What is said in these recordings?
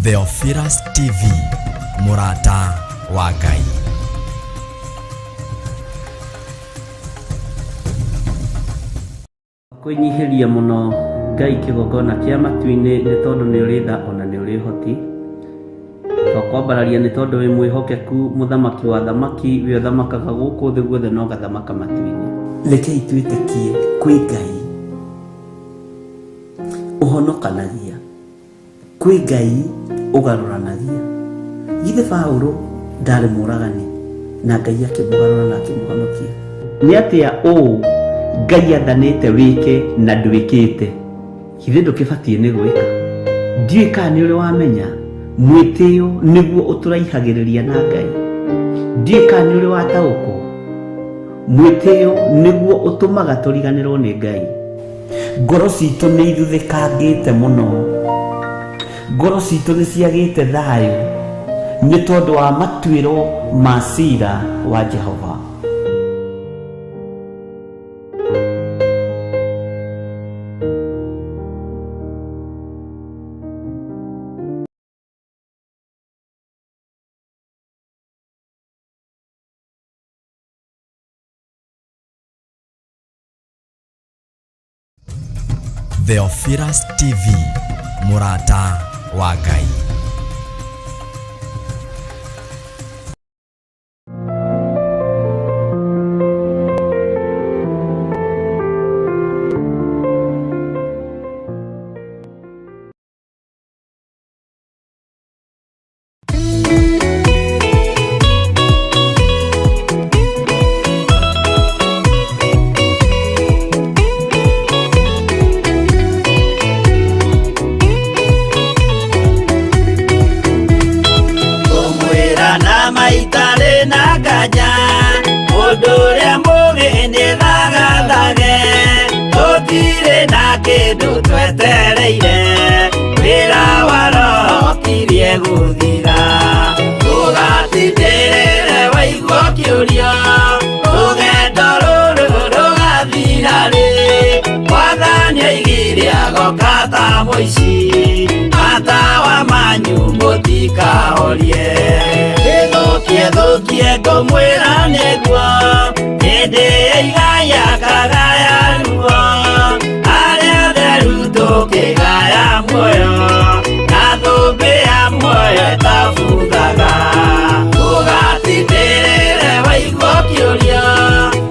Theophilus TV, mũrata wa Ngai. Kwĩnyihĩria mũno Ngai kĩgongona kĩa matu-inĩ nĩ tondũ nĩ ũrĩ tha ona nĩ ũrĩ ũhoti. Twakwambararia nĩ tondũ wĩ mwĩhokeku mũthamaki wa athamaki, we ũthamakaga gũkũ thĩ guothe na ũgathamaka matu-inĩ. Rekei twĩtĩkie kwĩ Ngai ũhonokanagia. Kwĩ Ngai ũgarũranagia. Githĩ Paũlũ ndarĩ mũũragani na Ngai akĩmũgarũra na akĩmũhonokia? Nĩ atĩa ũũ Ngai athanĩte wĩke na ndwĩkĩte? Githĩ ndũkĩbatiĩ nĩ gwĩka? Ndiũĩ kana nĩ ũrĩ wamenya mwĩtĩo nĩguo ũtũraihagĩrĩria na Ngai. Ndiũĩ kana nĩ ũrĩ wataũkwo mwĩtĩo nĩguo ũtũmaga tũriganĩrwo nĩ Ngai. Ngoro citũ nĩ ithuthĩkangĩte mũno. Ngoro citũ nĩ ciagĩte thayũ nĩ tondũ wa matuĩro ma cira wa Jehova. Theophilus TV, mũrata wa Ngai. Ngũmwĩra na maitarĩ na nganja, mũndũ ũrĩa mũũgĩ nĩthagathage, tũtirĩ na kĩndũ twetereire, wĩra wa Roho ũkirie gũthira. Ndũgatindĩrĩre waigua ũkĩũria, rũgendo rũrũ rũgathira rĩ? Mwathani oigire agoka ta mũici, matawa manyu mũtikahorie. Ĩthũkie thũkie ngũmwĩra nĩguo, hĩndĩ ĩigaya kagaya ruo, arĩa atheru tũkĩgaya muoyo, na thũmbĩ ya muoyo ĩtabuthaga. Ndũgatindĩrĩre waigua ũkĩũria,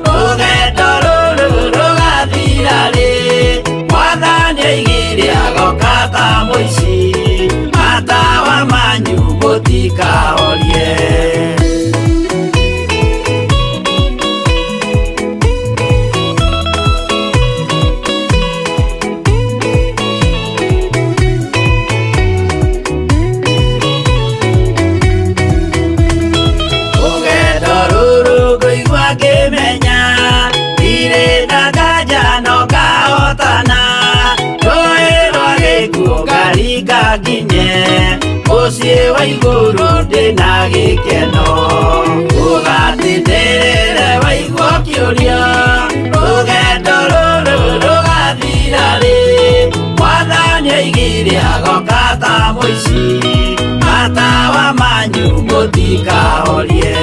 rũgendo rũrũ rũgathira rĩ? Mwathani oigire agoka ta mũici, matawa manyu mũtikahorie. Rũgendo rũrũ ngũigua ngĩmenya, ndirĩ na nganja no ngahotana, rũĩ rwa gĩkuũ ngaringa nginye, mũciĩ wa igũrũ ndĩna gĩkeno. Ndũgatindĩrĩre waigua ũkĩũria, rũgendo rũrũ rũgathira rĩ? Mwathani oigire agoka ta mũici, matawa manyu mũtikahorie.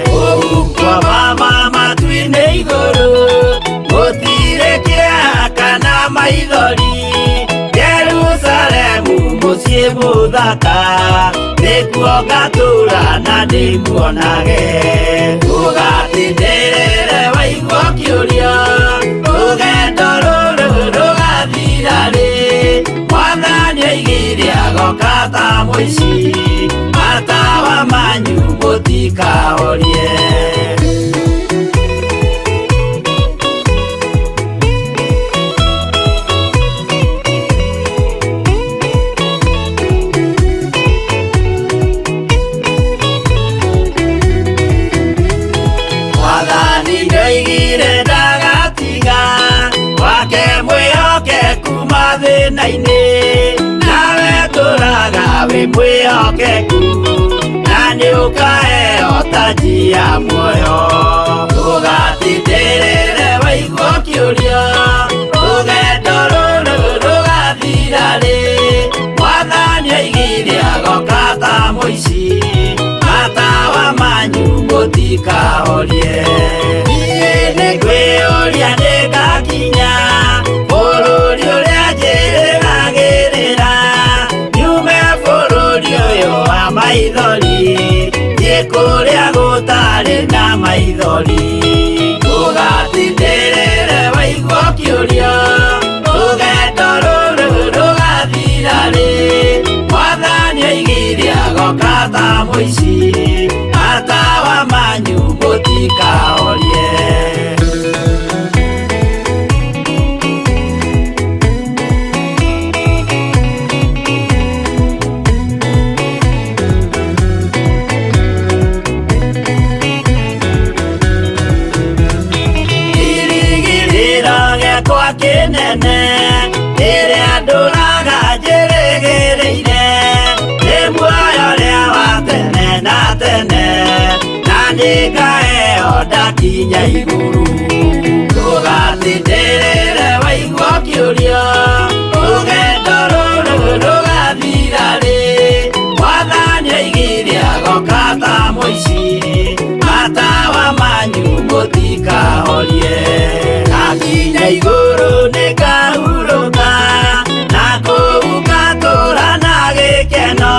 Kũu kwa mama matu-inĩ igũrũ, gũtirĩ kĩeha kana maithori, Jerusalemu mũciĩ mũthaka, nĩkuo ngatũũra na ndĩmuonage. Ndũgatindĩrĩre waigua ũkĩũria, rũgendo rũrũ rũgathira rĩ? Mwathani oigire agoka ta mũici, matawa manyu mũtikahorie. Mwathani nĩoigire ndagatiga wake mwĩhokeku mathĩna-inĩ, nawe tũraga wĩ mwĩhokeku, na nĩũkaheo taji ya muoyo. Ndũgatindĩrĩre waigua ũkĩũria, rũgendo rũrũ rũgathira rĩ? Mwathani oigire agoka Mũtikahorie. Niĩ nĩngwĩyũria nĩngakinya bũrũri ũrĩa njĩrĩgagĩrĩra, nyume bũrũri ũyũ wa maithori, thiĩ kũrĩa gũtarĩ na maithori. Ndũgatindĩrĩre waigua ũkĩũrio, rũgendo rũrũ rũgathira rĩ? Mwathani oigire agoka ta mũici, matawa manyu mũtikahorie. Kĩrĩgĩrĩro gĩakwa kĩnene rĩrĩa ndũraga njĩrĩgĩrĩire, nĩ muoyo ũrĩa wa tene na tene, na nĩngaheo ndakinya igũrũ. Ndũgatindĩrĩre waigua ũkĩũrio, rũgendo rũrũ rũgathira rĩ? Mwathani oigire agoka ta mũici, matawa manyu mũtikahorie. Ndakinya igũrũ nĩngahurũka, na kũu ngatũũra na gĩkeno,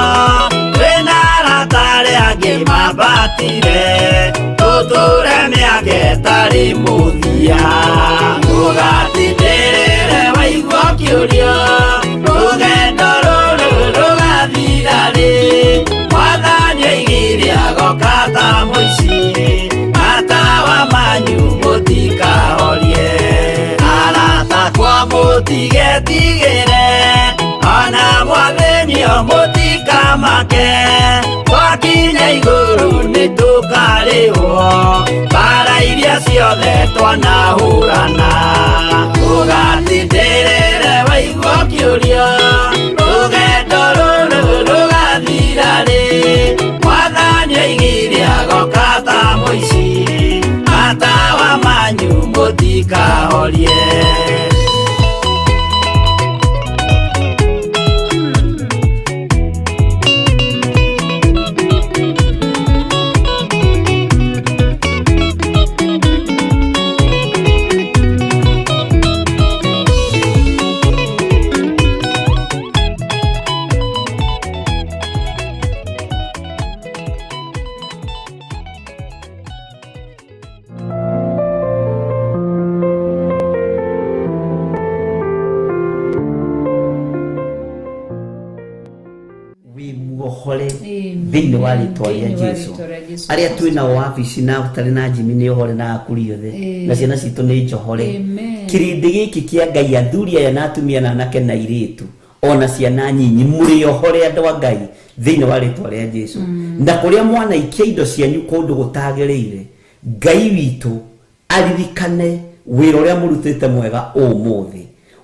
twĩna arata arĩa angĩ mambatire, tũtũũre mĩaka ĩtarĩ mũthia. Ndũgatindĩrĩre waigua ũkĩũrio, rũgendo rũrũ rũgathira rĩ? Mwathani oigire agoka ta mũici, matawa manyu mũtikahorie. Arata akwa mũtigetigĩre, ona mwathĩnio mũtikamake, twakinya igũrũ nĩtũkarĩhwo mbara iria ciothe twanahũrana. Ndũgatindĩrĩre waigua ũkĩũrio, rũgendo rũrũ rũgathira rĩ? Mwathani oigire agoka ta mũici, matawa manyu mũtikahorie. Wĩ muohore thĩinĩ wa rĩtwa rĩa Thĩinĩ wa Jesu. rĩtwa rĩa Jesu. Arĩa twĩ nao wabici na ũtarĩ na njimi nĩ ohore na akuri othe, na ciana citũ nĩ njohore. Amen. Kĩrĩndĩ gĩkĩ kĩa Ngai, athuri aya na atumia na anake na airĩtu ona ciana nyinyi, mũrĩ ohore andũ a Ngai thĩinĩ wa rĩtwa rĩa Jesu. Na kũrĩa mwanaikia indo cianyu kũndũ gũtagĩrĩire, Ngai witũ aririkane wĩra ũrĩa mũrutĩte mwega ũmũthĩ,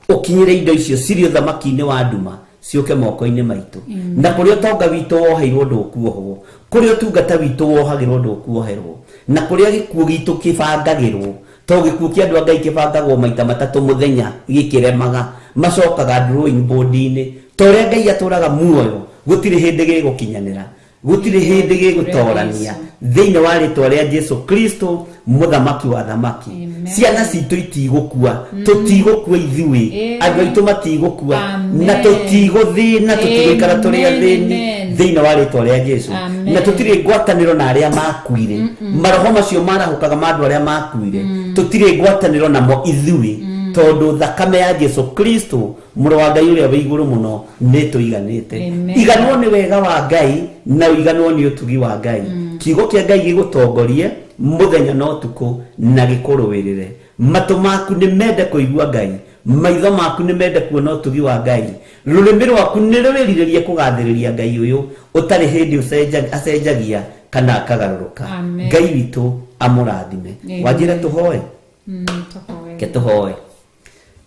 ũkinyĩre indo icio cirĩ ũthamaki-inĩ wa nduma ciũke moko-inĩ maitũ. Na kũrĩa ũtonga witũ woheirwo ndũkuohwo, kũrĩa ũtungata witũ wohagĩrwo ndũkuoherwo, na kũrĩa gĩkuũ gitũ kĩbangagĩrwo, to gĩkuũ kĩa andũ a Ngai kĩbangagwo maita matatũ mũthenya gĩkĩremaga, macokaga drawing board-inĩ. Ta ũrĩa Ngai atũraga muoyo, gũtirĩ hĩndĩ gĩgũkinyanĩra, gũtirĩ hĩndĩ gĩgũtorania, thĩinĩ wa rĩtwa rĩa Jesu Kristo, mũthamaki wa thamaki. Ciana citũ itigũkua, tũtigũkua ithuĩ, andũ aitũ matigũkua, na Amen. tũtigũthĩna, tũtigũikara tũrĩ Amen, athĩni amen. thĩinĩ wa rĩtwa rĩa Jesu. Amen. Na tũtirĩ ngwatanĩro na arĩa makuire, maroho macio marahũkaga ma andũ arĩa makuire, tũtirĩ ngwatanĩro namo ithuĩ, tondũ thakame ya Jesu Kristo, mũrũ wa Ngai ũrĩa wĩ igũrũ mũno, nĩ tũiganĩte. Amen. Iganwo nĩ wega wa Ngai na ũiganwo nĩ ũtugi wa Ngai. Kiugo kĩa Ngai gĩgũtongorie mũthenya na ũtukũ na gĩkũrũĩrĩre. Matũ maku nĩ mende kũigua Ngai, maitho maku nĩ mende kuona ũtugi wa Ngai, rũrĩmĩ rwaku nĩ rwĩrirĩrie kũgathĩrĩria Ngai ũyũ ũtarĩ hĩndĩ acenjagia kana akagarũrũka. Amen. Ngai witũ amũrathime. Amen. Wanjĩra tũhoe? Tũhoe. Ke tũhoe.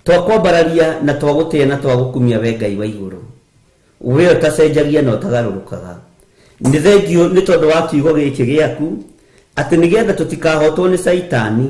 Twakwambararia na twagũtĩĩa na twagũkumia we Ngai wa igũrũ, we ũtacenjagia na ũtagarũrũkaga. Nĩ thengiũ nĩ tondũ wa kiugo gĩkĩ gĩaku, atĩ nĩgetha tũtikahotwo nĩ Caitani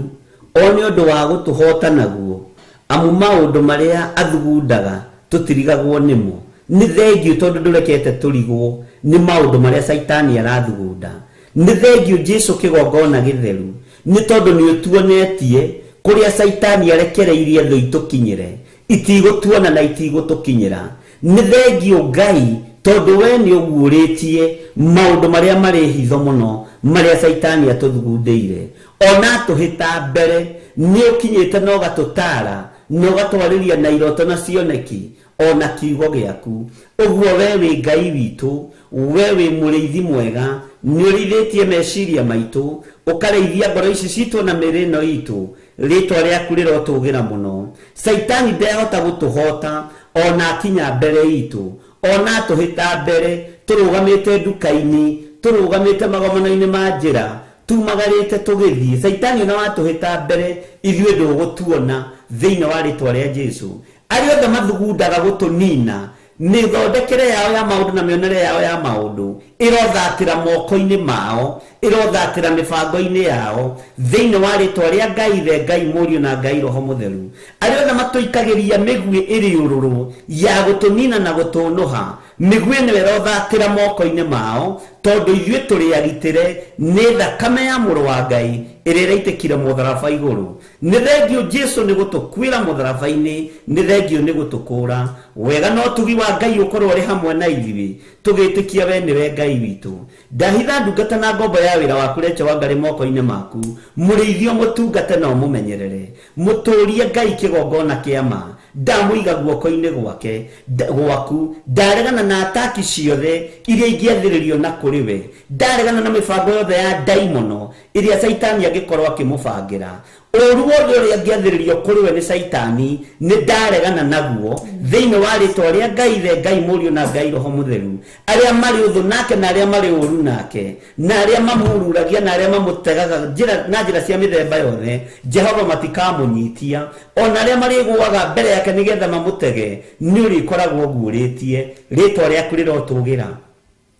o nĩ ũndũ wa gũtũhota naguo, amu maũndũ marĩa athugundaga tũtirigagwo nĩmo. Nĩ thengiũ tondũ ndũrekete tũrigwo nĩ maũndũ marĩa Caitani arathugunda. Nĩ thengio Jesu kĩgongona gĩtheru, nĩ tondũ nĩ ũtuonetie kũrĩa Caitani arekereirie thũ itũkinyĩre, itigũtuona na itigũtũkinyĩra. Nĩ thengio Ngai tondũ we nĩ ũguũrĩtie maũndũ marĩa marĩ hitho mũno marĩa Caitani atũthugundĩire. Ona atũhĩta mbere nĩ ũkinyĩte na ũgatũtaara na ũgatwarĩria na iroto na cioneki ona kiugo gĩaku. Ũguo we wĩ Ngai witũ, we wĩ mũrĩithi mwega, nĩ ũrĩithĩtie meciria maitũ, ũkarĩithia ngoro ici citũ na mĩĩrĩ ĩno itũ. Rĩtwa rĩaku rĩrotũgĩra mũno. Caitani ndehota gũtũhota ona akinya mbere itũ, ona atũhĩta mbere tũrũgamĩte nduka-inĩ, tũrũgamĩte magomano-inĩ ma njĩra, tumagarĩte tũgĩthiĩ. Caitani ona watũhĩta mbere ithuĩ ndũgũtuona thĩinĩ wa rĩtwa rĩa Jesu. Arĩa othe mathugundaga gũtũnina, mĩthondekere yao ya maũndũ na mĩonere yao ya maũndũ ĩrothatĩra moko-inĩ mao, ĩrothatĩra mĩbango-inĩ yao thĩinĩ wa rĩtwa rĩa Ngai Ithe, Ngai Mũriũ na Ngai Roho Mũtheru. Arĩa othe matũikagĩria mĩguĩ ĩrĩ ũrũrũ ya gũtũnina na gũtũnũha, mĩguĩ ĩno ĩrothatĩra moko-inĩ mao, tondũ ithuĩ tũrĩ agitĩre nĩ thakame ya Mũrũ wa Ngai ĩrĩa ĩraitĩkire mũtharaba igũrũ. Nĩ thengio Jesu nĩ gũtũkuĩra mũtharaba-inĩ, nĩ thengio nĩ gũtũkũũra. Wega na ũtugi wa Ngai ũkorwo ũrĩ hamwe na ithuĩ, tũgĩtĩkia we nĩwe Ngai witũ. Ndahitha ndungata na ngombo ya wĩra waku Rachel Wangari moko-inĩ maku, mũrĩithio mũtungate na ũmũmenyerere, mũtũrie Ngai kĩgongona kĩa ma. Ndamũiga guoko-inĩ gwake gwaku, ndaregana na ataki ciothe iria ingĩathĩrĩrio na kũrĩ we, ndaregana na mĩbango yothe ya ndaimono ĩrĩa Caitani angĩkorwo akĩmũbangĩra. Ũũru wothe ũrĩa angĩathĩrĩrio kũrĩ we nĩ Caitani nĩ ndaregana naguo thĩinĩ wa rĩtwa rĩa Ngai Ithe, Ngai Mũriũ na Ngai Roho Mũtheru. Arĩa marĩ ũthũ nake na arĩa marĩ ũũru nake, na arĩa mamururagia na arĩa mamũtegaga njĩra na njĩra cia mĩthemba yothe, Jehova matikamũnyitia. Ona arĩa marĩgũaga mbere yake nĩgetha mamũtege, nĩ ũrĩkoragwo ũguũrĩtie. Rĩtwa rĩaku rĩrotũgĩra.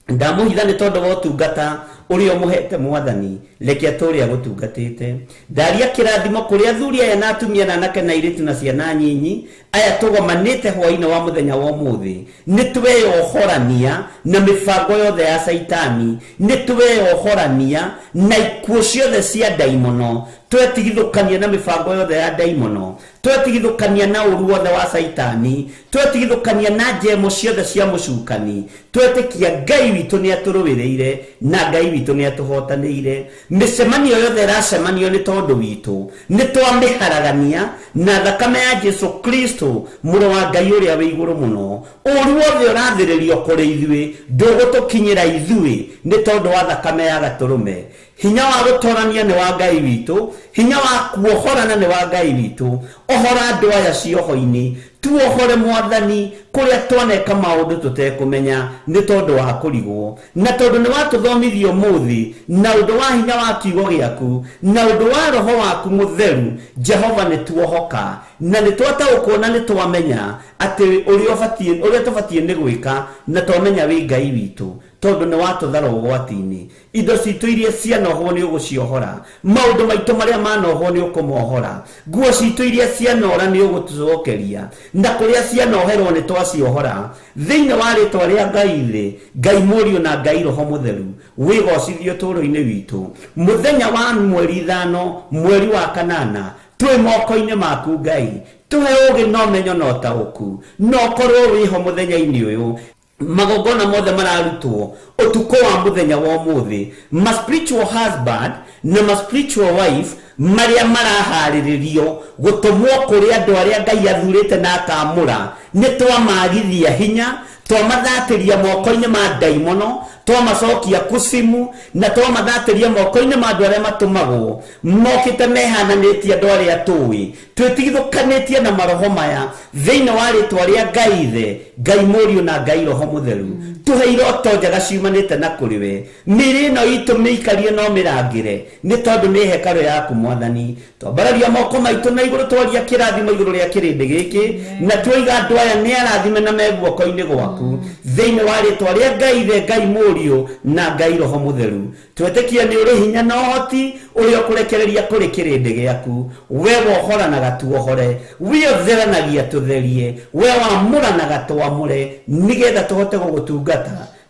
Ndamũhitha nĩ tondũ wa ũtungata ũrĩa ũmũhete Mwathani, reke atũũre agũtungatĩte. Ndaria kĩrathimo kũrĩ athuri aya na atumia na anake na airĩtu na ciana nyinyi aya tũgomanĩte hwaĩ-inĩ wa mũthenya wa ũmũthĩ. Nĩ tweyohorania na mĩbango yothe ya Caitani, nĩ tweyohorania na ikuũ ciothe cia ndaimono, twetigithũkania na mĩbango yothe ya ndaimono, twetigithũkania na ũũru wothe wa Caitani, twetigithũkania na njemo ciothe cia mũcukani, twetĩkia Ngai witũ nĩ atũrũĩrĩire na Ngai witũ nĩ atũhotanĩire. Mĩcemanio yothe ĩracemanio nĩ tondũ witũ, nĩ twamĩharagania na thakame ya Jesu Kristo mũrũ wa Ngai ũrĩa wĩ igũrũ mũno. Ũũru wothe ũrathĩrĩrio kũrĩ ithuĩ ndũgũtũkinyĩra ithuĩ nĩ tondũ wa thakame ya gatũrũme. Hinya wa gũtorania nĩ wa Ngai witũ, hinya wa kuohorana nĩ wa Ngai witũ. Ohora andũ aya cioho-inĩ, tuohore Mwathani kũrĩa twaneka maũndũ tũtekũmenya nĩ tondũ wa kũrigwo, na tondũ nĩ watũthomithia ũmũthĩ na ũndũ wa hinya wa kiugo gĩaku na ũndũ wa Roho waku Mũtheru. Jehova nĩ tuohoka na nĩ twataũkwo na nĩ twamenya atĩ ũrĩa tũbatiĩ nĩ gwĩka, na twamenya wĩ Ngai witũ tondũ nĩ watũthara ũgwati-inĩ. Indo citũ iria cianohwo nĩ ũgũciohora, maũndũ maitũ marĩa manohwo nĩ ũkũmohora, nguo citũ iria cianora nĩ ũgũtũcokeria, na kũrĩa cianoherwo nĩ twaciohora. Thĩinĩ wa rĩtwa rĩa Ngai Ithe, Ngai Mũriũ na Ngai Roho Mũtheru, wĩgocithio ũtũũro-inĩ witũ. Mũthenya wa mweri 5 mweri wa 8 twĩ moko-inĩ maku Ngai, tũhe ũũgĩ na ũmenyo na ũtaũku, na ũkorwo wĩho mũthenya-inĩ ũyũ. Magongona mothe mararutwo ũtukũ wa mũthenya wa ũmũthĩ, ma spiritual husband na ma spiritual wife marĩa maraharĩrĩrio gũtũmwo kũrĩ andũ arĩa Ngai athurĩte na akamũra, nĩ twamagithia hinya, twamathatĩria moko-inĩ ma ndaimono, twamacokia kucimu, na twamathatĩria moko-inĩ ma andũ arĩa matũmagwo mokĩte mehananĩtie andũ arĩa tũĩ, twĩtigithũkanĩtie na maroho maya thĩinĩ wa rĩtwa rĩa Ngai Ithe, Ngai Mũriũ na Ngai Roho Mũtheru. Tũhe iroto njega ciumanĩte na kũrĩ we. Mĩĩrĩ ĩno itũ mĩikarie na ũmĩrangĩre, nĩ tondũ nĩ hekarũ yaku Mwathani. Twambararia moko maitũ na igũrũ, twaria kĩrathimo igũrũ rĩa kĩrĩndĩ gĩkĩ, na twoiga andũ aya nĩ arathime na me guoko-inĩ gwaku thĩinĩ wa rĩtwa rĩa Ngai Ithe, Ngai Mũriũ na Ngai Roho Mũtheru. Twetĩkia nĩ ũrĩ hinya na ũhoti ũrĩa ũkũrekereria kũrĩ kĩrĩndĩ gĩaku. We wohoranaga tuohore, we ũtheranagia tũtherie, we wamũranaga twamũre, nĩgetha tũhote gũgũtungata.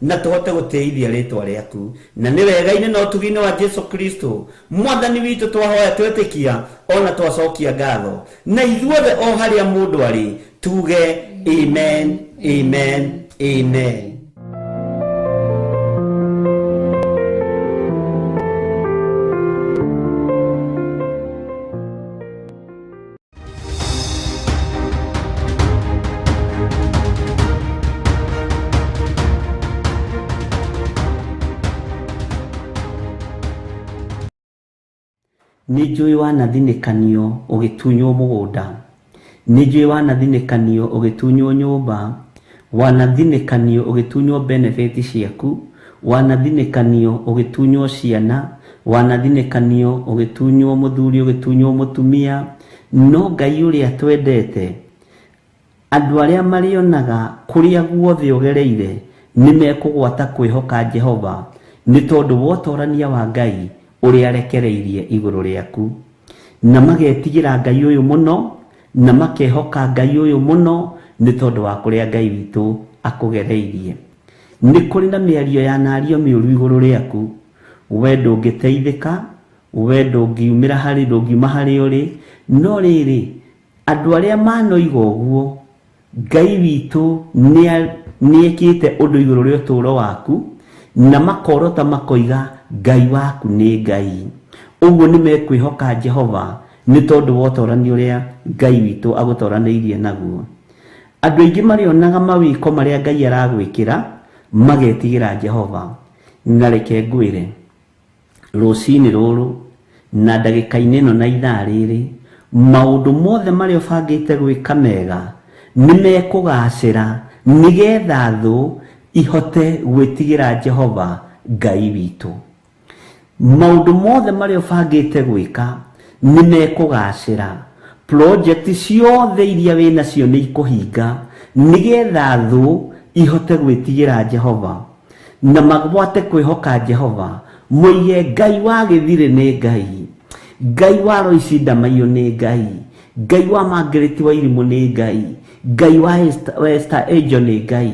Na tũhote gũtĩithia rĩtwa rĩaku. Na nĩ wega-inĩ na ũtugi-inĩ wa Jesu Kristo mwathani witũ twahoya twetĩkia ona twacokia ngatho. Na ithuothe o harĩa mũndũ arĩ tuge amen, amen, amen. Nĩ njũĩ wanathinĩkanio ũgĩtunywo mũgũnda, nĩ njũĩ wanathinĩkanio ũgĩtunywo nyũmba, wanathinĩkanio ũgĩtunywo benefit ciaku, wanathinĩkanio ũgĩtunywo ciana, wanathinĩkanio ũgĩtunywo mũthuri, ũgĩtunywo mũtumia. No Ngai ũrĩa twendete, andũ arĩa marĩonaga kũrĩa guothe ũgereire nĩ mekũgwata kwĩhoka Jehova nĩ tondũ wa ũtorania wa Ngai ũrĩa arekereirie igũrũ rĩaku. Na magetigĩra Ngai ũyũ mũno, na makehoka Ngai ũyũ mũno nĩ tondũ wa kũrĩa Ngai witũ akũgereirie. Nĩ kũrĩ na mĩario ya nario mĩũru igũrũ rĩaku, we ndũngĩteithĩka, we ndũngiumĩra harĩ, ndũngiuma harĩa ũrĩ, no rĩrĩ, andũ arĩa manoiga ũguo, Ngai witũ nĩekĩte ũndũ igũrũ rĩa ũtũũro waku, na makorota makoiga Ngai waku nĩ Ngai. Ũguo nĩ mekwĩhoka Jehova nĩ tondũ wa ũtorani ũrĩa Ngai witũ agũtoranĩirie naguo. Andũ aingĩ marĩonaga mawĩko marĩa Ngai aragwĩkĩra, magetigĩra Jehova. Na reke ngwĩre, rũcinĩ rũrũ na ndagĩka-inĩ ĩno na ithaa rĩrĩ, maũndũ mothe marĩa ũbangĩte gwĩka mega nĩ mekũgacĩra nĩgetha thũ ihote gwĩtigĩra Jehova Ngai witũ. Maũndũ mothe marĩa ũbangĩte gwĩka nĩ mekũgacĩra. Project ciothe iria wĩnacio nĩ ikũhinga nĩgetha thũ ihote gwĩtigĩra Jehova na magwate kwĩhoka Jehova, moige Ngai wa Gĩthirĩ nĩ Ngai, Ngai wa Roici Ndamaiyũ nĩ Ngai, Ngai wa Margaret Wairimũ nĩ Ngai, Ngai wa Esther Angel nĩ Ngai,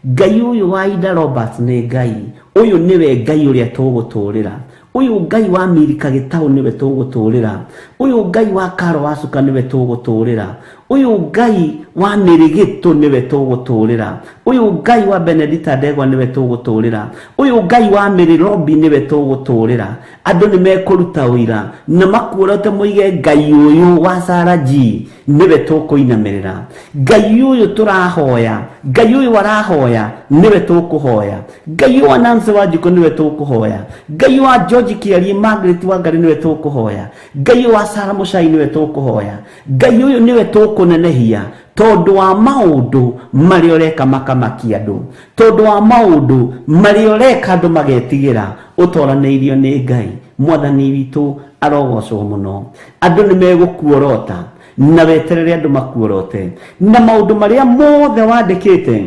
Ngai ũyũ wa Ida Roberts nĩ Ngai, ũyũ nĩwe Ngai ũrĩa tũgũtũrĩra, ũyũ Ngai wa Milika Gĩtaũ nĩwe tũgũtũrĩra, ũyũ Ngai wa Karo wa Cuka nĩwe tũgũtũrĩra, ũyũ Ngai wa Mĩrĩgĩtũ nĩwe tũgũtũrĩra, ũyũ Ngai wa Benedita Ndegwa nĩwe tũgũtũrĩra, ũyũ Ngai wa Mĩrĩ Robi nĩwe tũgũtũrĩra. Andũ nĩ mekũruta ũira na makuorote moige Ngai ũyũ wa Sarah G nĩwe tũkũinamĩrĩra, Ngai ũyũ tũrahoya, Ngai ũyũ arahoya nĩwe tũkũhoya, Ngai ũyũ wa Nancy Wanjikũ nĩwe tũkũhoya, Ngai ũyũ wa George Kĩarie Margaret Wangari nĩwe tũkũhoya, Ngai ũyũ wa Sarah Mũcai nĩwe tũkũhoya, Ngai ũyũ nĩwe tũkũnenehia tondũ wa maũndũ marĩa ũreka makamakia andũ, tondũ wa maũndũ marĩa ũreka andũ magetigĩra. Ũtoranĩirio nĩ Ngai. Mwathani witũ arogocwo mũno. Andũ nĩ megũkuorota na weterere andũ makuorote, na maũndũ marĩa mothe wandĩkĩte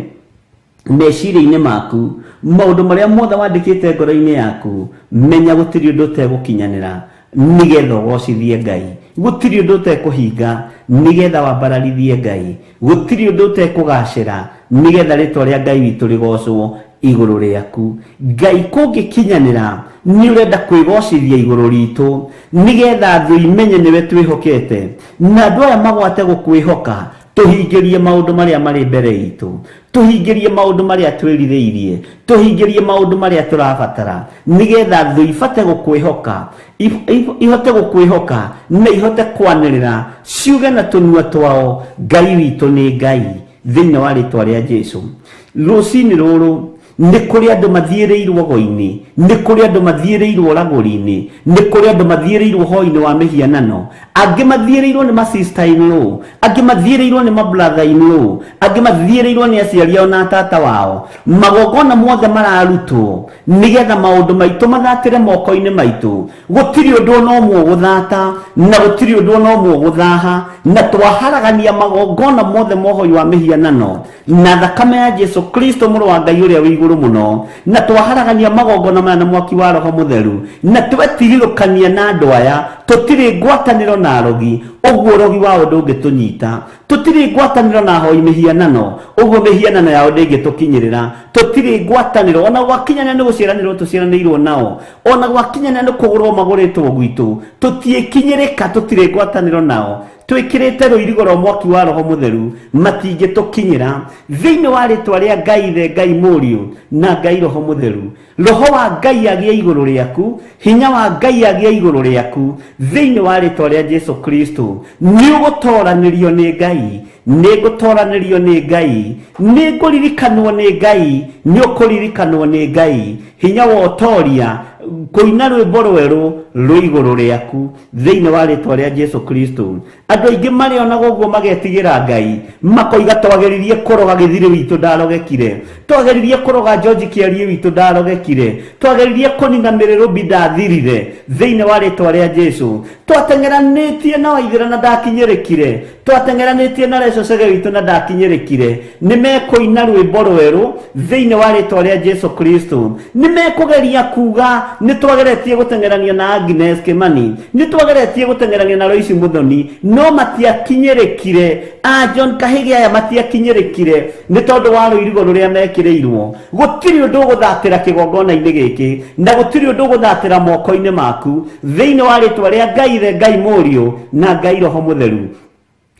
meciria-inĩ maku, maũndũ marĩa mothe wandĩkĩte ngoro-inĩ yaku, menya gũtirĩ ũndũ ũtegũkinyanĩra nĩgetha ũgocithie Ngai, gũtirĩ ũndũ ũtekũhinga nĩgetha wambararithie Ngai, gũtirĩ ũndũ ũtekũgacĩra nĩgetha rĩtwa rĩa Ngai witũ rĩgocwo igũrũ rĩaku. Ngai kũngĩkinyanĩra nĩ ũrenda kwĩgocithia igũrũ ritũ nĩgetha thũ imenye nĩwe twĩhokete, na andũ aya magwate gũkwĩhoka. Tũhingĩrie maũndũ marĩa marĩ mbere itũ, tũhingĩrie maũndũ marĩa twĩrirĩirie, tũhingĩrie maũndũ marĩa tũrabatara, nĩgetha thũ ibate gũkwĩhoka, ihote gũkwĩhoka na ihote kwanĩrĩra ciuge na tũnua twao, Ngai witũ nĩ Ngai, thĩinĩ wa rĩtwa rĩa Jesu. Rũcinĩ rũrũ nĩ kũrĩ andũ mathiĩrĩirwo go-inĩ, nĩ kũrĩ andũ mathiĩrĩirwo ragũri-inĩ, nĩ kũrĩ andũ mathiĩrĩirwo hoi-inĩ wa mĩhianano, angĩ mathiĩrĩirwo nĩ ma sister in law, angĩ mathiĩrĩirwo nĩ ma brother in law, angĩ mathiĩrĩirwo nĩ aciari ao na tata wao. Magongona mothe mararutwo nĩgetha maũndũ maitũ mathatĩre moko-inĩ maitũ. Gũtirĩ ũndũ ona ũmwe ũgũthata na gũtirĩ ũndũ ona ũmwe ũgũthaha, na twaharagania magongona mothe ma ũhoi wa mĩhianano na thakame ya Jesu Kristo mũrũ wa Ngai ũrĩa wĩ igũrũ. Igũrũ Mũno, na twaharagania magongona maya na mwaki wa Roho Mũtheru, na twetigithũkania na andũ aya, tũtirĩ ngwatanĩro na arogi, ũguo ũrogi wao ndũngĩtũnyita. Tũtirĩ ngwatanĩro na ahoi mĩhianano, ũguo mĩhianano yao ndĩngĩtũkinyĩrĩra. Tũtirĩ ngwatanĩro, ona gwakinyania nĩ gũciaranĩrwo tũciaranĩirwo nao, ona gwakinyania nĩ kũgũrwo magũrĩtwo gwitũ, tũtiĩkinyĩrĩka, tũtirĩ ngwatanĩro nao. Twĩkĩrĩte rũirigo rwa mwaki wa Roho Mũtheru, matingĩtũkinyĩra. Thĩinĩ wa rĩtwa rĩa Ngai Ithe, Ngai Mũriũ, na Ngai Roho Mũtheru. Roho wa Ngai agĩe igũrũ rĩaku, hinya wa Ngai agĩe igũrũ rĩaku, thĩinĩ wa rĩtwa rĩa Jesu Kristo. Nĩ ũgũtoranĩrio nĩ Ngai, nĩ ngũtoranĩrio nĩ Ngai, nĩ ngũririkanwo nĩ Ngai, nĩ ũkũririkanwo nĩ Ngai. Hinya wa ũtoria, kũina rwĩmbo rwerũ rwĩ igũrũ rĩaku, thĩinĩ wa rĩtwa rĩa Jesu Kristo. Andũ aingĩ marĩonaga ũguo magetigĩra Ngai, makoiga twageririe kũroga Gĩthirĩ witũ ndarogekire, twageririe kũroga George Kĩariĩ witũ ndarogekire, twageririe kũnina Mĩrĩrũmbi ndathirire, thĩinĩ wa rĩtwa rĩa Jesu. Twateng'eranĩtie na Waithĩra na ndakinyĩrĩkire, twateng'eranĩtie na Reco Chege witũ na ndakinyĩrĩkire. Nĩ mekũina rwĩmbo rwerũ thĩinĩ wa rĩtwa rĩa Jesu Kristo. Nĩ mekũgeria kuga nĩ twageretie gũteng'erania na Agnes Kimani, nĩ twageretie gũteng'erania na Loisi Muthoni, no matiakinyĩrĩkire. A John Kahĩgĩ aya matiakinyĩrĩkire nĩ tondũ wa rũirigo rũrĩa mekĩrĩirwo. Gũtirĩ ũndũ ũgũthatĩra kĩgongona-inĩ gĩkĩ, na gũtirĩ ũndũ ũgũthatĩra moko-inĩ maku, thĩinĩ wa rĩtwa rĩa Ngai Ithe, Ngai Mũriũ, na Ngai Roho Mũtheru.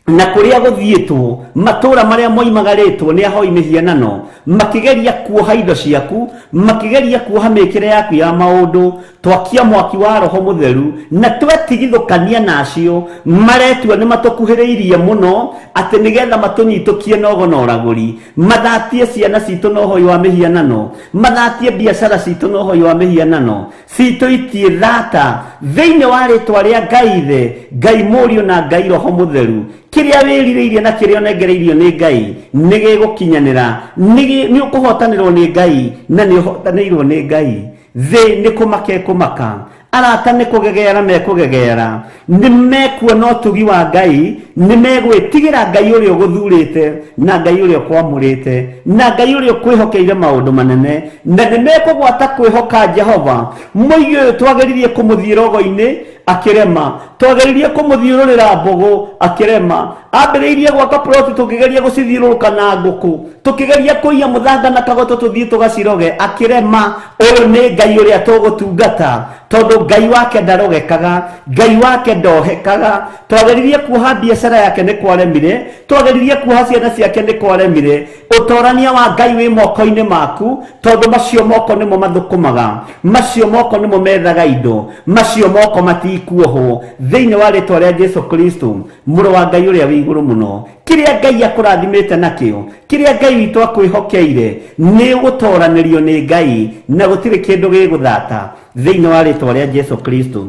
Na kũrĩa gũthiĩtwo, matũũra marĩa moimagarĩtwo nĩ ahoi mĩhianano, makĩgeria kuoha indo ciaku, makĩgeria kuoha mĩkĩre yaku ya maũndũ, twakia mwaki wa Roho Mũtheru, na twetigithũkania na acio maretua nĩ matũkuhĩrĩirie mũno, atĩ nĩgetha matũnyitũkie na ũgo na ũragũri, mathatie ciana citũ na ũhoi wa mĩhianano, mathatie biacara citũ na ũhoi wa mĩhianano, citũ itiĩ thata, thĩinĩ wa rĩtwa rĩa Ngai Ithe, Ngai Mũriũ na Ngai Roho Mũtheru. Kĩrĩa wĩrirĩirie na kĩrĩa ũnengereirio nĩ Ngai nĩ gĩgũkinyanĩra, nĩ ũkũhotanĩrwo nĩ Ngai na nĩ ũhotanĩirwo nĩ Ngai. Thĩ nĩ kũmaka ĩkũmaka, arata nĩ kũgegeara mekũgegeara, nĩ mekuona ũtugi wa Ngai, nĩ megwĩtigĩra Ngai ũrĩa ũgũthurĩte na Ngai ũrĩa ũkwamũrĩte na Ngai ũrĩa ũkwĩhokeire maũndũ manene, na nĩ mekũgwata kwĩhoka Jehova. Mũigi ũyũ twageririe kũmũthiĩ rogo-inĩ akĩrema, twageririe kũmũthiũrũrĩra mbũgũ akĩrema, ambĩrĩirie gwaka ploti tũkĩgeria gũcithiũrũrũka na ngũkũ, tũkĩgeria kũiya mũthanga na kagoto tũthiĩ tũgaciroge akĩrema. Ũyũ nĩ Ngai ũrĩa tũgũtungata, tondũ Ngai wake ndarogekaga, Ngai wake ndohekaga. Twageririe kuoha biacara yake nĩ kwaremire, twageririe kuoha ciana ciake nĩ kwaremire. Ũtorania wa Ngai wĩ moko-inĩ maku, tondũ macio moko nĩmo mathũkũmaga, macio moko nĩmo methaga indo, macio moko matikuohwo, thĩinĩ wa rĩtwa rĩa Jesu Kristo, Mũrũ wa Ngai ũrĩa wĩ igũrũ mũno. Kĩrĩa Ngai akũrathimĩte nakĩo, kĩrĩa Ngai witũ akwĩhokeire, nĩ ũgũtoranĩrio nĩ Ngai, na gũtirĩ kĩndũ gĩgũthata, thĩinĩ wa rĩtwa rĩa Jesu Kristo.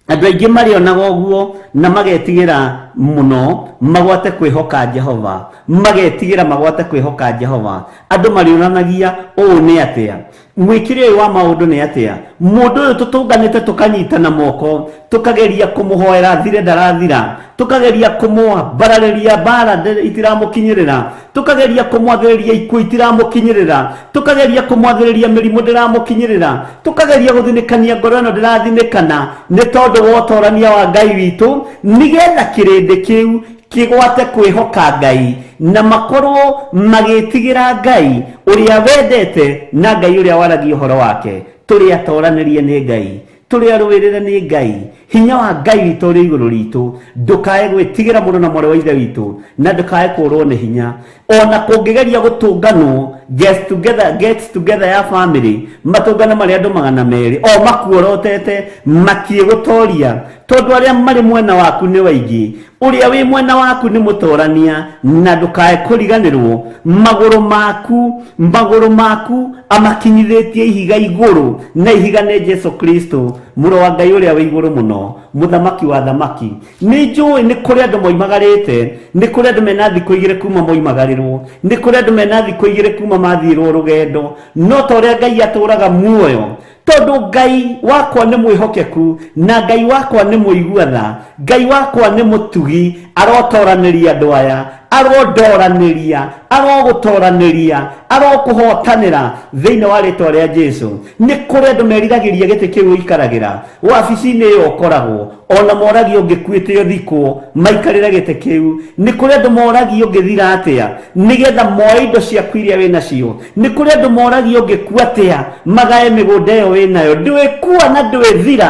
Andũ aingĩ marĩonaga ũguo na magetigĩra mũno magwate kwĩhoka Jehova, magetigĩra magwate kwĩhoka Jehova. Andũ marĩũranagia ũũ nĩ atĩa, mwĩkĩre ũyũ wa maũndũ nĩ atĩa, mũndũ ũyũ tũtũnganĩte tũkanyitana moko, tũkageria kũmũhoera athire ndarathira, tũkageria kũmwambararĩria mbara itiramũkinyĩrĩra, tũkageria kũmwathĩrĩria ikuũ itiramũkinyĩrĩra, tũkageria kũmwathĩrĩria mĩrimũ ndĩramũkinyĩrĩra, tũkageria gũthinĩkania ngoro ĩno ndĩrathinĩkana, nĩ tondũ wa ũtorania wa Ngai witũ, nĩgetha kĩrĩndĩ kĩu kĩgwate kwĩhoka Ngai na makorwo magĩtigĩra Ngai ũrĩa wendete na Ngai ũrĩa waragia ũhoro wake. Tũrĩ atoranĩrie nĩ Ngai, tũrĩ arũĩrĩre nĩ Ngai, hinya wa Ngai witũ ũrĩ igũrũ ritũ. Ndũkae gwĩtigĩra mũrũ na mwarĩ wa Ithe witũ, na ndũkae kũrwo nĩ hinya. Ona kũngĩgeria gũtũnganwo get together, get together ya family, matũngane marĩ andũ 200, o makuorotete, matiĩgũtoria, tondũ arĩa marĩ mwena waku nĩ waingĩ. Ũrĩa wĩ mwena waku nĩ mũtorania, na ndũkae kũriganĩrwo, magũrũ maku, magũrũ maku amakinyithĩtie ihiga igũrũ, na ihiga nĩ Jesu Kristo, Mũrũ wa Ngai ũrĩa wĩ igũrũ mũno, Mũthamaki wa athamaki. Nĩ njũĩ nĩ kũrĩ andũ moimagarĩte, nĩ kũrĩ andũ mena thikũ igĩrĩ kuma moimagarĩrwo, nĩ kũrĩ andũ mena thikũ igĩrĩ kuma mathiĩrwo rũgendo, no ta ũrĩa Ngai atũraga muoyo, tondũ Ngai wakwa nĩ mwĩhokeku, na Ngai wakwa nĩ mũigua tha, Ngai wakwa nĩ mũtugi, arotoranĩria andũ aya, Arondoranĩria, arogũtoranĩria, arokũhotanĩra thĩinĩ wa rĩtwa rĩa Jesu. Nĩ kũrĩ andũ meriragĩria gĩtĩ kĩu ũikaragĩra wabici-inĩ ĩyo ũkoragwo, ona moragio ũngĩkuĩte ũthikwo maikarĩre gĩtĩ kĩu. Nĩ kũrĩ andũ moragio ũngĩthira atĩa nĩgetha moe indo ciaku iria wĩnacio. Nĩ kũrĩ andũ moragio ũngĩkua atĩa magae mĩgũnda ĩyo wĩnayo. Ndwĩkua na ndwĩthira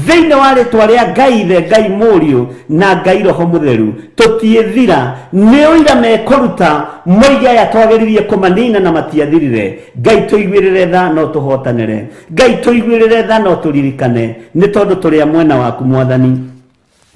thĩinĩ wa rĩtwa rĩa Ngai Ithe, Ngai Mũriũ na Ngai Roho Mũtheru. Tũtiĩthira, nĩ ũira mekũruta moige aya twagĩririe kũmanina na matiathirire. Ngai tũiguĩrĩre tha no tũhotanĩre. Ngai tũiguĩrĩre tha no tũririkane, nĩ tondũ tũrĩ a mwena waku Mwathani.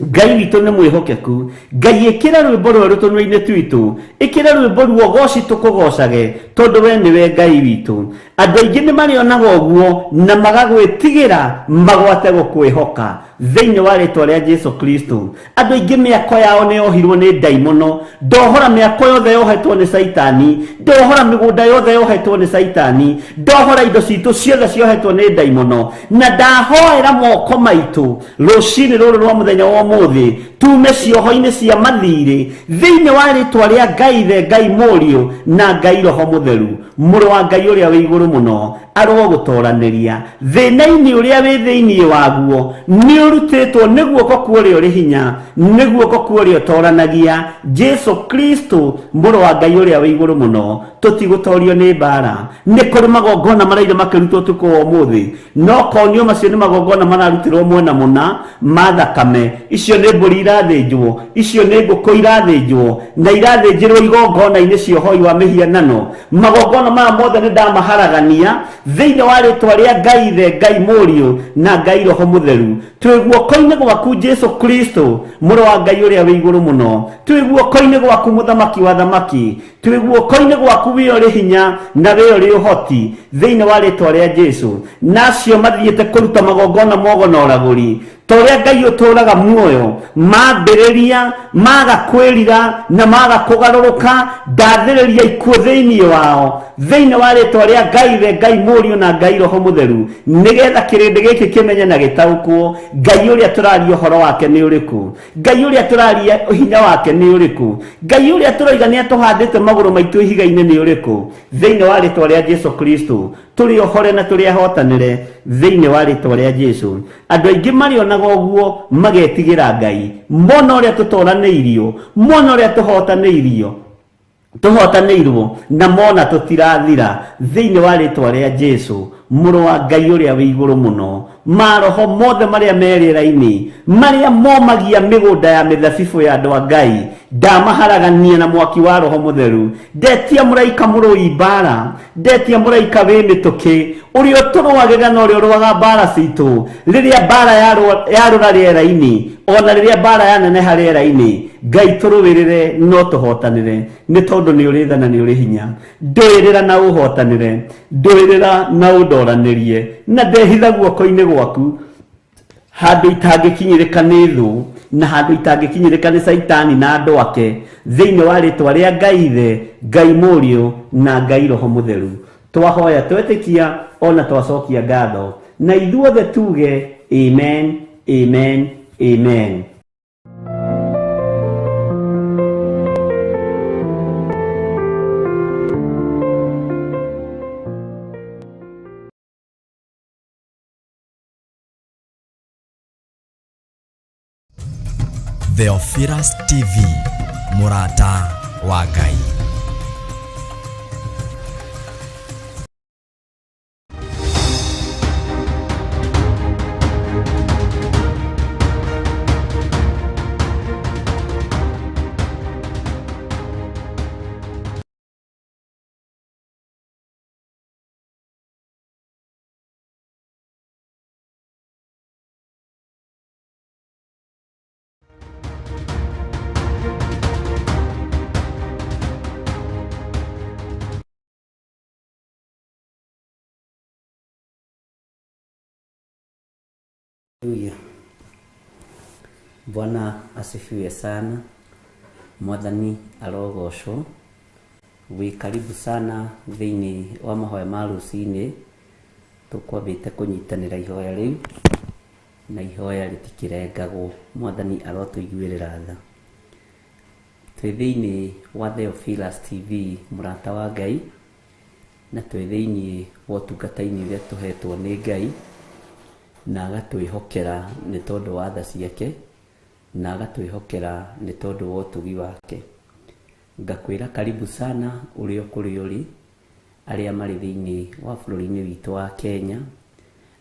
Ngai witũ nĩ mwĩhokeku. Ngai ĩkĩra rwĩmbo rwerũ tũnua-inĩ twitũ, ĩkĩra rwĩmbo ruogoci tũkũgocage, tondũ we nĩwe Ngai witũ. Andũ aingĩ nĩ marĩonaga ũguo na magagwĩtigĩra magwate gũkwĩhoka thĩinĩ wa rĩtwa rĩa Jesu Kristo. Andũ aingĩ mĩako yao nĩ yohirwo nĩ ndaimono. Ndohora mĩako yothe yohetwo nĩ Caitani, ndohora mĩgũnda yothe yohetwo nĩ Caitani, ndohora indo citũ ciothe ciohetwo nĩ ndaimono, na ndahoera moko maitũ rũcinĩ rũrũ rwa mũthenya wa ũmũthĩ tume cioho-inĩ cia mathirĩ thĩinĩ wa rĩtwa rĩa Ngai Ithe, Ngai Mũriũ na Ngai Roho Mũtheru. Mũrũ wa Ngai ũrĩa wĩ igũrũ mũno arogũtoranĩria thĩna-inĩ ũrĩa wĩ thĩinĩ waguo. Nĩ ũrutĩtwo nĩ guoko kwa ũrĩa ũrĩ hinya, nĩ guoko kwa ũrĩa ũtoranagia, Jesu Kristo mũrũ wa Ngai ũrĩa wĩ igũrũ mũno. Tũtigũtorio nĩ mbara. Nĩ kũrĩ magongona maraire makĩrutwo ũtukũ wa ũmũthĩ, no konio macio nĩ magongona mararutĩrwo mwena mũna ma thakame. Icio nĩ mbũri irathĩnjwo, icio nĩ ngũkũ irathĩnjwo, na irathĩnjĩrwo igongona-inĩ cia ũhoi wa mĩhianano. Magongona maya mothe nĩ ndamaharagania thĩinĩ wa rĩtwa rĩa Ngai Ithe, Ngai Mũriũ na Ngai Roho Mũtheru. Twĩ guoko-inĩ gwaku Jesu Kristo mũrũ wa Ngai ũrĩa wĩ igũrũ mũno. Twĩ guoko-inĩ gwaku mũthamaki wa thamaki. Twĩ guoko-inĩ gwaku wĩ ũrĩ hinya na wĩ ũrĩ ũhoti thĩinĩ wa rĩtwa rĩa Jesu. Na acio mathiĩte kũruta magongona mogo na ũragũri, ta ũrĩa Ngai ũtũũraga muoyo, mambĩrĩria maga kwĩrira na maga kũgarũrũka, ndathĩrĩria ikuũ thĩinĩ wao thĩinĩ wa rĩtwa rĩa Ngai Ithe, Ngai Mũriũ na Ngai Roho Mũtheru, nĩgetha kĩrĩndĩ gĩkĩ kĩmenye na gĩtaũkwo Ngai ũrĩa tũraria ũhoro wake nĩ ũrĩkũ, Ngai ũrĩa tũraria hinya wake nĩ ũrĩkũ, Ngai ũrĩa tũroiga nĩ atũhandĩte magũrũ maitũ ihiga-inĩ nĩ ũrĩkũ. Thĩinĩ wa rĩtwa rĩa Jesu Kristo tũrĩ ohore na tũrĩ ahotanĩre thĩinĩ wa rĩtwa rĩa Jesu. Andũ aingĩ marĩonaga ũguo magetigĩra Ngai, mona ũrĩa tũtoranĩirio, mona ũrĩa tũhotanĩirio, tũhotanĩirwo, na mona tũtirathira thĩinĩ wa rĩtwa rĩa Jesu mũrũ wa Ngai ũrĩa wĩ igũrũ mũno. Maroho mothe marĩa me rĩera-inĩ, marĩa momagia mĩgũnda ya mĩthabibũ ya andũ a Ngai, ndamaharagania na mwaki wa Roho Mũtheru. Ndetia mũraika mũrũi mbara, ndetia mũraika wĩ mĩtũkĩ, ũrĩa ũtũrũagĩrĩra na ũrĩa ũrũaga mbara citũ rĩrĩa mbara yarũra rĩera-inĩ, ona rĩrĩa mbara yaneneha rĩera-inĩ. Ngai tũrũĩrĩre no tũhotanĩre, nĩ tondũ nĩ ũrĩ tha na nĩ ũrĩ hinya. Ndũĩrĩra na ũhotanĩre, ndũĩrĩra na ũndoranĩrie, na ndehitha guoko-inĩ gwaku handũ itangĩkinyĩrĩka nĩ thũ na handũ itangĩkinyĩrĩka nĩ Caitani na andũ ake, thĩinĩ wa rĩtwa rĩa Ngai Ithe, Ngai Mũriũ na Ngai Roho Mũtheru. Twahoya twetĩkia ona twacokia ngatho, na ithuothe tuge amen, amen, amen. Theophilus TV, mũrata wa Ngai. Haleluya. Bwana asifiwe sana. Mwathani arogocwo. Wĩ karibu sana thĩinĩ wa mahoya ma rũcinĩ. Tũkwambĩte kũnyitanĩra ihoya rĩu, na ihoya rĩtikĩrengagwo. Mwathani arotũiguĩrĩra tha. Twĩ thĩinĩ wa Theophilus TV mũrata wa Ngai, na twĩ thĩinĩ wa ũtungata-inĩ ũrĩa tũhetwo nĩ Ngai, na agatwĩhokera nĩ tondũ wa tha ciake, na agatwĩhokera nĩ tondũ wa ũtugi wake. Ngakwĩra karibu sana ũrĩ o kũrĩa ũrĩ, arĩa marĩ thĩinĩ wa bũrũri-inĩ witũ wa Kenya,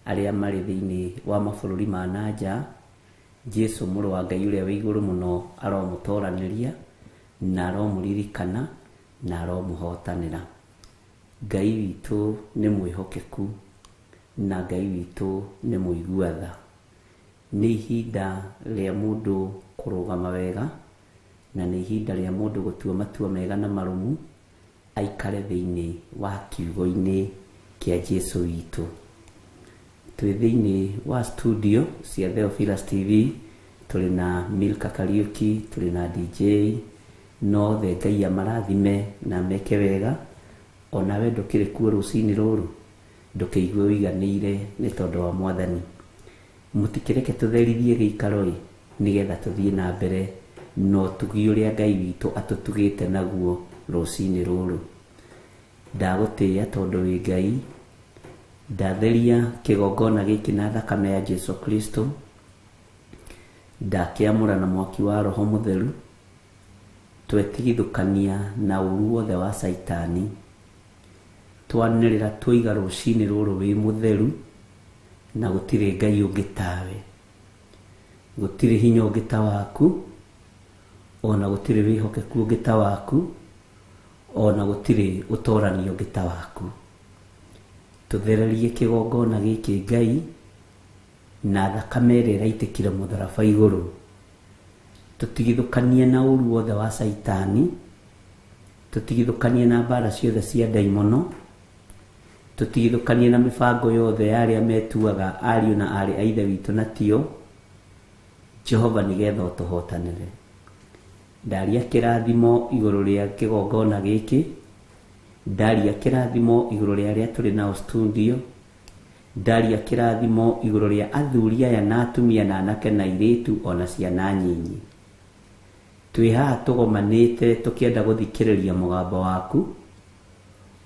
arĩa marĩ thĩinĩ wa mabũrũri ma na nja, Jesu mũrũ wa Ngai ũrĩa wĩ igũrũ mũno aromũtoranĩria na aromũririkana na aromũhotanĩra. Ngai witũ nĩ mwĩhokeku na Ngai witũ nĩ mũigua tha. Nĩ ihinda rĩa mũndũ kũrũgama wega na nĩ ihinda rĩa mũndũ gũtua matua mega na marũmu aikare thĩinĩ wa kiugo-inĩ kĩa Jesu witũ. Twĩ thĩinĩ wa studio cia Theophilus TV, tũrĩ na Milka Kariuki, tũrĩ na DJ, no othe Ngai amarathime na meke wega. Onawe ndũkĩrĩ kuo rũcinĩ rũrũ, ndũkĩigue ũiganĩire nĩ tondũ wa Mwathani. Mũtikĩreke tũtherithie gĩikaro ĩ, nĩgetha tũthiĩ na mbere na ũtugi ũrĩa Ngai witũ atũtugĩte naguo rũcinĩ rũrũ. Ndagũtĩĩa tondũ wĩ Ngai, ndatheria kĩgongona gĩkĩ na thakame ya Jesu Kristo, ndakĩamũra na mwaki wa Roho Mũtheru, twetigithũkania na ũru wothe wa Caitani, twanĩrĩra twoiga rũcinĩ rũrũ wĩ mũtheru, na gũtirĩ Ngai ũngĩ tawe, gũtirĩ hinya ũngĩ ta waku, ona gũtirĩ wĩhokeku ũngĩ ta waku, ona gũtirĩ ũtorani ũngĩ ta waku. Tũthererie kĩgongona gĩkĩ Ngai na thakame ĩrĩa ĩraitĩkire mũtharaba igũrũ, tũtigithũkanie na ũru wothe wa Caitani, tũtigithũkanie na mbara ciothe cia ndaimono, tũtigithũkanie na mĩbango yothe ya arĩa metuaga ariũ na aarĩ a Ithe witũ na tio. Jehova nĩgetha ũtũhotanĩre. Ndaria kĩrathimo igũrũ rĩa kĩgongona gĩkĩ, ndaria kĩrathimo igũrũ rĩa arĩa tũrĩ nao studio, ndaria kĩrathimo igũrũ rĩa athuri aya na atumia na anake na airĩtu ona ciana nyinyi. Twĩ haha tũgomanĩte tũkĩenda gũthikĩrĩria mũgambo waku,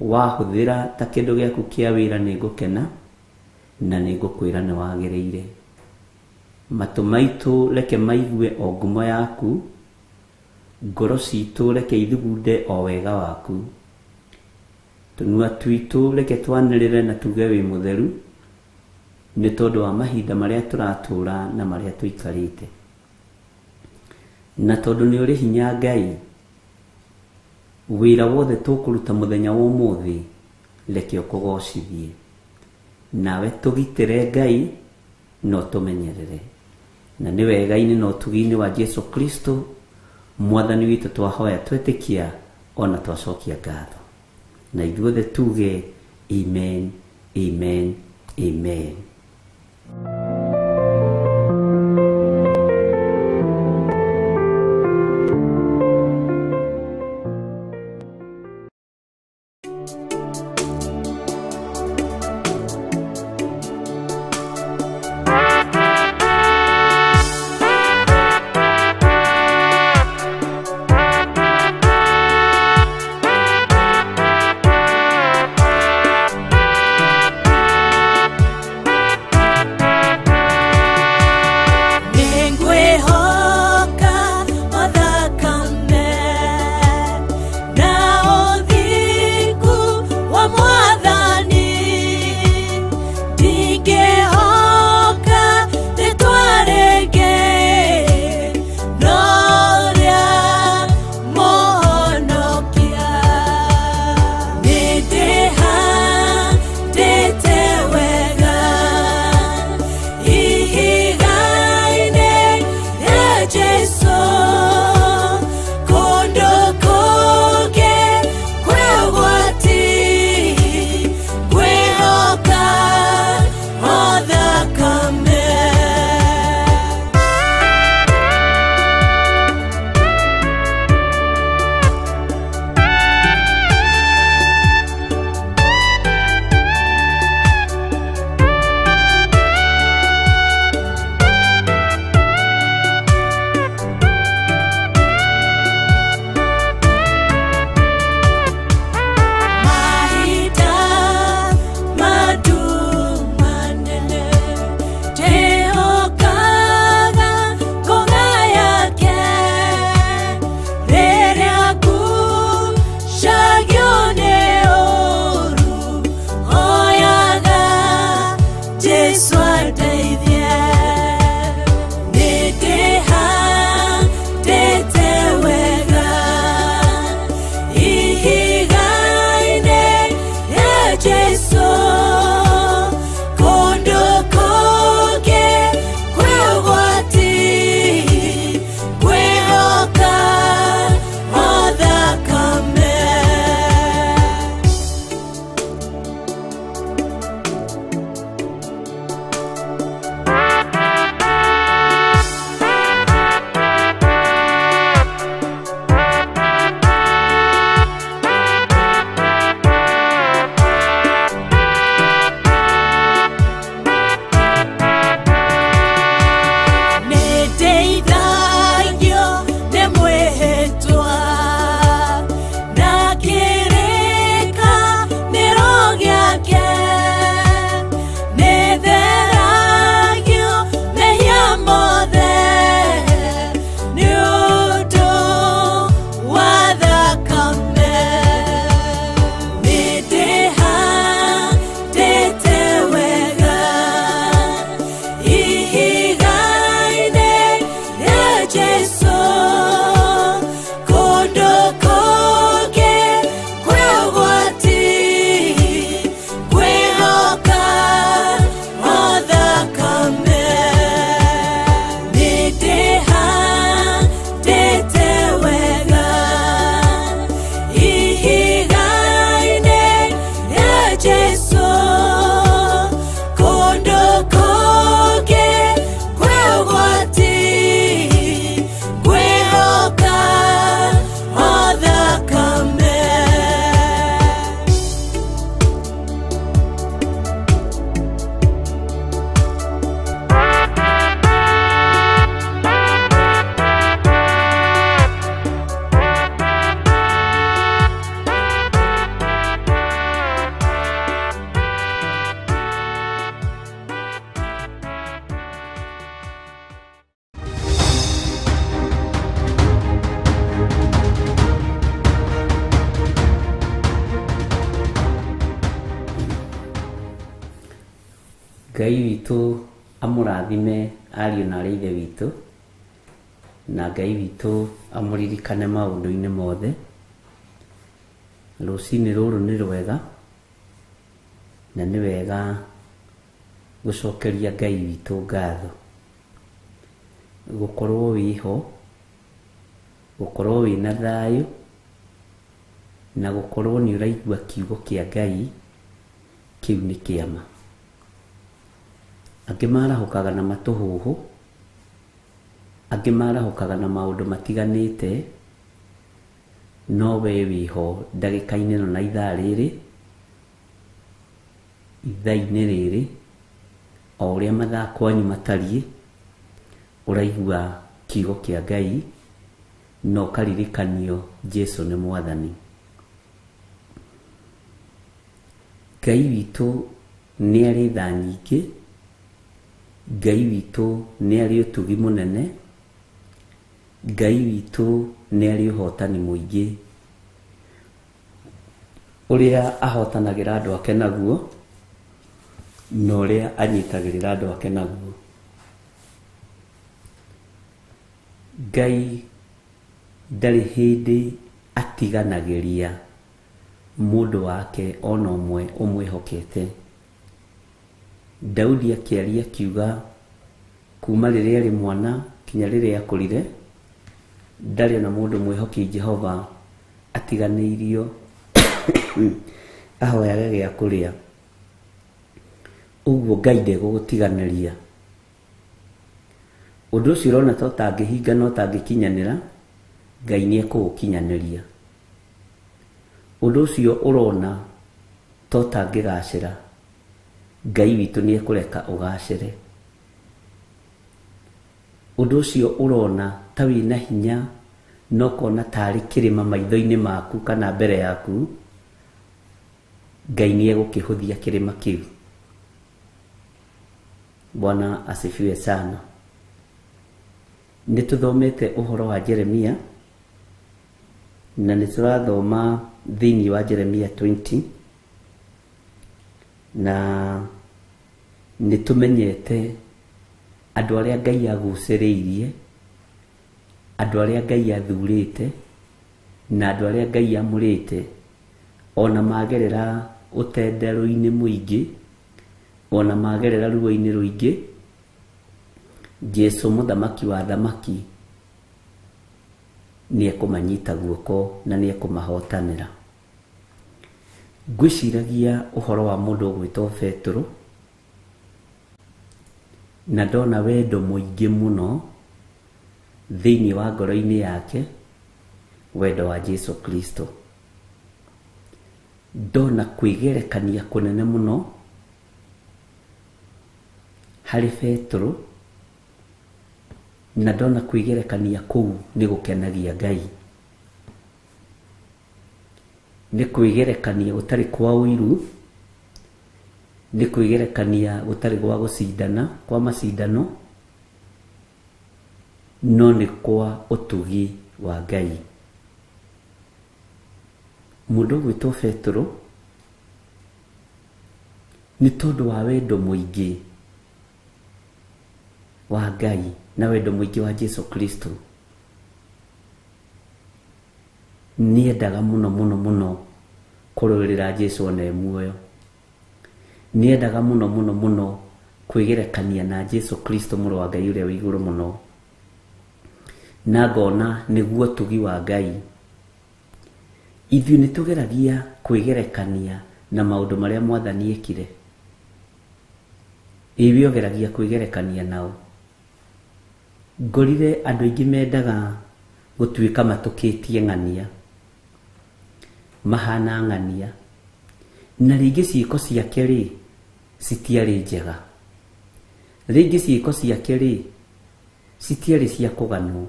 wahũthĩra ta kĩndũ gĩaku kĩa wĩra nĩ ngũkena na nĩ ngũkwĩra nĩ wagĩrĩire. Matũ maitũ reke maigue o ngumo yaku, ngoro citũ reke ithugunde o wega waku, tũnua twitũ reke twanĩrĩre na tuge wĩ mũtheru nĩ tondũ wa mahinda marĩa tũratũra na marĩa tũikarĩte. Na tondũ nĩ ũrĩ hinya Ngai, wĩra wothe tũkũruta mũthenya wa ũmũthĩ reke ũkũgocithie. Nawe tũgitĩre Ngai na ũtũmenyerere. Na nĩ wega-inĩ na ũtugi-inĩ wa Jesu Kristo Mwathani witũ twahoya twetĩkia ona twacokia ngatho. Na ithuothe tuge amen, amen, amen. Nĩngwĩhoka o thakame na ũthingu Ngai witũ amũrathime ariũ na arĩ ithe witũ, na Ngai witũ amũririkane maũndũ-inĩ mothe. Rũcinĩ rũrũ nĩ rwega, na nĩ wega gũcokeria Ngai witũ ngatho. Gũkorwo wĩho, gũkorwo wĩna thayũ, na gũkorwo nĩ ũraigua kiugo kĩa Ngai, kĩu nĩ kĩama. Angĩ marahũkaga na matũhũhũ, angĩ marahũkaga na maũndũ matiganĩte, no we wĩho ndagĩka-inĩ ĩno na ithaa rĩrĩ, ithaa-inĩ rĩrĩ, o ũrĩa mathaa kwanyu matariĩ, ũraigua kiugo kĩa Ngai, na ũkaririkanio Jesu nĩ Mwathani. Ngai witũ nĩ arĩ tha nyingĩ, Ngai witũ nĩ arĩ ũtugi mũnene, Ngai witũ nĩ arĩ ũhotani mũingĩ, ũrĩa ahotanagĩra andũ ake naguo, na ũrĩa anyitagĩrĩra andũ ake naguo. Ngai ndarĩ hĩndĩ atiganagĩria mũndũ wake ona ũmwe ũmwĩhokete. Daudi akĩaria akiuga kuma rĩrĩa arĩ mwana kinya rĩrĩa akũrire, ndarĩ ona mũndũ mwĩhoki Jehova atiganĩirio ahoyage gĩa kũrĩa. Ũguo Ngai ndegũgũtiganĩria. Ũndũ ũcio ũrona ta ũtangĩhinga na ũtangĩkinyanĩra, Ngai nĩ ekũũkinyanĩria. Ũndũ ũcio ũrona ta ũtangĩgacĩra, Ngai witũ nĩ ekũreka ũgacĩre. Ũndũ ũcio ũrona ta wĩna hinya na ũkona tarĩ kĩrĩma maitho-inĩ maku kana mbere yaku, Ngai nĩ egũkĩhũthia kĩrĩma kĩu. Bwana asifiwe sana. Nĩ tũthomete ũhoro wa Jeremia, na nĩ tũrathoma thĩinĩ wa Jeremia 20, na nĩ tũmenyete andũ arĩa Ngai agucĩrĩirie, andũ arĩa Ngai athurĩte, na andũ arĩa Ngai amũrĩte, ona magerera ũtenderũ-inĩ mũingĩ, ona magerera ruo-inĩ rũingĩ, Jesu mũthamaki wa thamaki nĩ ekũmanyita guoko na nĩ ekũmahotanĩra. Ngwĩciragia ũhoro wa mũndũ ũgwĩtwo Petero, na ndona wendo mũingĩ mũno thĩinĩ wa ngoro-inĩ yake, wendo wa Jesu Kristo. Ndona kwĩgerekania kũnene mũno harĩ Petero, na ndona kwĩgerekania kũu nĩ gũkenagia Ngai. Nĩ kwĩgerekania gũtarĩ kwa ũiru, nĩ kwĩgerekania gũtarĩ gwa gũcindana, kwa macindano, no nĩ kwa ũtugi wa Ngai. Mũndũ ũgwĩtwo Petero, nĩ tondũ wa wendo mũingĩ wa Ngai na wendo mũingĩ wa Jesu Kristo, nĩendaga mũno mũno mũno kũrũĩrĩra Jesu ona e muoyo. Nĩendaga mũno mũno mũno kwĩgerekania na Jesu Kristo mũrũ wa Ngai ũrĩa wĩ igũrũ mũno, na ngona nĩguo ũtugi wa Ngai. Ithuĩ nĩ tũgeragia kwĩgerekania na maũndũ marĩa Mwathani ekire. Ĩ we ũgeragia kwĩgerekania nao. Ngorire andũ aingĩ mendaga gũtuĩka matũkĩtie ng'ania, mahana ng'ania, na rĩngĩ ciĩko ciake rĩ citiarĩ njega, rĩngĩ ciĩko ciake rĩ citiarĩ cia kũganwo.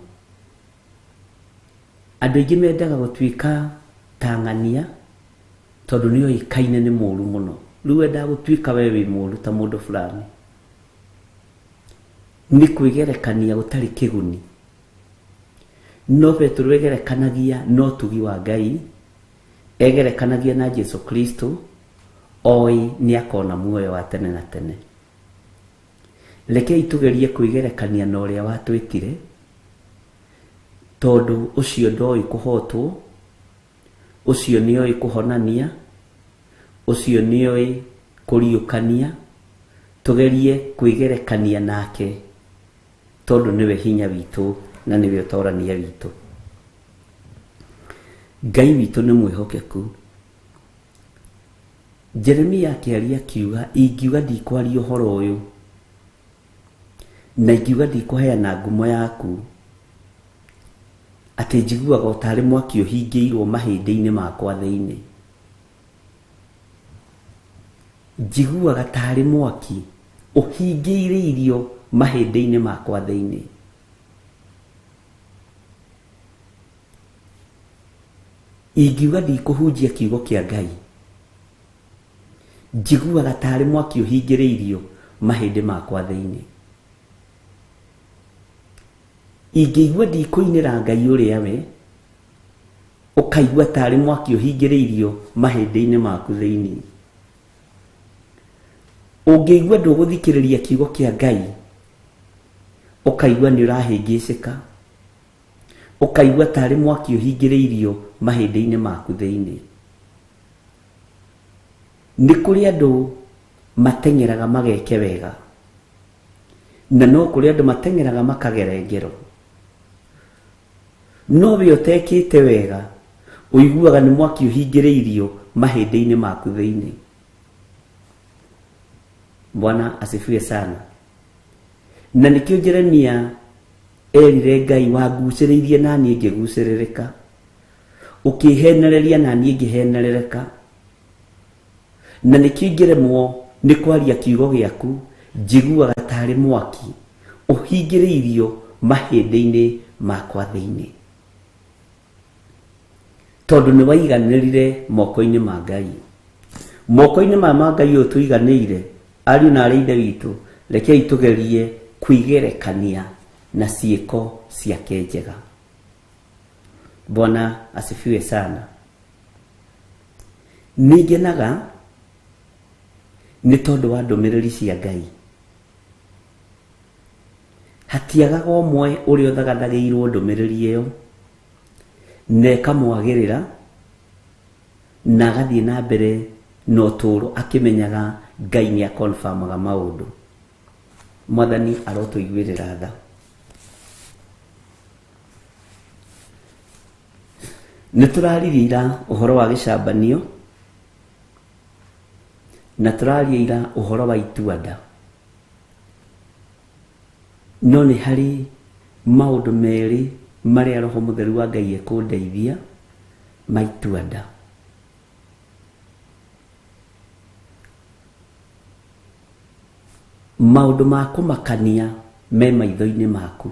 Andũ aingĩ mendaga gũtuĩka ta ng'ania tondũ nĩ oĩkaine nĩ mũru mũno. Rĩu wendaga gũtuĩka we wĩ mũru ta mũndũ fulani. Nĩ kwĩgerekania gũtarĩ kĩguni. No Petero egerekanagia na ũtugi wa Ngai, egerekanagia na Jesu Kristo, oĩ nĩ akona muoyo wa tene na tene. Rekei tũgerie kwĩgerekania na ũrĩa watwĩtire, tondũ ũcio ndoĩ kũhotwo, ũcio nĩoĩ kũhonania, ũcio nĩoĩ kũriũkania. Tũgerie kwĩgerekania nake, tondũ nĩwe hinya witũ na nĩwe ũtorania witũ. Ngai witũ nĩ mwĩhokeku. Jeremia akĩaria akiuga, ingiuga ndikwaria ũhoro ũyũ, na ingiuga ndikũheana ngumo yaku, atĩ njiguaga o tarĩ mwaki ũhingĩirwo mahĩndĩ-inĩ makwa thĩinĩ. Njiguaga tarĩ mwaki ũhingĩirĩirio mahĩndĩ-inĩ makwa thĩinĩ. Ingiuga ndikũhunjia kiugo kĩa Ngai, njiguaga tarĩ mwaki ũhingĩrĩirio mahĩndĩ makwa thĩinĩ. Ingĩigua ndikũinĩra Ngai ũrĩa we, ũkaigua tarĩ mwaki ũhingĩrĩirio mahĩndĩ-inĩ maku thĩinĩ. Ũngĩigua ndũgũthikĩrĩria kiugo kĩa Ngai, ũkaigua nĩ ũrahĩngĩcĩka, ũkaigua tarĩ mwaki ũhingĩrĩirio mahĩndĩ-inĩ maku thĩinĩ. Nĩ kũrĩ andũ mateng'eraga mageke wega, na no kũrĩ andũ mateng'eraga makagere ngero. No we ũtekĩte wega, ũiguaga nĩ mwaki ũhingĩrĩirio mahĩndĩ-inĩ maku thĩinĩ. Bwana asifiwe sana. Na nĩkĩo Jeremia erire Ngai, wangucĩrĩirie na niĩ ngĩgucĩrĩrĩka, ũkĩhenereria na niĩ ngĩhenerereka, na nĩkĩo ingĩremwo nĩ kwaria kiugo gĩaku, njiguaga tarĩ mwaki ũhingĩrĩirio mahĩndĩ-inĩ makwa thĩinĩ. Tondũ nĩ waiganĩrire moko-inĩ ma Ngai. Moko-inĩ maya ma Ngai ũyũ tũiganĩire, ariũ na arĩ ithe witũ, rekei tũgerie kwĩgerekania na ciĩko ciake njega. Bwana asifiwe sana. Nĩ ngenaga nĩ tondũ wa ndũmĩrĩri cia Ngai. Hatiagaga ũmwe ũrĩa ũthagathagĩirwo ndũmĩrĩri ĩyo, na ĩkamwagĩrĩra, na agathiĩ na mbere na ũtũũro akĩmenyaga Ngai nĩ akonfamaga maũndũ. Mwathani arotũiguĩrĩra tha. Nĩ tũraririe ira ũhoro wa gĩcambanio, na tũraria ira ũhoro wa itua-nda. No nĩ harĩ maũndũ merĩ marĩa Roho Mũtheru wa Ngai ekũndeithia ma itua-nda. Maũndũ ma kũmakania me maitho-inĩ maku.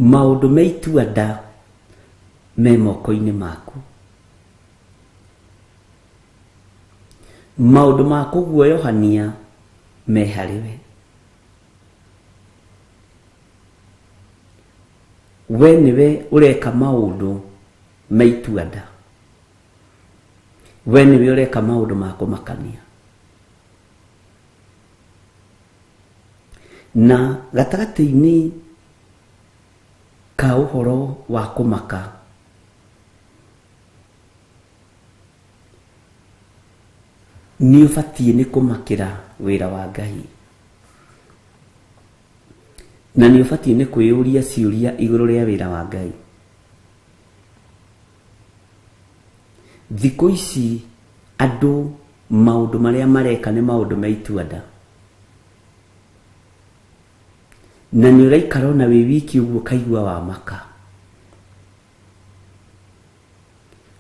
Maũndũ me itua-nda me moko-inĩ maku. Maũndũ ma kũguoyohania me harĩ we. We nĩwe ũreka maũndũ me itua-nda. We nĩwe ũreka maũndũ ma kũmakania. Na gatagatĩ-inĩ ka ũhoro wa kũmaka, nĩ ũbatiĩ nĩ kũmakĩra wĩra wa Ngai. Na nĩ ũbatiĩ nĩ kwĩyũria ciũria igũrũ rĩa wĩra wa Ngai. Thikũ ici andũ maũndũ marĩa mareka nĩ maũndũ me itua-nda. Na nĩ ũraikara ona wĩ wiki ũguo ũkaigua wamaka.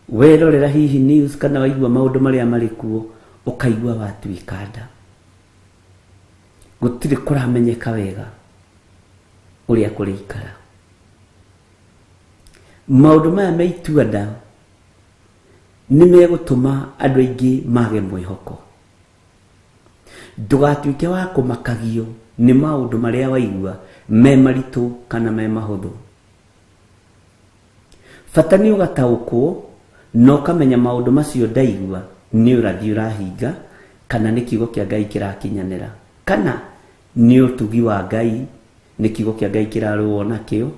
Werorera hihi news kana waigua maũndũ marĩa marĩ kuo ũkaigua watuĩka nda. Gũtirĩ kũramenyeka wega ũrĩa kũrĩikara. Maũndũ maya me itua-nda nĩ megũtũma andũ aingĩ mage mwĩhoko. Ndũgatuĩke wa kũmakagio nĩ maũndũ marĩa waigua me maritũ kana me mahũthũ. Bata nĩ ũgataũkwo na ũkamenya maũndũ macio ndaigua nĩ ũrathi ũrahinga Kana nĩ kiugo kĩa Ngai kĩrakinyanĩra, kana nĩ ũtugi wa Ngai, nĩ kiugo kĩa Ngai kĩrarũo nakĩo.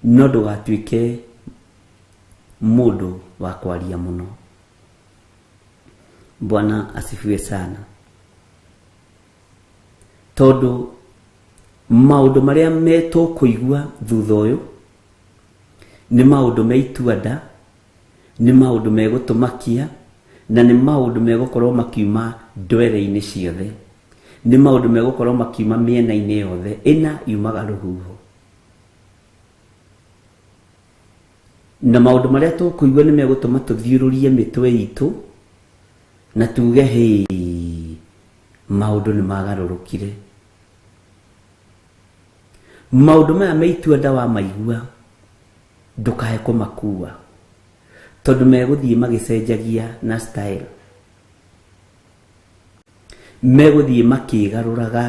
No ndũgatuĩke mũndũ wa kwaria mũno. Bwana asifiwe sana. Tondũ maũndũ marĩa metũkũigua thutha ũyũ nĩ maũndũ me itua-nda, nĩ maũndũ megũtũmakia, na nĩ maũndũ megũkorwo makiuma ndwere-inĩ ciothe, nĩ maũndũ megũkorwo makiuma mĩena-inĩ yothe ĩna yumaga rũhuho. Na maũndũ marĩa tũkũigua nĩ megũtũma tũthiũrũrie mĩtwe itũ na tuge hĩ, maũndũ nĩ magarũrũkire. Maũndũ maya me itua-nda wamaigua ndũkae kũmakua, tondũ megũthiĩ magĩcenjagia na style, megũthiĩ makĩgarũraga.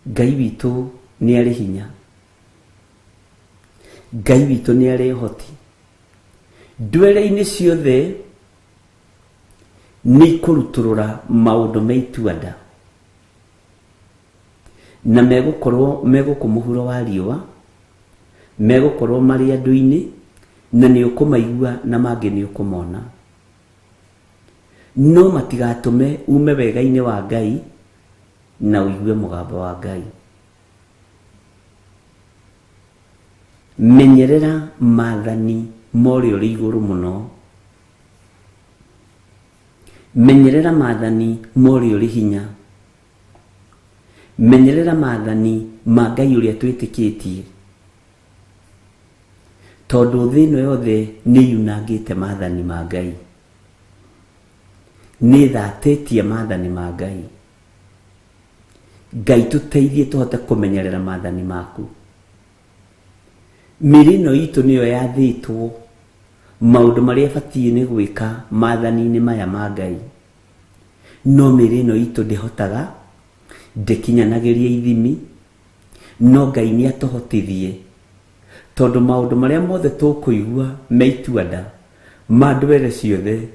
Ngai witũ nĩ arĩ hinya, Ngai witũ nĩ arĩ ũhoti. Ndwere-inĩ ciothe nĩ ikũrutũrũra maũndũ me itua-nda, na megũkorwo megũkũ mũhuro wa riũa, megũkorwo marĩ andũ-inĩ, na nĩ ũkũmaigua na mangĩ nĩ ũkũmona. No matigatũme ume wega-inĩ wa Ngai na ũigue mũgambo wa Ngai. Menyerera maathani ma ũrĩa ũrĩ igũrũ mũno. Menyerera maathani ma ũrĩa ũrĩ hinya. Menyerera maathani ma Ngai ũrĩa twĩtĩkĩtie, tondũ thĩ ĩno yothe nĩ yunangĩte maathani ma Ngai, nĩ ĩthatĩtie maathani ma Ngai. Ngai tũteithie tũhote kũmenyerera maathani maku. Mĩĩrĩ ĩno itũ nĩyo yathĩtwo maũndũ marĩa ĩbatiĩ nĩ gwĩka maathani-inĩ maya ma Ngai, no mĩĩrĩ ĩno itũ ndĩhotaga, ndĩkinyanagĩria ithimi. No Ngai nĩ atũhotithie, tondũ maũndũ marĩa mothe tũkũigua me itua-nda ma ndwere ciothe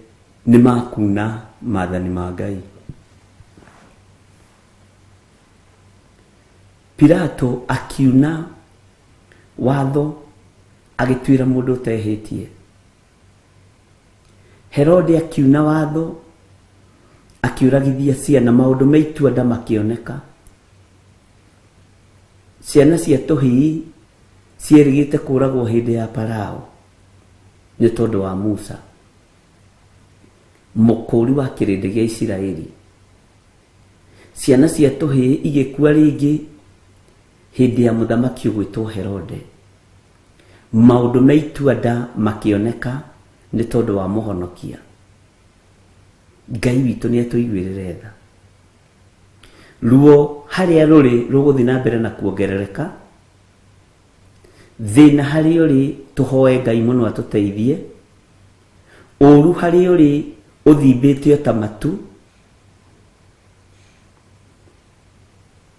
nĩ makuna maathani ma Ngai. Pilato akiuna watho agĩtuĩra mũndũ ũtehĩtie. Herode akiuna watho akĩũragithia ciana, maũndũ me itua-nda makĩoneka. Ciana cia tũhĩĩ cierĩgĩte kũragwo hĩndĩ ya Farao nĩ tondũ wa Musa, mũkũũri wa kĩrĩndĩ gĩa Isiraeli. Ciana cia tũhĩĩ igĩkua rĩngĩ hĩndĩ ya mũthamaki ũgwĩtwo Herode. Maũndũ me itua-nda makĩoneka nĩ tondũ wa mũhonokia. Ngai witũ nĩ atũiguĩrĩre tha. Ruo harĩa rũrĩ rũgũthiĩ na mbere na kuongerereka. Thĩna harĩa ũrĩ tũhoe Ngai mũno atũteithie. Ũru harĩa ũrĩ ũthimbĩte o ta matu,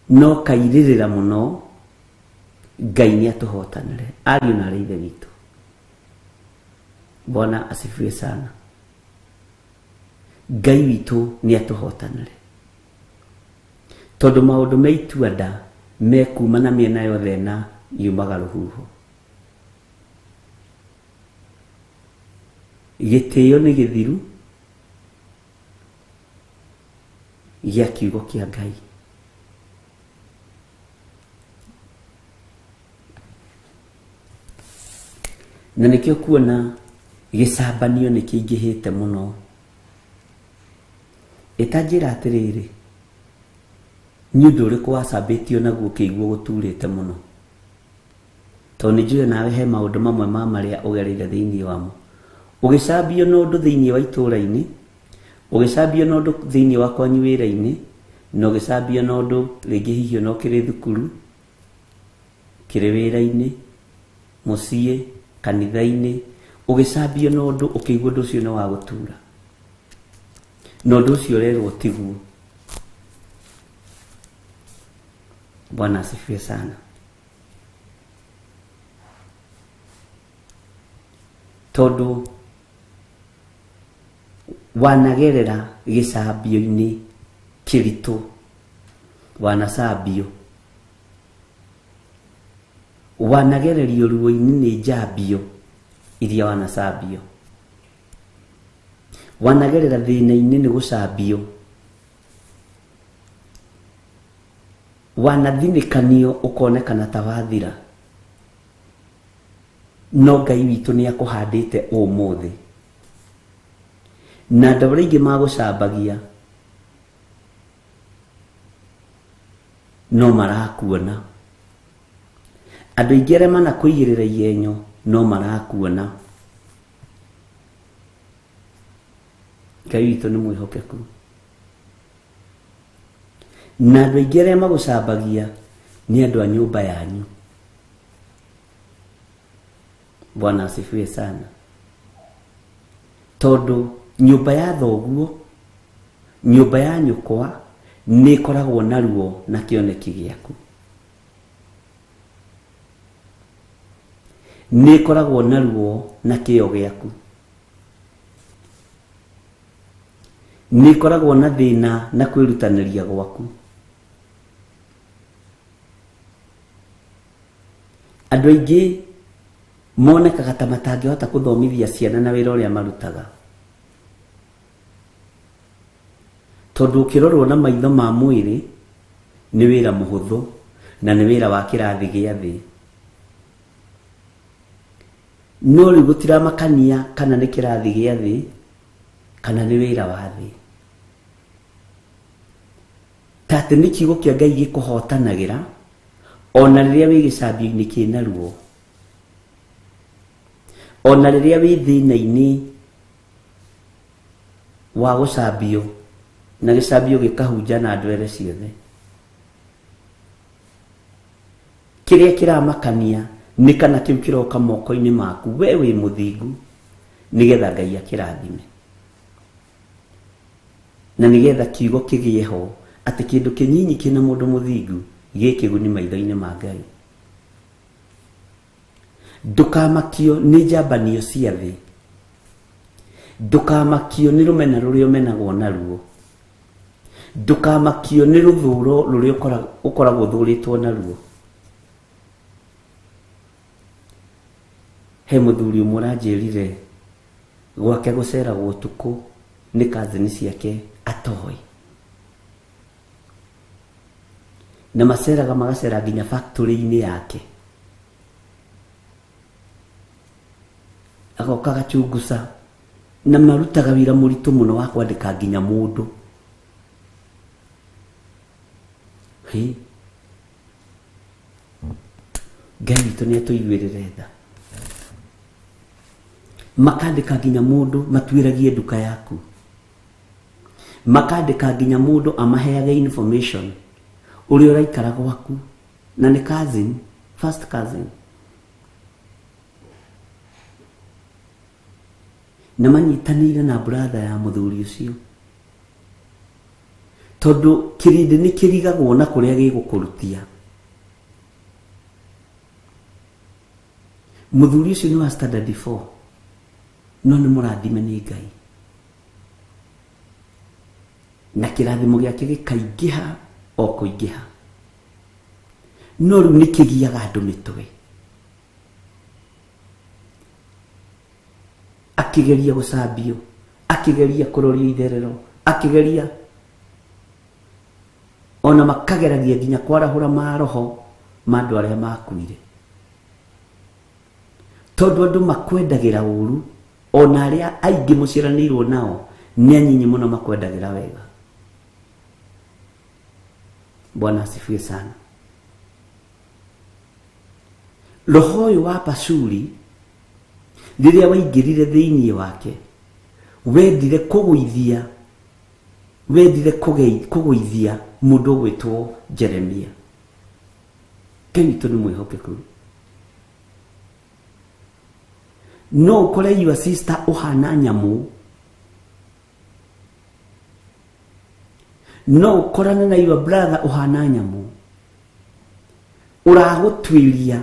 no kairĩrĩra mũno. Ngai nĩ atũhotanĩre, ariũ na arĩ ithe witũ. Bwana asifiwe sana. Ngai witũ nĩ atũhotanĩre, tondũ maũndũ me itua-nda mekuma na mĩena yothe na yumaga rũhuho. Gĩtĩo nĩ gĩthiru gĩa kiugo kĩa Ngai. Na nĩkĩo kuona gĩcambanio nĩ kĩingĩhĩte mũno. Ĩtanjĩra atĩrĩrĩ, nĩ ũndũ ũrĩkũ wacambĩtio naguo ũkĩigua gũturĩte mũno? Tondũ nĩ njũĩ nawe he maũndũ mamwe ma marĩa ũgereire thĩinĩ wamo. Ũgĩcambio na ũndũ thĩinĩ wa itũũra-inĩ, ũgĩcambio na ũndũ thĩinĩ wa kwanyu wĩra-inĩ, na ũgĩcambio na ũndũ rĩngĩ hihi ona ũkĩrĩ thukuru, ũkĩrĩ wĩra-inĩ, mũciĩ, kanitha-inĩ, ũgĩcambio na ũndũ ũkĩigua ũndũ ũcio nĩ wa gũtura. Na ũndũ ũcio ũrerwo tiguo. Bwana asifiwe sana. Tondũ Wanagerera gĩcambio-inĩ kĩritũ, wanacambio, wanagererio ruo-inĩ nĩ njambio iria wanacambio, wanagerera thĩna-inĩ nĩ gũcambio, wanathinĩkanio ũkonekana ta wathira, no Ngai witũ nĩ akũhandĩte ũmũthĩ. Na andũ arĩa aingĩ magũcambagia no marakuona, andũ aingĩ arĩa manakũigĩrĩra igenyo no marakuona. Ngai witũ nĩ mwĩhokeku. Na andũ aingĩ arĩa magũcambagia nĩ andũ a nyũmba yanyu. Bwana asifiwe sana. Tondũ nyũmba ya thoguo, nyũmba ya nyũkwa nĩ ĩkoragwo na ruo na kĩoneki gĩaku, nĩ ĩkoragwo na ruo na kĩo gĩaku, nĩ ĩkoragwo na thĩna na kwĩrutanĩria gwaku. Andũ aingĩ monekaga ta matangĩhota gũthomithia ciana na wĩra ũrĩa marutaga, tondũ ũkĩrorwo na maitho ma mwĩrĩ nĩ wĩra mũhũthũ na nĩ wĩra wa kĩrathi gĩa thĩ. No rĩu gũtiramakania kana nĩ kĩrathi gĩa thĩ kana nĩ wĩra wa thĩ, ta atĩ nĩ kiugo kĩa Ngai gĩkũhotanagĩra ona rĩrĩa wĩ gĩcambio-inĩ kĩna ruo, ona rĩrĩa wĩ thĩna-inĩ wa gũcambio na gĩcambio gĩkahunja na ndwere ciothe. Kĩrĩa kĩramakania nĩ kana kĩu kĩroka moko-inĩ maku we wĩ mũthingu, nĩgetha Ngai akĩrathime na nĩgetha kiugo kĩgĩe ho atĩ kĩndũ kĩnyinyi kĩna mũndũ mũthingu gĩ kĩguni maitho-inĩ ma Ngai. Ndũkamakio nĩ njambanio cia thĩ, ndũkamakio nĩ rũmena rũrĩa ũmenagwo naruo, ndũkamakio nĩ rũthũro rũrĩa ũkoragwo ũthũrĩtwo naruo. He mũthuri ũmwe ũranjĩrire gwake gũceragwo ũtukũ nĩ cousin ciake atoĩ, na maceraga magacera nginya factory-inĩ yake, agoka agachunguca, na marutaga wĩra mũritũ mũno wa kwandĩka nginya mũndũ. Hĩ, Ngai witũ nĩ atũiguĩrĩre tha. Makandĩka nginya mũndũ matuĩragie nduka yaku, makandĩka nginya mũndũ amaheage information ũrĩa ũraikara gwaku, na nĩ cousin, first cousin, na manyitanĩire na brother ya mũthuri ũcio, tondũ kĩrĩndĩ nĩ kĩrigagwo na kũrĩa gĩgũkũrutia. Mũthuri ũcio nĩ wa standard 4, no nĩ mũrathime nĩ Ngai, na kĩrathimo gĩake gĩkaingĩha o kũingĩha, no rĩu nĩ kĩgiaga andũ mĩtwe. Akĩgeria gũcambio, akĩgeria kũrorio itherero, akĩgeria ona makageragia nginya kwarahũra maroho ma andũ arĩa makuire, tondũ andũ makwendagĩra ũru, ona arĩa aingĩ mũciaranĩirwo nao nĩ anyinyi mũno makwendagĩra wega. Bwana asifiwe sana. Roho ũyũ wa Pashuri rĩrĩa waingĩrire thĩinĩ wake, wendire kũgũithia, wendire kũgũithia mũndũ ũgwĩtwo Jeremia. Ngai witũ nĩ mwĩhokeku. No ũkore your sister ũhana nyamũ, no ũkorane na your brother ũhana nyamũ, ũragũtuĩria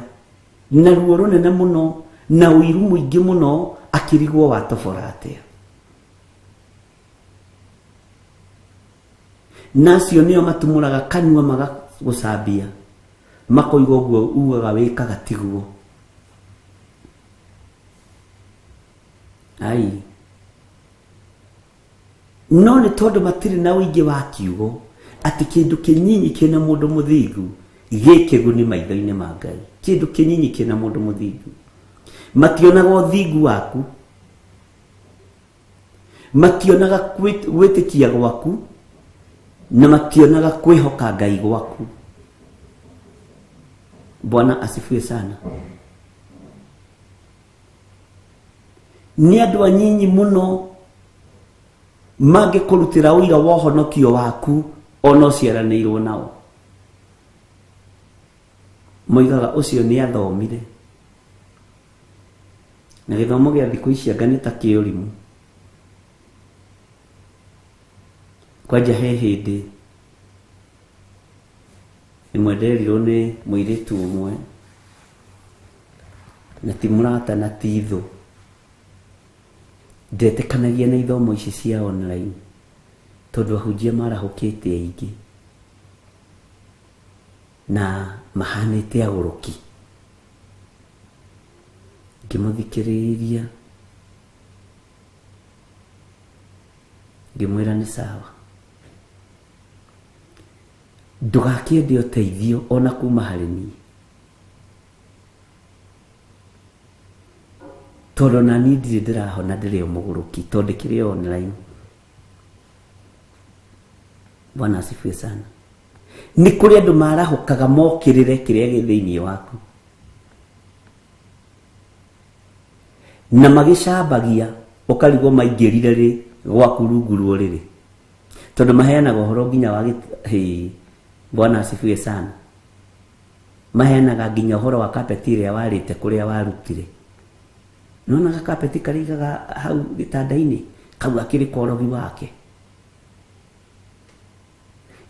na ruo rũnene mũno na ũiru mũingĩ mũno, akĩrigwo watobora atĩa. Na acio nĩo matumũraga kanua magagũcambia, makoiga ũguo ugaga wĩkaga tiguo. Ai, no nĩ tondũ matirĩ na ũingĩ wa kiugo atĩ kĩndũ kĩnyinyi kĩna mũndũ mũthingu gĩkĩguni maitho-inĩ ma Ngai. Kĩndũ kĩnyinyi kĩna mũndũ mũthingu, mationaga ũthingu waku, mationaga gwĩtĩkia gwaku, na mationaga kwĩhoka Ngai gwaku. Bwana asifiwe sana. Nĩ andũ anyinyi mũno mangĩkũrutĩra ũira wa ũhonokio waku ona ũciaranĩirwo nao. Moigaga ũcio nĩ athomire, na gĩthomo gĩa thikũ ici anga nĩ ta kĩũrimũ. Kwanja he hĩndĩ ĩmwe nderirwo nĩ mũirĩtu ũmwe, na ti mũrata na ti thũ, ndetĩkanagia na ithomo ici cia online tondũ ahunjia marahũkĩte aingĩ na mahanĩte agũrũki. Ngĩmũthikĩrĩria, ngĩmwĩra nĩ sawa, ndũgakĩende ũteithio ona kuma harĩ niĩ, tondũ na niĩ ndirĩ ndĩrahona, ndĩrĩ o mũgũrũki tondũ ndĩkĩrĩ online. Bwana asifiwe sana. Nĩ kũrĩ andũ marahũkaga mokĩrĩre kĩrĩa gĩ thĩinĩ waku, na magĩcambagia ũkarigwo maingĩrire rĩ gwaku rungu rwa ũrĩrĩ, tondũ maheanaga ũhoro nginya wa Bwana asifiwe sana. Maheanaga nginya ũhoro wa kapeti ĩrĩa warĩte kũrĩa warutire. Nĩwonaga kapeti karĩa igaga hau gĩtanda-inĩ, kau akĩrĩ korogi wake.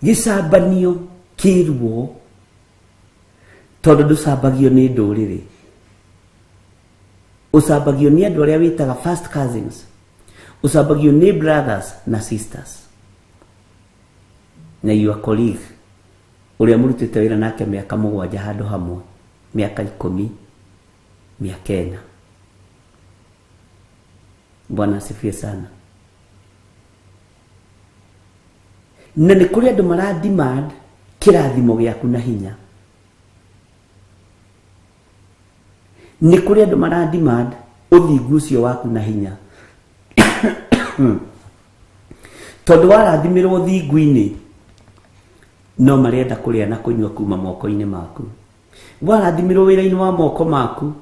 Gĩcambanio kĩruo, tondũ ndũcambagio nĩ ndũrĩrĩ, ũcambagio nĩ andũ arĩa wĩtaga first cousins, ũcambagio nĩ brothers na sisters na your colleague ũrĩa mũrutĩte wĩra nake mĩaka 7 handũ hamwe, mĩaka 10, mĩaka 4. Bwana asifiwe sana. Na nĩ kũrĩ andũ mara demand kĩrathimo gĩaku na hinya. Nĩ kũrĩ andũ mara demand ũthingu ũcio waku na hinya. Tondũ warathimĩrwo ũthingu-inĩ, no marenda kũrĩa na kũnyua kuma moko-inĩ maku. Warathimĩrwo wĩra-inĩ wa moko maku,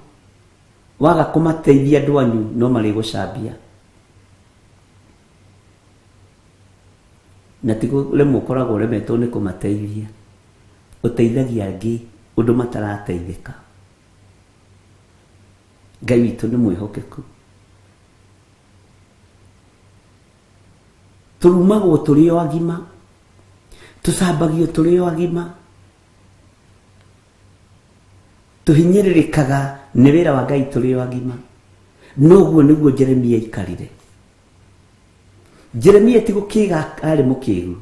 waga kũmateithia andũ anyu, no marĩgũcambia. Na ti rĩmwe ũkoragwo ũremetwo nĩ kũmateithia, ũteithagia angĩ ũndũ matarateithĩka. Ngai witũ nĩ mwĩhokeku. Tũrumagwo tũrĩ o agima, tũcambagio tũrĩ o agima, tũhinyĩrĩrĩkaga nĩ wĩra wa Ngai tũrĩ o agima. Noguo nĩguo Jeremia aikarire. Jeremia ti gũkĩga arĩ mũkĩgu,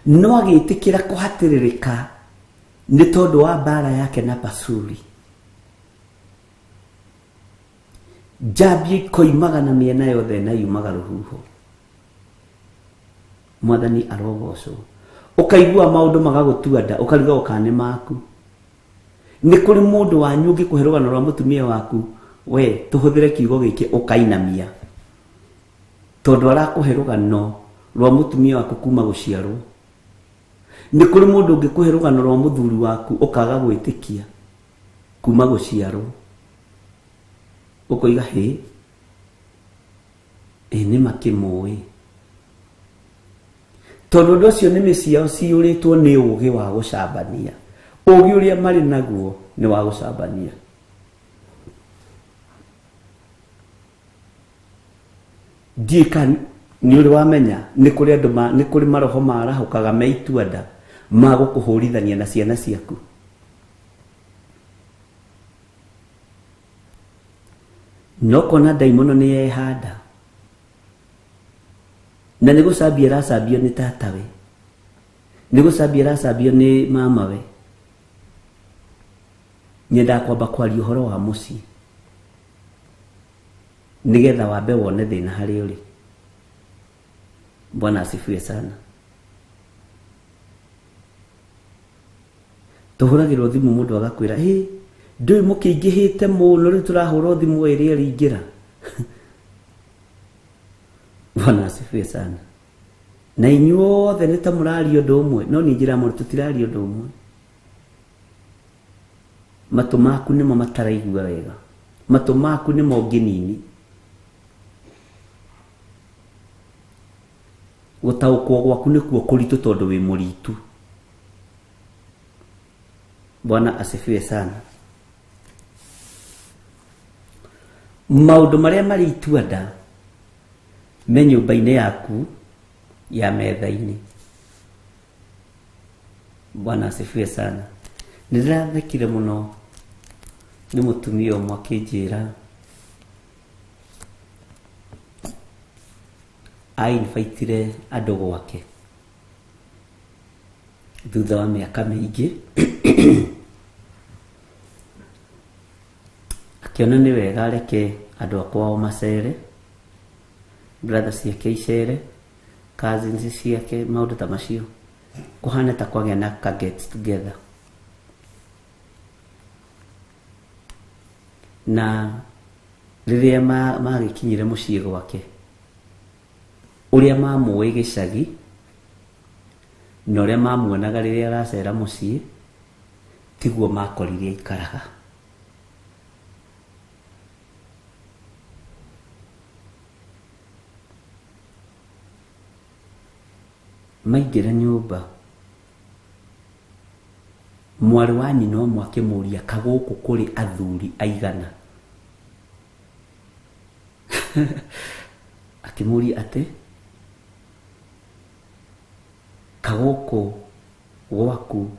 no agĩtĩkĩra kũhatĩrĩrĩka nĩ tondũ wa mbara yake na Pasuri. Njambia ikoimaga na mĩena yothe na yumaga rũhuho. Mwathani arogocwo. Ũkaigua maũndũ magagũtua nda, ũkarigwo kana nĩ maku. Nĩ kũrĩ mũndũ wanyu ũngĩkũhe rũgano rwa mũtumia waku, we tũhũthĩre kiugo gĩkĩ ũkainamia, tondũ arakũhe rũgano rwa mũtumia waku kuma gũciarwo. Nĩ kũrĩ mũndũ ũngĩkũhe rũgano rwa mũthuri waku ũkaga gwĩtĩkia kuma gũciarwo, ũkoiga hĩ, ĩ nĩ makĩmũĩ, tondũ ũndũ ũcio nĩmĩ ciao ciyũrĩtwo nĩ ũũgĩ wa gũcambania. Ũũgĩ ũrĩa marĩ naguo nĩ wa gũcambania. Ndiũĩ kana nĩ ũrĩ wamenya nĩ kũrĩ andũ nĩ kũrĩ maroho marahũkaga me itua nda ma gũkũhũrithania na ciana ciaku. No kona ndaimono nĩ yehanda, Na nĩ gũcambia aracambio nĩ tatawe, nĩ gũcambia aracambio nĩ mamawe. Nyendaga kwamba kwaria ũhoro wa mũciĩ nĩgetha wambe wone thĩna harĩa ũrĩ. Bwana asifiwe sana. Tũhũragĩrwo thimũ mũndũ agakwĩra hĩ ndũĩ mũkĩingĩhĩte mũno rĩu tũrahũrwo thimũ ĩrĩa ĩrĩingĩra. Bwana asifiwe sana. Na inyuothe nĩ ta mũraria ũndũ ũmwe, no niĩ njĩra mũndũ tũtiraria ũndũ ũmwe. Matũ maku nĩmo mataraigua wega, matũ maku nĩmo ngĩnini. Gũtaũkwo gwaku nĩkuo kũritũ tondũ wĩ mũritu. Bwana asifiwe sana. Maũndũ marĩa marĩ itua-nda me nyũmba-inĩ yaku ya metha-inĩ. Bwana asifiwe sana. Nĩ ndĩrathekire mũno nĩ mũtumia ũmwe akĩnjĩra ainbaitire andũ gwake thutha wa mĩaka mĩingĩ, akĩona nĩ wega areke andũ a kwao macere, brother ciake icere, cousins ciake, maũndũ ta macio, kũhana ta kwagĩa na ka get together. Na rĩrĩa magĩkinyire mũciĩ gwake, ũrĩa mamũĩ gĩcagi na ũrĩa mamuonaga rĩrĩa aracera mũciĩ tiguo makorire aikaraga. Maingĩra nyũmba, mwarĩ wa nyina ũmwe akĩmũria kagũkũ kũrĩ athuri aigana. Akĩmũria atĩ kagũkũ gwaku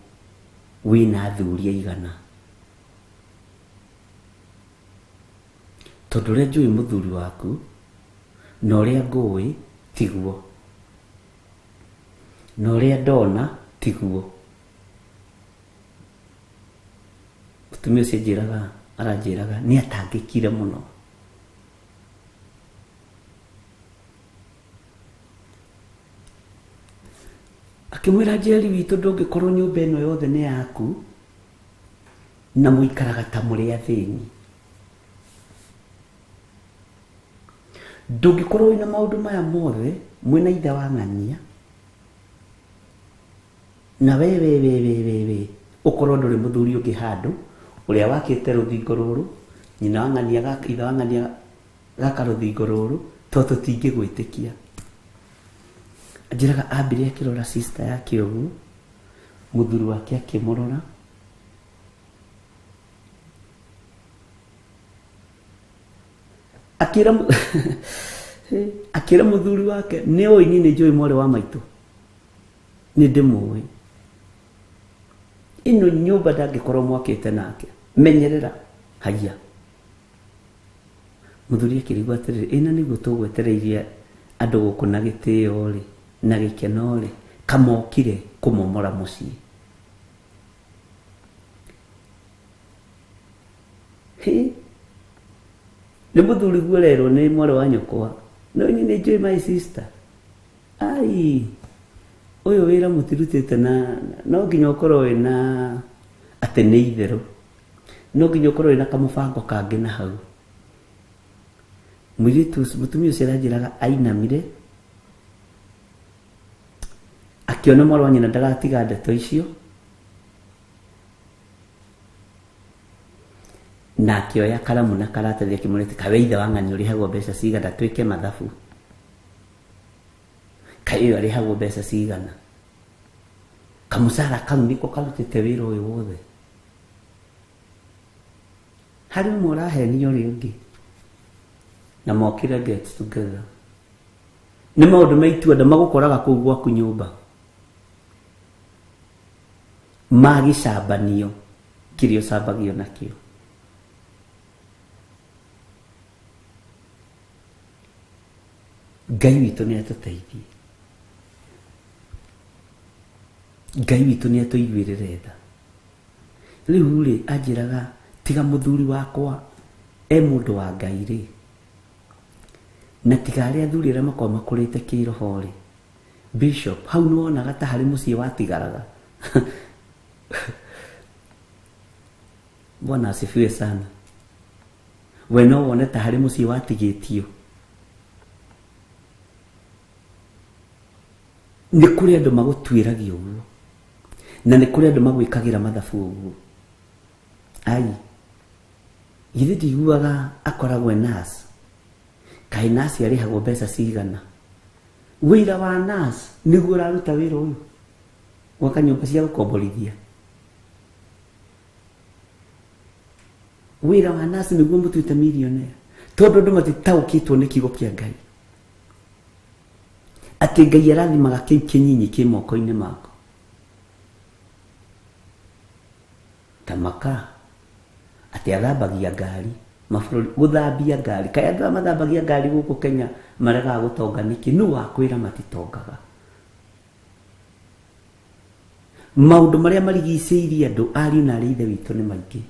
wĩna athuri aigana, tondũ ũrĩa njũĩ mũthuri waku na ũrĩa ngũĩ tiguo, na ũrĩa ndona tiguo. Mũtumia ũcio aranjĩraga nĩ atangĩkire mũno. Akĩmwĩra Njeri witũ ndũngĩkorwo nyũmba ĩno yothe nĩ yaku na mũikaraga ta mũrĩ athĩni. Ndũngĩkorwo wĩna maũndũ maya mothe mwĩna ithe wa ng'ania na we we we we we we ũkorwo ndũrĩ mũthuri ũngĩ handũ ũrĩa wakĩte rũthingo rũrũ, nyina wa ng'ania gaka, ithe wa ng'ania gaka rũthingo rũrũ, to tũtingĩgwĩtĩkia. Anjĩraga ambire akĩrora sister yake ũguo, mũthuri wake akĩmũrora, akĩra mũthuri wake nĩ ũĩ niĩ nĩ njũĩ mwarĩ wa maitũ, nĩ ndĩmũĩ, ĩno nyũmba ndangĩkorwo mwakĩte nake, menyerera haiya. Mũthuri akĩrigwo atĩrĩrĩ, ĩna nĩguo tũgwetereirie andũ gũkũ na gĩtĩo rĩ na gĩkeno rĩ, kamokire kũmomora mũciĩ. Hĩ, nĩ mũthuri guo ũrerwo nĩ mwarĩ wa nyũkwa, no niĩ nĩ njũĩ my sister, ai ũyũ wĩra mũtirutĩte na no nginya ũkorwo wĩna atĩ nĩ itherũ, no nginya ũkorwo wĩna kamũbango kangĩ na hau. Mũirĩtu ũcio, mũtumia ũcio aranjĩraga ainamire akĩona mwarĩ wa nyina ndaratiga ndeto icio, na akĩoya karamu na karatathi akĩmũrĩte kawe ithe wa ng'ani ũrĩhagwo mbeca cigana twĩke mathabu, kaĩ ũyũ arĩhagwo mbeca cigana, kamũcara kau nĩko karutĩte wĩra ũyũ wothe. Harĩ ũmwe ũrahenio ũrĩa ũngĩ na mokire get together. Nĩ maũndũ ma itua-nda magũkoraga kũu gwaku nyũmba, ma gĩcambanio kĩrĩa ũcambagio nakĩo. Ngai witũ nĩ atũteithie, Ngai witũ nĩ atũiguĩrĩre tha. Rĩu rĩ anjĩraga tiga mũthuri wakwa e mũndũ wa Ngai rĩ, na tiga arĩa athuri arĩa makoragwo makũrĩte kĩroho rĩ, Bishop, hau nĩ wonaga ta harĩ mũciĩ watigaraga. Bwana asifiwe sana. We no wone ta harĩ mũciĩ watigĩtio. Nĩ kũrĩ andũ magũtuĩragia ũguo, na nĩ kũrĩ andũ magwĩkagĩra mathabu ũguo. Ai, githĩ ndiguaga akoragwo e nurse? Kaĩ nurse arĩhagwo mbeca cigana? Wĩra wa nurse nĩguo ũraruta wĩra ũyũ gwaka nyũmba cia gũkomborithia. Wĩra wa nurse nĩguo mũtuĩte millionaire, tondũ andũ matitaũkĩtwo nĩ kiugo kĩa Ngai, atĩ Ngai arathimaga kĩu kĩnyinyi kĩ moko-inĩ maku. Ta maka atĩ athambagia ngari mabũrũri, gũthambia ngari. Kaĩ andũ aya mathambagia ngari gũkũ Kenya maregaga gũtonga nĩkĩ? Nũ wakwĩra matitongaga? Maũndũ marĩa marigicĩirie andũ ariũ na arĩ ithe witũ nĩ maingĩ,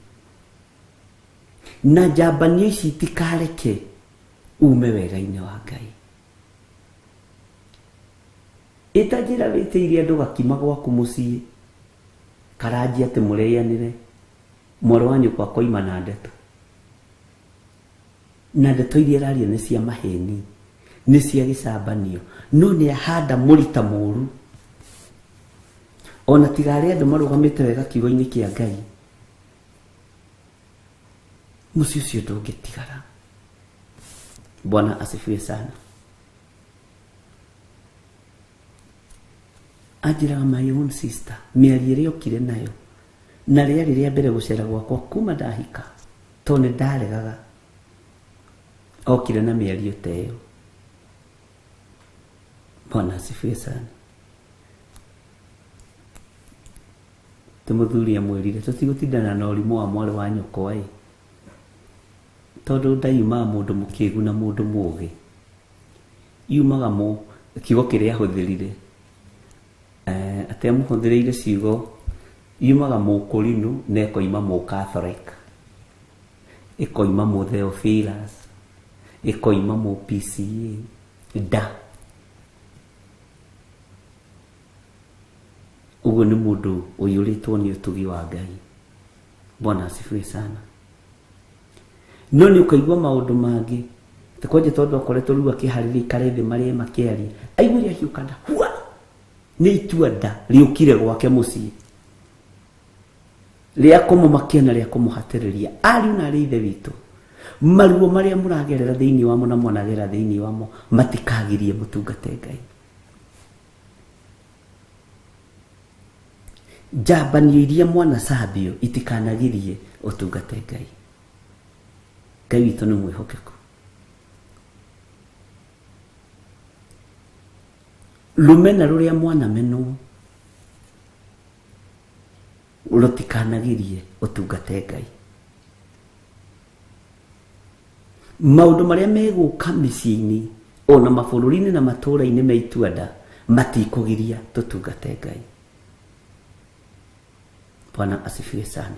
na njambanio ici itikareke ume wega-inĩ wa Ngai. Ĩta njĩra wĩtĩirie andũ gakima gwaku mũciĩ, karanjia atĩ mũrĩanĩre, mwarĩ wa nyũkwa akoima na ndeto, na ndeto iria araria nĩ cia maheni, nĩ cia gĩcambanio, no nĩ ahanda mũrita mũru. Ona tiga arĩa andũ marũgamĩte wega kiugo-inĩ kĩa Ngai, mũciĩ ũcio ndũngĩtigara. Bwana asifiwe sana. Anjĩraga my own sister, mĩario ĩrĩa okire nayo, na rĩarĩ rĩa mbere gũcera gwakwa kuma ndahika, tondũ nĩ ndaregaga. Okire na mĩario ta ĩyo. Bwana asifiwe sana. Ti mũthuri amwĩrire tũtigũtindana na ũrimũ wa mwarĩ wa nyũkwa ĩ, tondũ ndaiumaga mũndũ mũkĩgu na mũndũ mũgĩ, yumaga mũ kiugo kĩrĩa ahũthĩrire, atĩ amũhũthĩrĩire ciugo yumaga mũkũrinũ na ĩkoima mũcatholic, ĩkoima mũ Theophilus, ĩkoima mũ PCA nda. Ũguo nĩ mũndũ ũiyũrĩtwo nĩ ũtugi wa Ngai. Bwana asifiwe sana. No nĩ ũkaigua maũndũ mangĩ ta kwanja, tondũ akoretwo rĩu akĩharĩria ikare thĩ marĩe makĩaria, aiguire ahiũka nda hua, nĩ itua nda rĩũkire gwake mũciĩ rĩa kũmũmakia na rĩa kũmũhatĩrĩria. Ariũ na arĩ ithe witũ, maruo marĩa mũragerera thĩinĩ wamo na mwanagerera thĩinĩ wamo matikagirie mũtungate Ngai. Njambanio iria mwanacambio itikanagirie ũtungate Ngai. Ngai witũ nĩ mwĩhokeku. Rũmena rũrĩa mwanamenwo rũtikanagirie ũtungate Ngai. Maũndũ marĩa megũka mĩciĩ-inĩ ona mabũrũri-inĩ na matũũra-inĩ me itua nda matikũgiria tũtungate Ngai. Bwana asifiwe sana.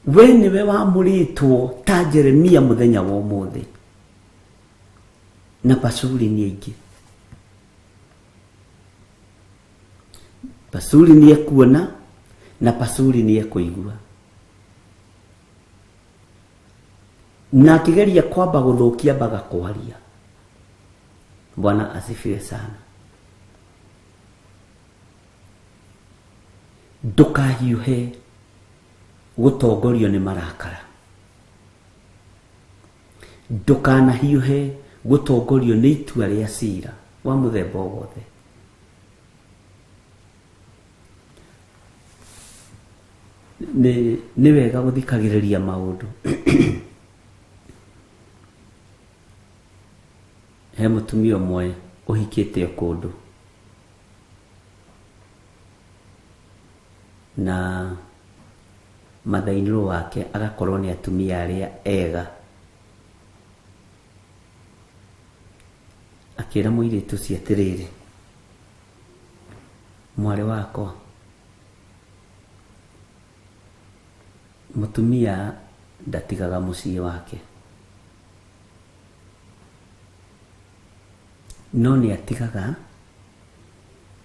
We nĩwe wamũrĩtwo ta Jeremia mũthenya wa ũmũthĩ, na Pashuri nĩ aingĩ. Pashuri nĩ ekuona na Pashuri nĩ ekũigua, na akĩgeria kwamba gũthũkia ambaga kwaria. Bwana asifiwe sana. Ndũkahiũhe gũtongorio nĩ marakara, ndũkanahiũhe gũtongorio nĩ itua rĩa cira wa mũthemba o wothe. Nĩ wega gũthikagĩrĩria maũndũ. He mũtumia ũmwe ũhikĩte o kũndũ, na mother-in-law wake agakorwo nĩ atumia arĩa ega. Akĩra mũirĩtu ũcio atĩrĩrĩ, mwarĩ wakwa, mũtumia ndatigaga mũciĩ wake, no nĩ atigaga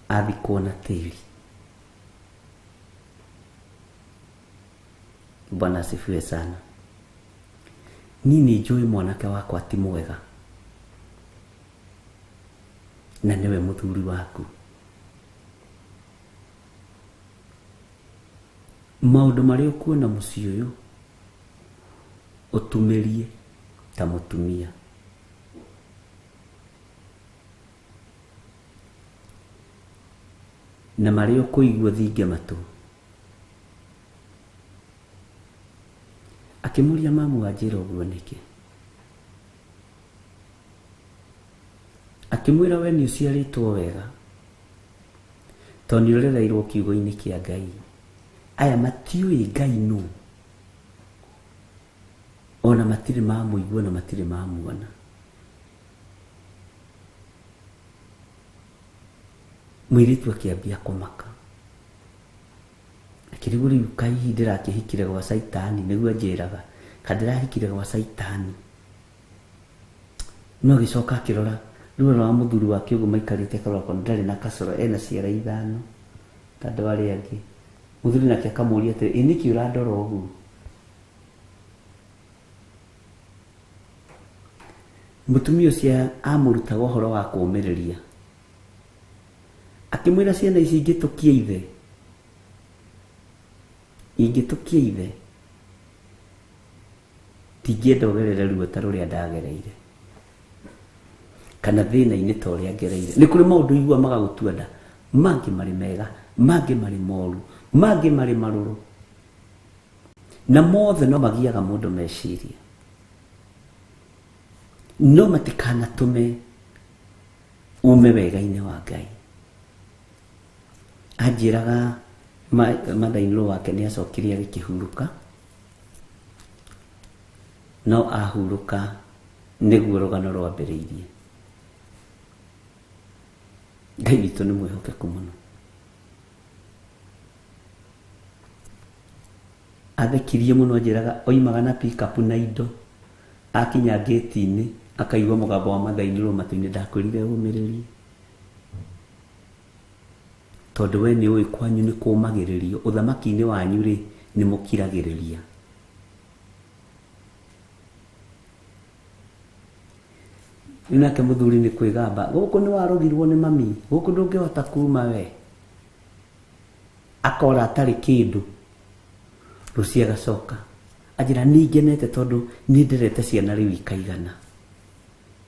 athikwo na tĩri. Bwana asifiwe sana. Niĩ nĩ njũĩ mwanake wakwa ti mwega, na nĩwe mũthuri waku. Maũndũ marĩa ũkuona mũciĩ ũyũ ũtumĩrie ta mũtumia. Na marĩa ũkũigua thinge matũ. Akĩmũria mamu wanjĩra ũguo nĩkĩ? Akĩmwĩra we nĩ ũciarĩtwo wega, tondũ nĩ ũrereirwo kiugo-inĩ kĩa Ngai. Aya matiũĩ Ngai nũ, ona matirĩ mamũigua na matirĩ mamuona. Mũirĩtu akĩambia kũmaka, akĩrigwo rĩu kaĩ hihi ndĩrakĩhikire gwa caitani, nĩguo anjĩraga ka ndĩrahikire gwa caitani. No agĩcoka akĩrora rĩu rwa mũthuri wake ũguo maikarĩte akarora akona ndarĩ na kacoro, ena ciara ithano ta andũ arĩa angĩ. Mũthuri nake akamũria atĩrĩ, ĩ nĩkĩ ũrandora ũguo? Mũtumia ũcio amũrutaga ũhoro wa kũũmĩrĩria, akĩmwĩra ciana ici ingĩtũkia ithe, ingĩtũkia ithe, ndingĩenda ũgerere ruo ta rũrĩa ndagereire, kana thĩna-inĩ ta ũrĩa ngereire. Nĩ kũrĩ maũndũ igua magagũtua nda, mangĩ marĩ mega, mangĩ marĩ moru, mangĩ marĩ marũrũ, na mothe no magiaga mũndũ meciria, no matikanatũme ume wega-inĩ wa Ngai. Anjĩraga mother-in-law wake nĩ acokire agĩkĩhurũka, no ahurũka nĩguo rũgano rwambĩrĩirie. Ngai witũ nĩ mwĩhokeku mũno. Athekirie mũno, anjĩraga oimaga na pick-up na indo, akinya gate-inĩ akaigua mũgambo wa mother-in-law matũ-inĩ, ndakwĩrire ũmĩrĩrie, tondũ we nĩ ũĩ kwanyu nĩ kũmagĩrĩrio, ũthamaki-inĩ wanyu rĩ nĩ mũkiragĩrĩria. Rĩu nake mũthuri nĩ kwĩgamba, gũkũ nĩ warũgirwo nĩ mami, gũkũ ndũngĩhota kuma we. Akora atarĩ kĩndũ, rũciũ agacoka anjĩra nĩ ngenete tondũ nĩ nderete ciana rĩu ikaigana,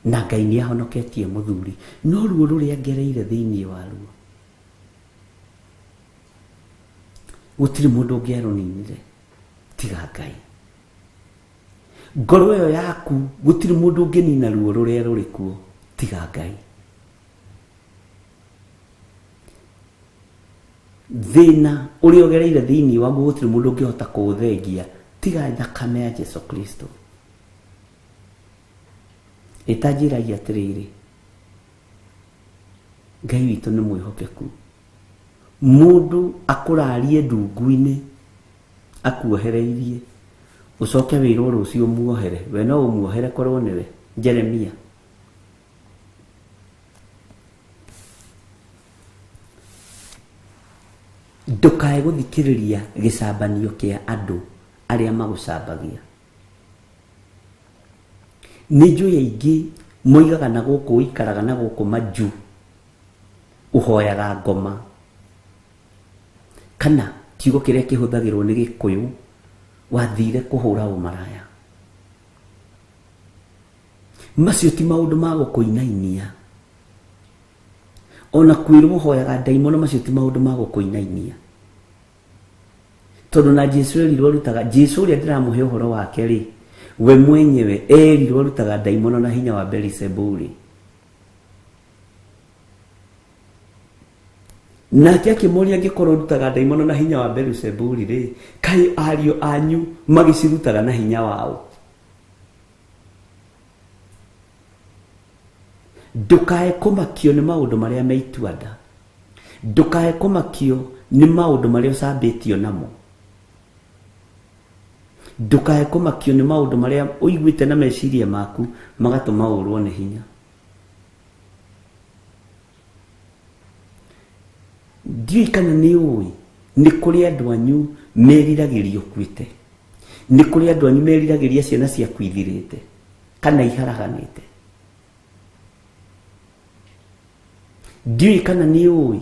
na Ngai nĩ ahonoketie mũthuri, no ruo rũrĩa ngereire thĩinĩ wa ruo gũtirĩ mũndũ ũngĩarũninire tiga Ngai. Ngoro ĩyo yaku gũtirĩ mũndũ ũngĩnina ruo rũrĩa rũrĩ kuo tiga Ngai. Thĩna ũrĩa ũgereire thĩinĩ waguo gũtirĩ mũndũ ũngĩhota kũũthengia tiga thakame ya Jesu Kristo. Ĩtanjĩragia atĩrĩrĩ, Ngai witũ nĩ mwĩhokeku. Mũndũ akũrarie ndungu-inĩ akuohereirie, ũcoke wĩrwo rũciũ muohere, we no ũmuohere korwo nĩwe Jeremia. Ndũkae gũthikĩrĩria gĩcambanio kĩa andũ arĩa magũcambagia. Nĩ njũĩ aingĩ moigaga na gũkũ ũikaraga na gũkũ manju ũhoyaga ngoma, kana kiugo kĩrĩa kĩhũthagĩrwo nĩ Gĩkũyũ wathire kũhũra ũmaraya. Macio ti maũndũ ma gũkũinainia. Ona kwĩrwo ũhoyaga ndaimono, macio ti maũndũ ma gũkũinainia. Tondũ na Jesu erirwo arutaga, Jesu ũrĩa ndĩramũhe ũhoro wake rĩ, we mwenyewe erirwo arutaga ndaimono na hinya wa Beelzebuli. Nake akĩmũria, angĩkorwo ũrutaga ndaimono na hinya wa Beelzebuli rĩ, kaĩ ariũ anyu magĩcirutaga na hinya wao? Ndũkae kũmakio nĩ maũndũ marĩa me itua-nda. Ndũkae kũmakio nĩ maũndũ marĩa ũcambĩtio namo. Ndũkae kũmakio nĩ maũndũ marĩa ũiguĩte na meciria maku magatũma ũrwo nĩ hinya. Ndiũĩ kana nĩ ũĩ nĩ kũrĩ andũ anyu meriragĩria ũkuĩte. Nĩ kũrĩ andũ anyu meriragĩria ciana ciaku ithirĩte kana iharaganĩte. Ndiũĩ kana nĩ ũĩ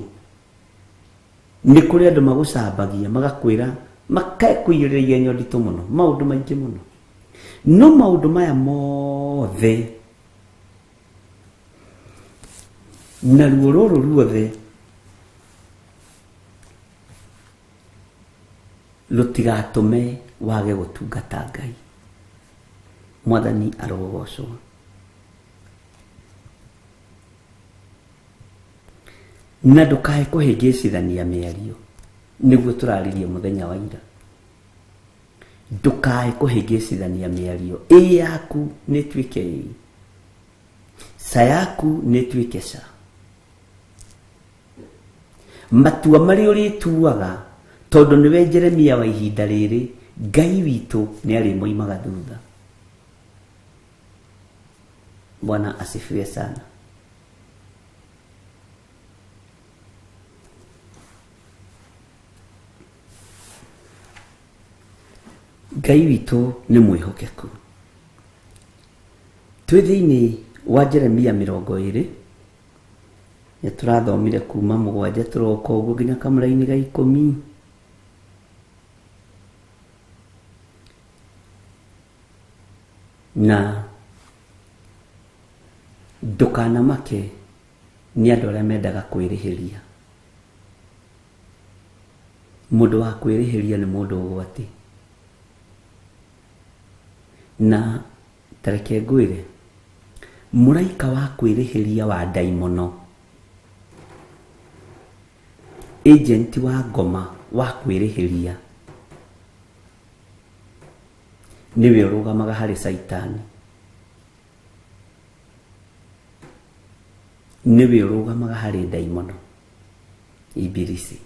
nĩ kũrĩ andũ magũcambagia magakwĩra makakũigĩrĩra igenyo nditũ mũno, maũndũ maingĩ mũno. No maũndũ maya mothe na ruo rũrũ ruothe rũtigatũme wage gũtungata Ngai. Mwathani arogocwo. Na ndũkae kũhĩngĩcithania mĩario, nĩguo tũraririe mũthenya wa ira. Ndũkae kũhĩngĩcithania mĩario, ĩ yaku nĩ ĩtuĩke ĩ, ca yaku nĩ ĩtuĩke ca. Matua marĩa ũrĩtuaga tondũ nĩwe Jeremia wa ihinda rĩrĩ, Ngai witũ nĩ arĩmoimaga thutha. Bwana asifiwe sana. Ngai witũ nĩ mwĩhokeku. Twĩ thĩinĩ wa Jeremia 20, nĩ tũrathomire kuma 7 tũroka ũguo nginya kamũraini ga 10. Na ndũkanamake nĩ andũ arĩa mendaga kwĩrĩhĩria. Mũndũ wa kwĩrĩhĩria nĩ mũndũ ũgwati. Na tareke ngwĩre, mũraika wa kwĩrĩhĩria wa ndaimono, agent wa ngoma wa kwĩrĩhĩria, nĩwe ũrũgamaga harĩ Caitani, nĩwe ũrũgamaga harĩ ndaimono, Ibilisi.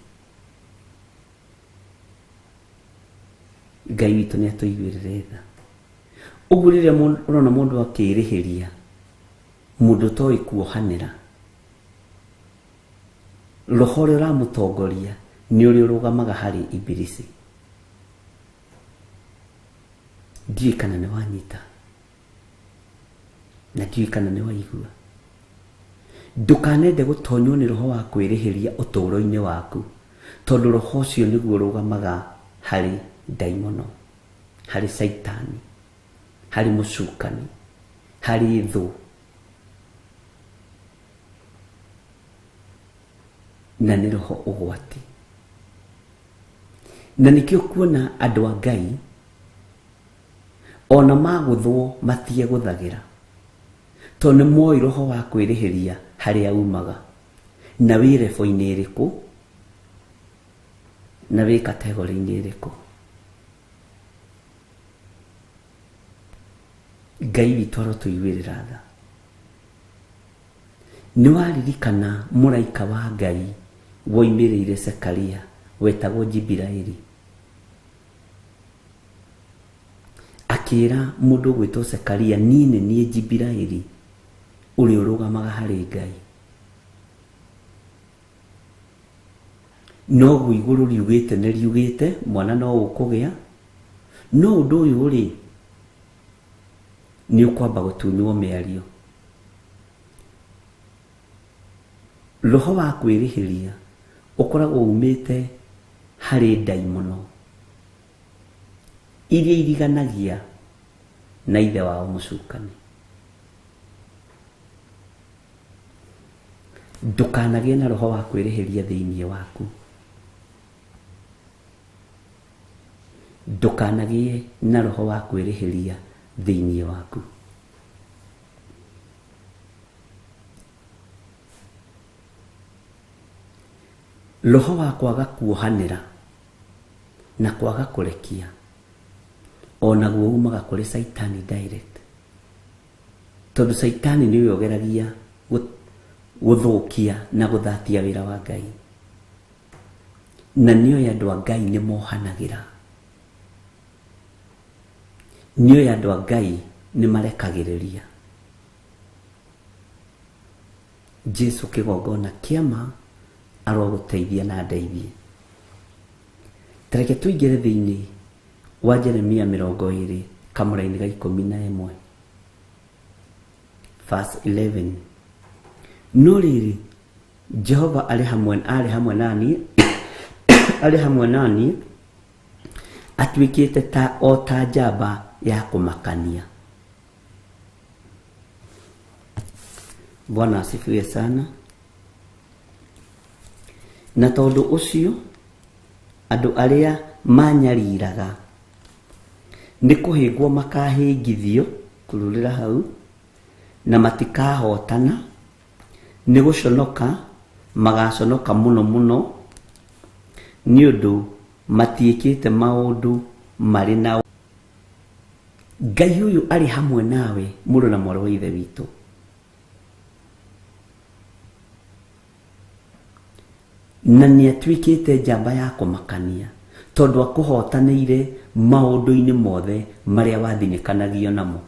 Ngai witũ nĩ atũiguĩrĩre tha. Ũguo rĩrĩa ũrona mũndũ akĩrĩhĩria, mũndũ ũtoĩ kuohanĩra, roho ũrĩa ũramũtongoria nĩ ũrĩa ũrũgamaga harĩ Ibilisi. Ndiũĩ kana nĩ wanyita, na ndiũĩ kana nĩ waigua. Ndũkanende gũtonywo nĩ roho wa kwĩrĩhĩria ũtũũro-inĩ waku, tondũ roho ũcio nĩguo ũrũgamaga harĩ ndaimono, harĩ Caitani, harĩ mũcukani, harĩ thũ. Na nĩ roho ũgwati. Na nĩkĩo kuona andũ a Ngai ona magũthwo matige gũthagĩra, tondũ nĩ moĩ roho wa kwĩrĩhĩria harĩa umaga, na wĩ rebo-inĩ ĩrĩkũ, na wĩ kategori-inĩ ĩrĩkũ. Ngai witũ arotũiguĩrĩra tha. Nĩ waririkana mũraika wa Ngai woimĩrĩire Zekaria wetagwo Jibiraeli, akĩra mũndũ ũgwĩtwo Zekaria, niĩ nĩ niĩ Jibiraeli ũrĩa ũrũgamaga harĩ Ngai. Noguo igũrũ riugĩte nĩ riugĩte, mwana no ũkũgĩa, no ũndũ ũyũ rĩ, nĩ ũkwamba gũtunywo mĩario. Roho wa kwĩrĩhĩria ũkoragwo umĩte harĩ ndaimono iria iriganagia na ithe wao mũcukani. Ndũkanagĩe na roho wa kwĩrĩhĩria thĩinĩ waku. Ndũkanagĩe na roho wa kwĩrĩhĩria thĩinĩ waku. Roho wa kwaga kuohanĩra na kwaga kũrekia onaguo umaga kũrĩ Caitani direct, tondũ Caitani nĩwe ũgeragia Gũthũkia na gũthatia wĩra wa Ngai. Na nĩoĩ andũ a Ngai nĩ mohanagĩra. Nĩoĩ andũ a Ngai nĩ marekagĩrĩria. Jesu kĩgongona kĩama arogũteithia na ndeithie. Tareke tũingĩre thĩinĩ wa Jeremia 20 kamũraini ga 11 verse 11. No rĩrĩ, Jehova arĩ hamwe arĩ hamwe naniĩ arĩ hamwe naniĩ atuĩkĩte ta o ta njamba ya kũmakania. Bwana asifiwe sana. Na tondũ ũcio andũ arĩa manyariraga nĩ kũhĩngwo makahĩngithio kururĩra hau na matikahotana nĩ gũconoka magaconoka mũno mũno nĩ ũndũ matiĩkĩte maũndũ marĩ na Ngai ũyũ arĩ hamwe nawe mũrũ na mwarĩ wa ithe witũ. Na nĩ atuĩkĩte njamba ya kũmakania tondũ akũhotanĩire maũndũ-inĩ mothe marĩa wathinĩkanagio namo.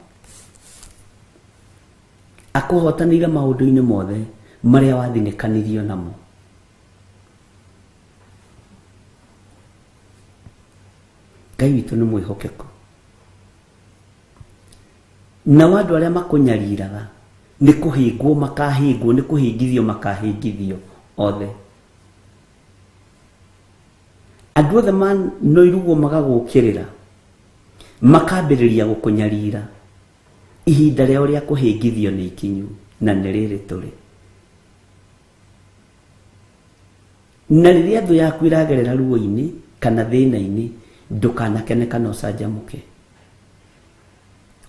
Akũhotanĩire maũndũ-inĩ mothe marĩa wathinĩkanirio namo. Ngai witũ nĩ mwĩhokeku. Nao andũ arĩa makũnyariraga nĩ kũhĩngwo makahĩngwo, nĩ kũhĩngithio makahĩngithio othe. Andũ othe manoirugwo magagũkĩrĩra makambĩrĩria gũkũnyarira, ihinda rĩao rĩa kũhĩngithio nĩ ikinyu na nĩ rĩrĩ tũrĩ. Na rĩrĩa thũ yaku ĩragerera ruo-inĩ kana thĩna-inĩ, ndũkanakene kana ũcanjamũke.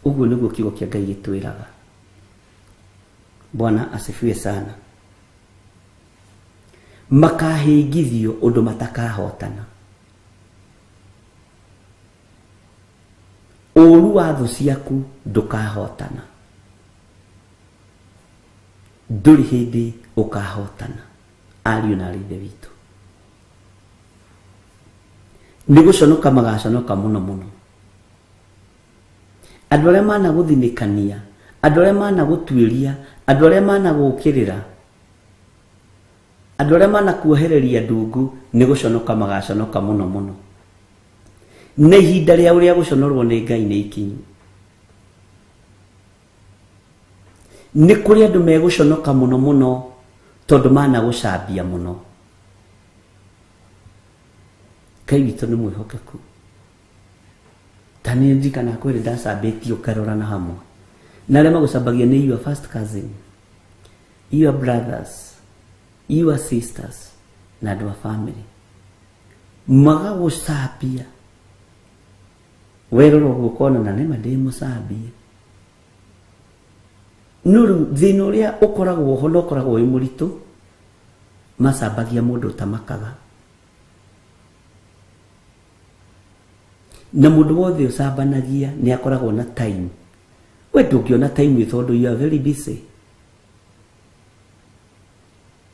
Ũguo nĩguo kiugo kĩa Ngai gĩtwĩraga. Bwana asifiwe sana. Makahĩngithio ũndũ matakahotana. Ũũru wa thũ ciaku ndũkahotana. Ndũrĩ hĩndĩ ũkahotana. Ariũ na aarĩ ithe witũ. Nĩ gũconoka magaconoka mũno mũno. Andũ arĩa managũthinĩkania, andũ arĩa managũtuĩria, andũ arĩa managũkĩrĩra, andũ arĩa manakuohereria ndungu nĩ gũconoka magaconoka mũno mũno. Na ihinda rĩao rĩa gũconorwo nĩ Ngai nĩ ikinyu. Nĩ kũrĩ andũ megũconoka mũno mũno tondũ managũcambia mũno. Ngai witũ nĩ mwĩhokeku. Ta niĩ ndirikanaga kwĩ ndacambĩtio ngarorana hamwe. Na arĩa magũcambagia nĩ your first cousin, your brothers, your sisters, na andũ a family. Magagũcambia. Werora ũguo ũkona na nĩma ndĩ mũcambie. No rĩu thĩna ũrĩa ũkoragwo ho na ũkoragwo wĩ mũritũ, macambagia mũndũ ũtamakaga. Na mũndũ wothe ũcambanagia nĩ akoragwo na time. We ndũngĩona time tondũ you are very busy.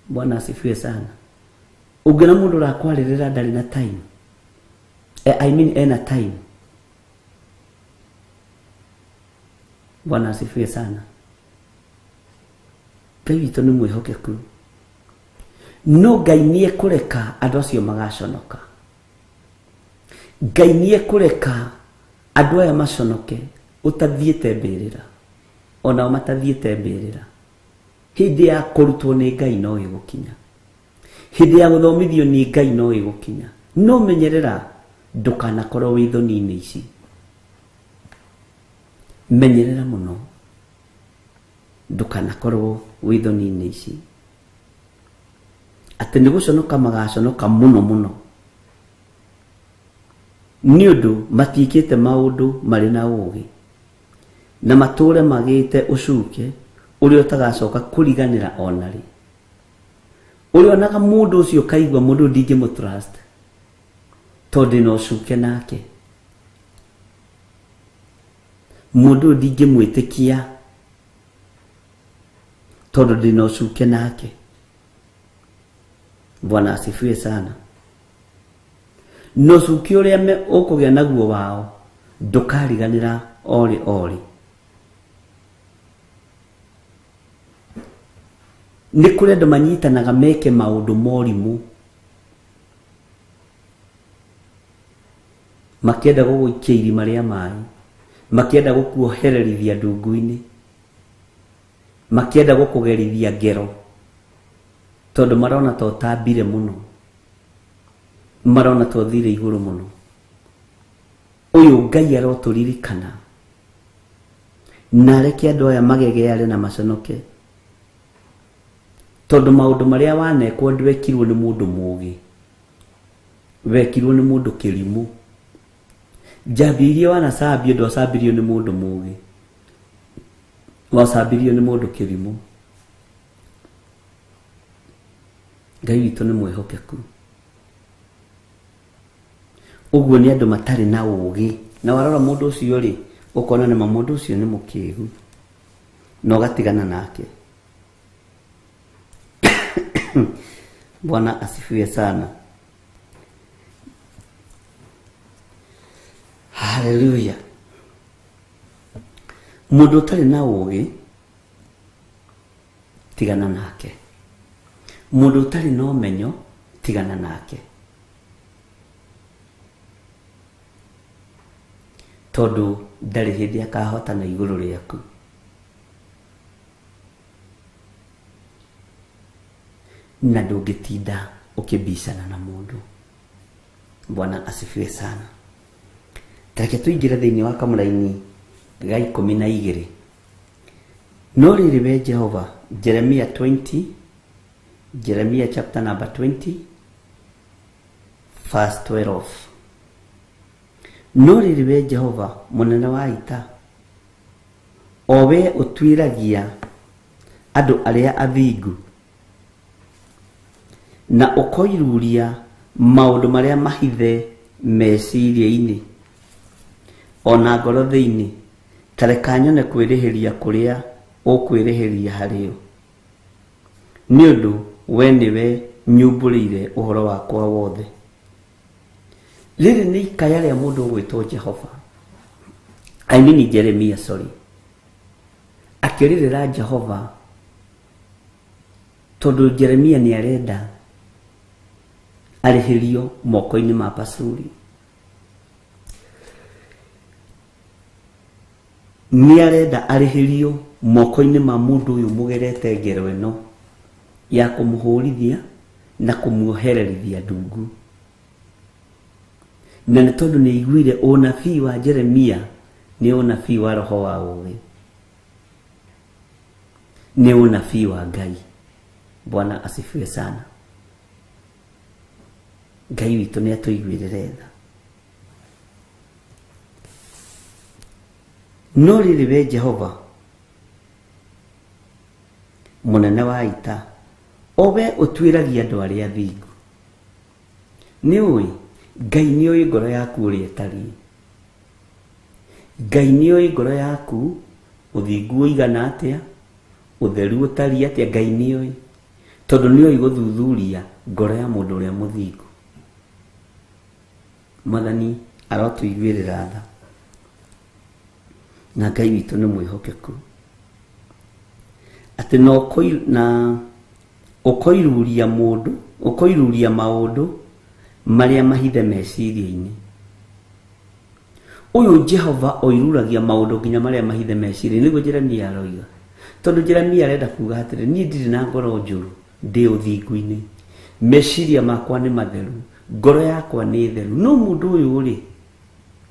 Bwana asifiwe sana. Ũngĩona mũndũ ũrakwarĩrĩra ndarĩ na time. I mean ena time. Bwana asifiwe sana. Ngai witũ nĩ mwĩhokeku. No Ngai nĩ ekũreka andũ acio magaconoka. Ngai nĩ ekũreka andũ aya maconoke ũtathiĩte mbĩrĩra, onao matathiĩte mbĩrĩra. Hĩndĩ ya kũrutwo nĩ Ngai no ĩgũkinya. Hĩndĩ ya gũthomithio nĩ Ngai no ĩgũkinya. No menyerera ndũkanakorwo wĩ thoni-inĩ ici. Menyerera mũno ndũkanakorwo wĩ thoni-inĩ ici. Atĩ nĩ gũconoka magaconoka mũno mũno. Nĩ ũndũ matiĩkĩte maũndũ marĩ na ũũgĩ na matũũre magĩte ũcuke ũrĩa ũtagacoka kũriganĩra ona rĩ. Ũrĩa onaga mũndũ ũcio ũkaigua mũndũ ũyũ ndingĩmũ trust tondũ ndĩna ũcuke nake. Mũndũ ũyũ ndingĩmwĩtĩkia Tondũ ndĩna ũcuke nake. Bwana asifiwe sana. Na ũcuke ũrĩa ũkũgĩa naguo wao ndũkariganĩra orĩ orĩ. Nĩ kũrĩ andũ manyitanaga meke maũndũ morimũ makĩenda gũgũikia irima rĩa maĩ, makĩenda gũkuohererithia ndungu-inĩ, makĩenda gũkũgerithia ngero, tondũ marona ta ũtambire mũno, marona ta ũthire igũrũ mũno. Ũyũ Ngai arotũririkana na areke andũ aya magegeare na maconoke, tondũ maũndũ marĩa wanekwo ndwekirwo nĩ mũndũ mũũgĩ, wekirwo nĩ mũndũ kĩrimũ. Njambia iria wanacambio ndwacambirio nĩ mũndũ mũũgĩ, wacambirio nĩ mũndũ kĩrimũ. Ngai witũ nĩ mwĩhokeku. Ũguo nĩ andũ matarĩ na ũũgĩ, na warora mũndũ ũcio rĩ, ũkona nĩma mũndũ ũcio nĩ mũkĩgu, na ũgatigana nake. Bwana asifiwe sana. Haleluya. Mũndũ ũtarĩ na ũũgĩ tigana nake, mũndũ ũtarĩ na ũmenyo tigana nake, tondũ ndarĩ hĩndĩ akahotana igũrũ rĩaku. Na ndũngĩtinda ũkĩbicana na mũndũ. Bwana asifiwe sana. Tareke tũingĩre thĩinĩ wa kamũraini ga 12. No rĩrĩ we Jehova, Jeremia 20, Jeremia chapter number 20 verse 12. No rĩrĩ we Jehova mũnene wa ita, o we ũtuĩragia andũ arĩa athingu na ũkoiruria maũndũ marĩa mahithe meciria-inĩ ona ngoro thĩinĩ, ta reka nyone kwĩrĩhĩria kũrĩa ũkwĩrĩhĩria harĩo, nĩ ũndũ we nĩwe nyumbũrĩire ũhoro wakwa wothe. Rĩrĩ nĩ ikaya rĩa mũndũ ũgwĩtwo Jehova, I mean Jeremia, sorry, akĩrĩrĩra Jehova tondũ Jeremia nĩ arenda arĩhĩrio moko-inĩ ma Pasuri. Nĩ arenda arĩhĩrio moko-inĩ ma mũndũ ũyũ mũgerete ngero ĩno ya kũmũhũrithia na kũmuohererithia ndungu. Na nĩ tondũ nĩ aiguire ũnabii wa Jeremia nĩ ũnabii wa roho wa ũũgĩ, nĩ ũnabii wa Ngai. Bwana asifiwe sana. Ngai witũ nĩ atũiguĩrĩre tha. No rĩrĩ we Jehova mũnene wa ita, o we ũtuĩragia andũ arĩa athingu, nĩ ũĩ Ngai nĩ ũĩ ngoro yaku ũrĩa ĩtariĩ. Ngai nĩ ũĩ ngoro yaku ũthingu ũigana atĩa, ũtheru ũtariĩ atĩa, Ngai nĩ ũĩ, tondũ nĩ ũĩ gũthuthuria ngoro ya mũndũ ũrĩa mũthingu. Mwathani arotũiguĩrĩra tha, na Ngai witũ nĩ mwĩhokeku, atĩ na ũkoiruria mũndũ, ũkoiruria maũndũ marĩa mahithe meciria-inĩ. Ũyũ Jehova oiruragia maũndũ nginya marĩa mahithe meciria-inĩ, nĩguo Jeremia aroiga. Tondũ Jeremia arenda kuga atĩrĩ, niĩ ndirĩ na ngoro njũru, ndĩ ũthingu-inĩ, meciria makwa nĩ matheru, ngoro yakwa nĩ theru. No mũndũ ũyũ rĩ,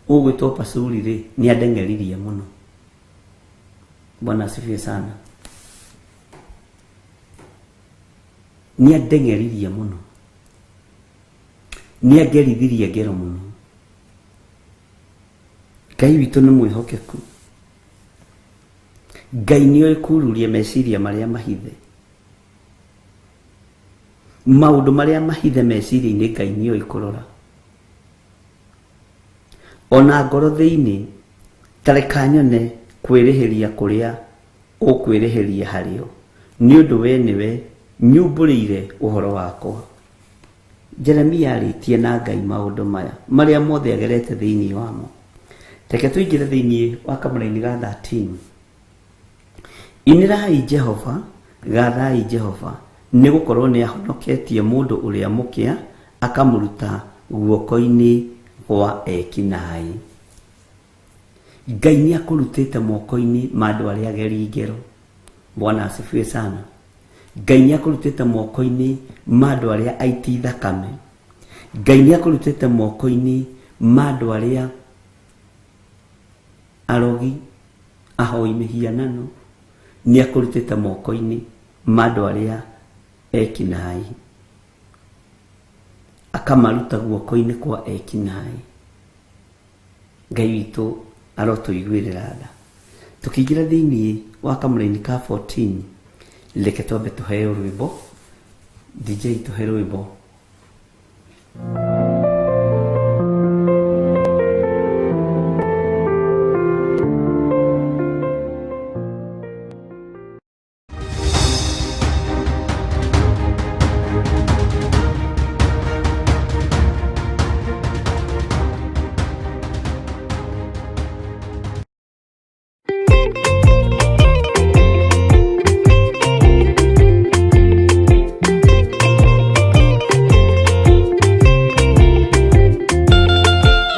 ũgwĩtwo Pasuri rĩ, nĩ andeng'eririe mũno. Bwana asifiwe sana. Nĩ andeng'eririe mũno, nĩ angerithirie ngero mũno. Ngai witũ nĩ mwĩhokeku. Ngai nĩ oĩ kururia meciria marĩa mahithe, maũndũ marĩa mahithe meciria-inĩ Ngai nĩ oĩ kũrora. Ona ngoro thĩinĩ, ta reka nyone kwĩrĩhĩria kũrĩa ũkwĩrĩhĩria harĩo, Nĩ ũndũ wee nĩwe nyumbũrĩire ũhoro wakwa. Jeremia arĩtie na Ngai maũndũ maya marĩa mothe agerete thĩinĩ wamo. Reke tũingĩre thĩinĩ wa kamũraini ga 13. Inĩrai Jehova, gathai Jehova, nĩ gũkorwo nĩ ahonoketie mũndũ ũrĩa mũkĩa akamũruta guoko-inĩ gwa ekinaĩ. Ngai nĩ akũrutĩte moko-inĩ ma andũ arĩa ageri ngero. Bwana asifiwe sana. Ngai nĩ akũrutĩte moko-inĩ ma andũ arĩa aiti thakame. Ngai nĩ akũrutĩte moko-inĩ ma andũ arĩa arogi, ahoi mĩhianano. Nĩ akũrutĩte moko-inĩ ma andũ arĩa ekinaĩ, akamaruta guoko-inĩ kwa ekinaĩ. Ngai witũ arotũiguĩrĩra tha. Tũkĩingĩra thĩinĩ wa kamũraini ka 14, reke twambe tũheo rwĩmbo. DJ, tũhe rwĩmbo.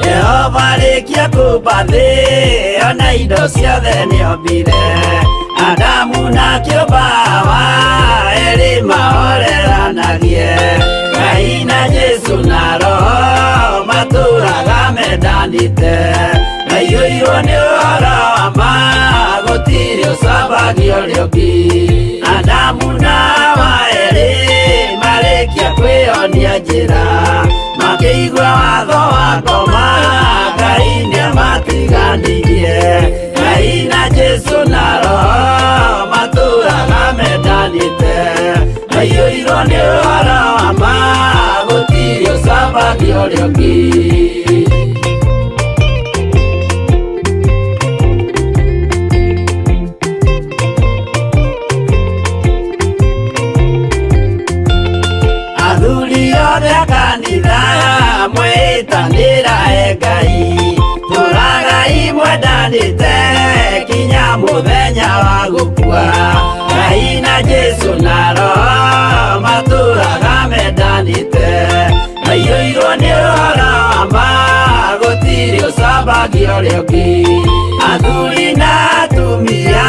Jehova rĩkia kũmba thĩ ona indo ciothe nĩombire, Adamu na kĩũmba Hawa erĩ mahoreranagie. Ngai na Jesu na Roho matũraga mendanĩte, maiyũirwo nĩ ũhoro wa ma, gũtirĩ ũcambagio ũrĩa ũngĩ. Adamu na Hawa erĩ marĩkia kwĩyonia njĩra, makĩigua watho wa ngoma, Ngai nĩamatiganirie. Ngai na Jesu na Roho matũraga mendanĩte, maiyũirwo nĩ ũhoro wa ma, gũtirĩ ũcambagio ũrĩa ũngĩ. Athuri othe a kanitha mwĩtanĩra e Ngai, tũragai mwendanĩte kinya mũthenya wa gũkua. Ngai na Jesu na Roho matũraga mendanĩte, maiyũirwo nĩ ũhoro wa ma, gũtirĩ ũcambagio ũrĩa ũngĩ. Athuri na atumia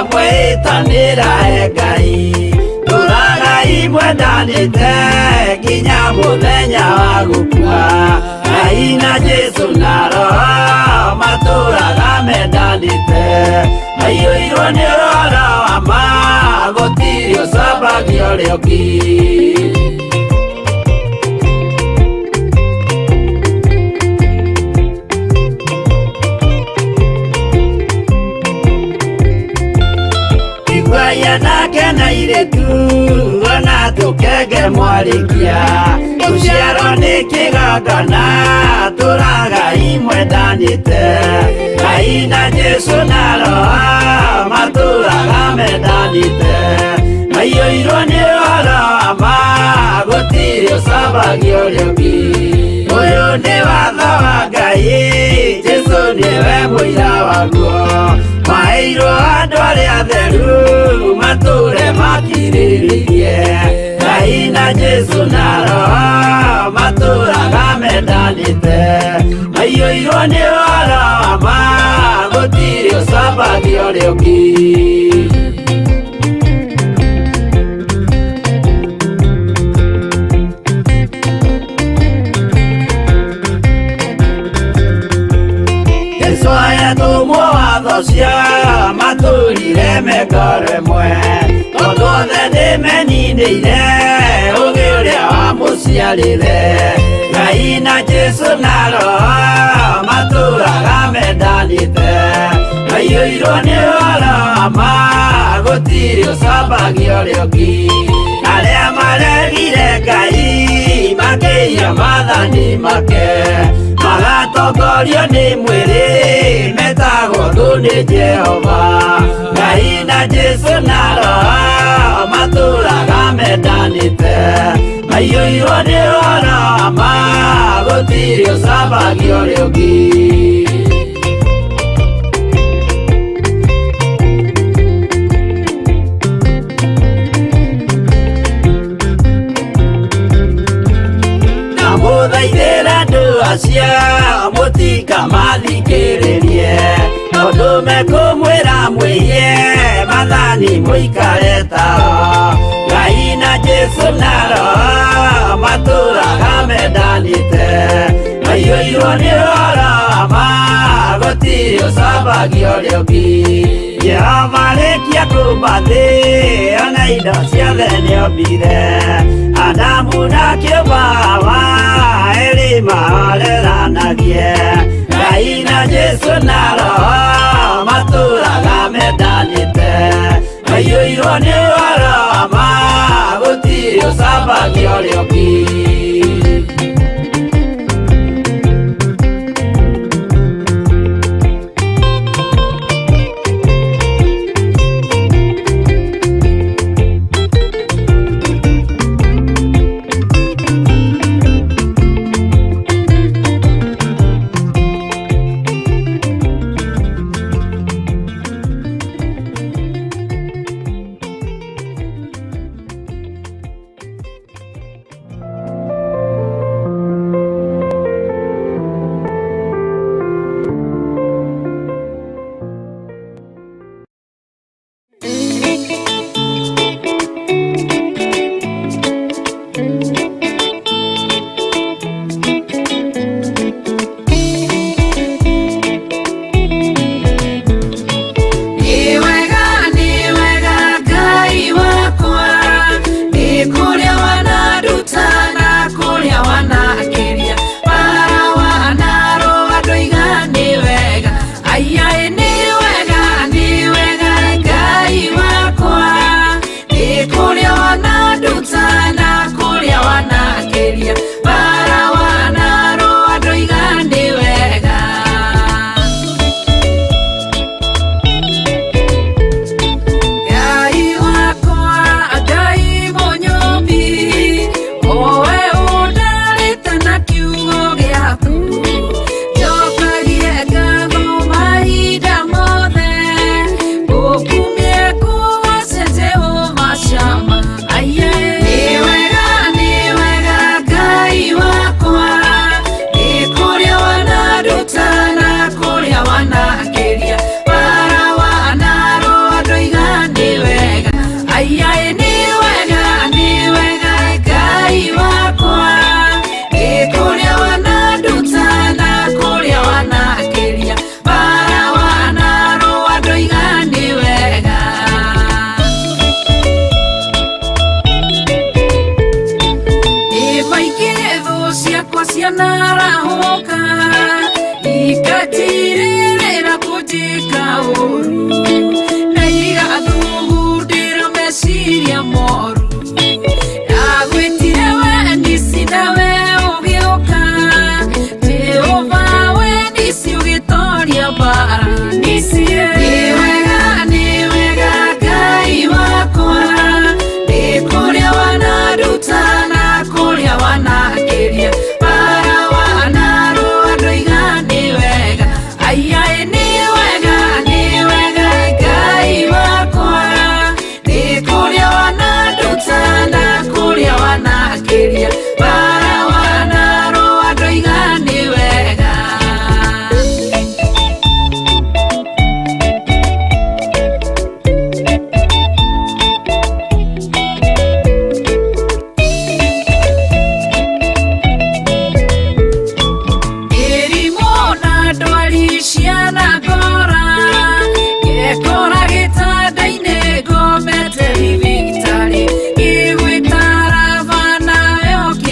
mwĩtanĩra e Ngai, tũragai mwendanĩte nginya mũthenya wa gũkua. Ngai na Jesu na Roho matũraga mendanĩte, maiyũirwo nĩ ũhoro wa ma, gũtirĩ ũcambagio ũrĩa ũngĩ. Iguai anake na airĩtu ona tũkenge mwarĩkia, gũciarwo nĩ kĩgongona, tũragai mwendanĩte. Ngai na Jesu na Roho matũraga mendanĩte, maiyũirwo nĩ ũhoro wa ma, gũtirĩ ũcambagio ũrĩa ũngĩ. Ũyũ nĩ watho wa Ngai, Jesu nĩwe mũira waguo, maheirwo andũ arĩa atheru matũre makirĩrĩirie. Ngai na Jesu na Roho matũraga mendanĩte, maiyũirwo nĩ ũhoro wa ma, gũtirĩ ũcambagio ũrĩa ũngĩ. Jesu ayatũmwo watho cia matũrire mekore mwe, tondũ othe nĩmeninĩire ũgĩ ũrĩa wamũciarire. Ngai na Jesu na Roho matũraga mendanĩte, maiyũirwo nĩ ũhoro wa ma, gũtirĩ ũcambagio ũrĩa ũngĩ. Arĩa maregire Ngai makĩiya maathani make, magatongorio nĩ mwĩrĩ, metagwo thũ nĩ Jehova. Ngai Ngai na Jesu na Roho matũraga mendanĩte, maiyũirwo nĩ ũhoro wa ma, gũtirĩ ũcambagia ũrĩa ũngĩ. Ndamũthaithĩra andũ acio mũtikamathikĩrĩrie, tondũ mekũmwĩra mwĩhie mathani mũikare tao. Ngai na Jesu na Roho matũraga mendanĩte, maiyũirwo nĩ ũhoro wa ma, gũtirĩ ũcambagia ũrĩa ũngĩ. Jehova arĩkia kũũmba thĩ ona indo ciothe nĩombire, Adamu na kĩũmba Hawa erĩ mahoreranagie. Ngai na Jesu na Roho matũraga mendanĩte, maiyũirwo nĩ ũhoro wa ma, gũtirĩ ũcambagia ũrĩa ũngĩ. Nĩ wega Ngai wakwa, nĩ kũrĩa wananduta na kũrĩa wanakĩria, bara wanarũa ndoiga nĩ wega, aiyaĩ nĩ wega Ngai wakwa, nĩ kũrĩa wananduta na kũrĩa wanakĩria, bara wanarũa ndoiga nĩ wega. Ngai wakwa, Ngai mũnyũmbi, owe ũndarĩte na kiugo gĩaku, njokagie ngatho mahinda mothe, ngũkumie ngũgoce Jehova Shama. Aiye, nĩ wega Ngai wakwa, nĩ kũrĩa wananduta na kũrĩa wanakĩria, bara wanarũa ndoiga nĩ wega, aiyaĩ nĩ wega Ngai wakwa, nĩ kũrĩa wananduta na kũrĩa wanakĩria, bara wanarũa ndoiga nĩ wega. Ĩ maingĩ thũ ciakwa cianarahũka, ikatirĩrĩra kũnjĩka ũru, na igathugundĩra meciria moru. Ndagwĩtire we nisi nawe ũgĩũka, Jehova we nisi ũgĩtoria mbara nisi. Nĩ wega Ngai wakwa, nĩ kũrĩa wananduta na kũrĩa wanakĩria, bara wanarũa ndoiga nĩ wega, aiyaĩ nĩ wega Ngai wakwa, nĩ kũrĩa wananduta na kũrĩa wanakĩria, bara wanarũa ndoiga nĩ wega. Mĩrimũ na ndwari cianangora, ngekora gĩtanda-inĩ ngomete thibitarĩ, ngĩgwĩtara bana we ũkĩnjĩta.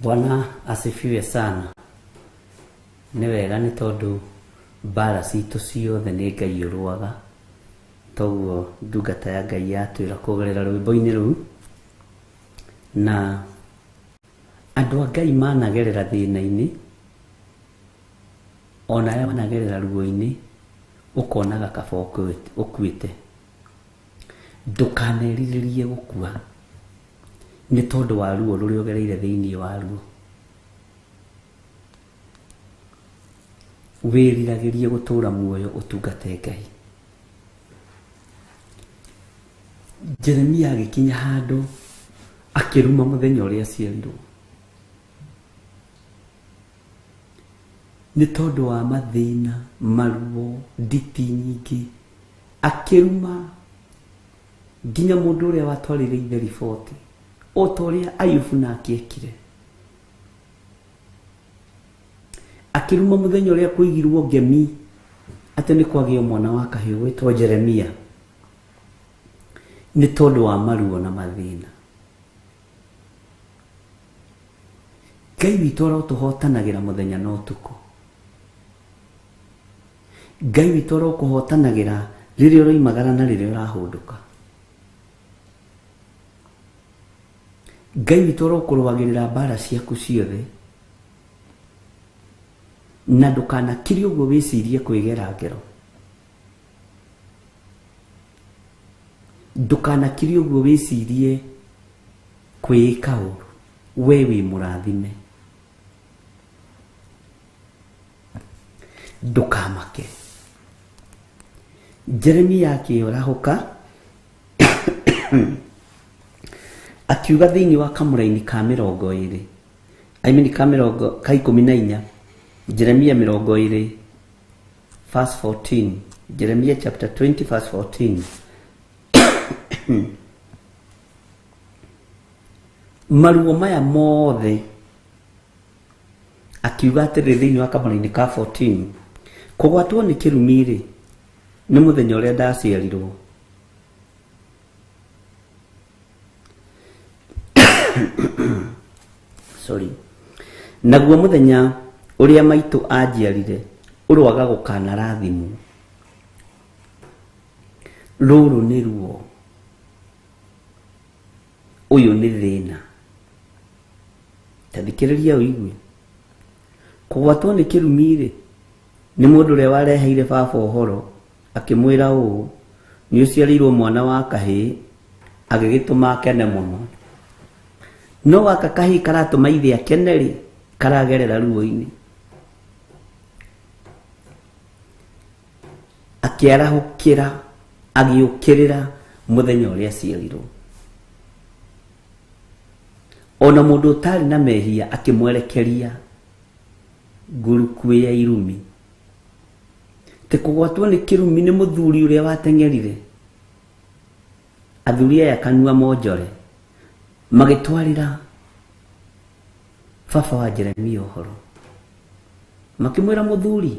Bwana asifiwe sana. Nĩ wega nĩ tondũ mbara citũ ciothe nĩ Ngai ũrũaga. Toguo ndungata ya Ngai yatwĩra kũgerera rwĩmbo-inĩ rũu. Na andũ a Ngai managerera thĩna-inĩ, ona arĩa managerera ruo-inĩ, ũkonaga kaba ũkuĩte. Ndũkanerirĩrie gũkua nĩ tondũ wa ruo rũrĩa ũgereire thĩinĩ wa ruo. Wĩriragĩrie gũtũra muoyo ũtungate Ngai. Jeremia agĩkinya handũ akĩruma mũthenya ũrĩa aciarirwo nĩ tondũ wa mathĩna, maruo, nditi nyingĩ, akĩruma nginya mũndũ ũrĩa watwarĩire ithe riboti o ta ũrĩa Ayubu nake ekire. Akĩruma mũthenya ũrĩa kũigirwo ngemi atĩ nĩ kwagĩo mwana wa kahĩĩ gwĩtwo Jeremia nĩ tondũ wa maruo na mathĩna. Ngai witũ arotũhotanagĩra mũthenya na ũtukũ. Ngai witũ arokũhotanagĩra rĩrĩa ũroimagara na rĩrĩa ũrahũndũka. Ngai witũ arokũrũagĩrĩra mbara ciaku ciothe na ndũkanakire ũguo wĩcirie kwĩgera ngero. Ndũkanakire ũguo wĩcirie kwĩĩka ũru. We wĩ mũrathime. Ndũkamake. Jeremia akĩorahũka akiuga thĩinĩ wa kamũraini ka mĩrongo ĩrĩ, I mean ka mĩrongo ka ikũmi na inya, Jeremia mĩrongo ĩrĩ verse 14, Jeremia chapter 20 verse 14. Maruo maya mothe akiuga atĩrĩrĩ thĩinĩ wa kamũraini ka 14, kũgwatwo nĩ kĩrumi-rĩ nĩ mũthenya ũrĩa ndaciarirwo. Sorry. Naguo mũthenya ũrĩa maitũ anjiarire ũroaga gũkanarathimwo. Rũrũ nĩ ruo, ũyũ nĩ thĩna. Ta thikĩrĩria ũigue. Kũgwatwo nĩ kĩrumi-rĩ nĩ mũndũ ũrĩa wareheire baba ũhoro akĩmwĩra ũũ, nĩ ũciarĩirwo mwana wa kahĩĩ, agĩgĩtũma akene mũno. No gaka kahĩĩ karatũma ithe akene rĩ, karagerera ruo-inĩ. Akĩarahũkĩra, agĩũkĩrĩra mũthenya ũrĩa aciarirwo. Ona mũndũ ũtarĩ na mehia akĩmwerekeria ngurukuĩ ya irumi. Te kũgwatwo nĩ kĩrumi nĩ mũthuri ũrĩa wateng'erire. Athuri aya kanua monjore magĩtwarĩra baba wa Jeremia ũhoro. Makĩmwĩra mũthuri,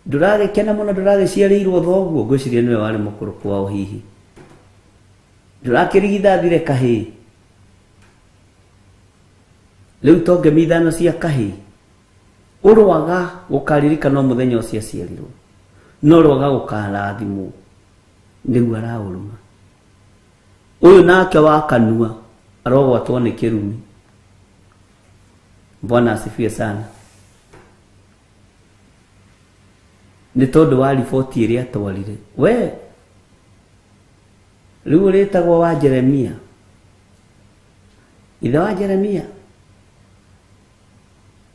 ndũragĩkena mũno, ndũragĩciarĩirwo thoguo. Ngwĩciria nĩwe warĩ mũkũrũ kwao hihi. Ndũrakĩrigithathire kahĩĩ. Rĩu to ngemi ithano cia kahĩĩ. Ũroaga gũkaririkanwo mũthenya ũcio aciarirwo, no ũroaga gũkarathimwo nĩguo araũruma. Ũyũ nake wa kanua arogwatwo nĩ kĩrumi. Bwana asifiwe sana. Nĩ tondũ wa riboti ĩrĩa atwarire. We rĩu ũrĩtagwo wa Jeremia, ithe wa Jeremia.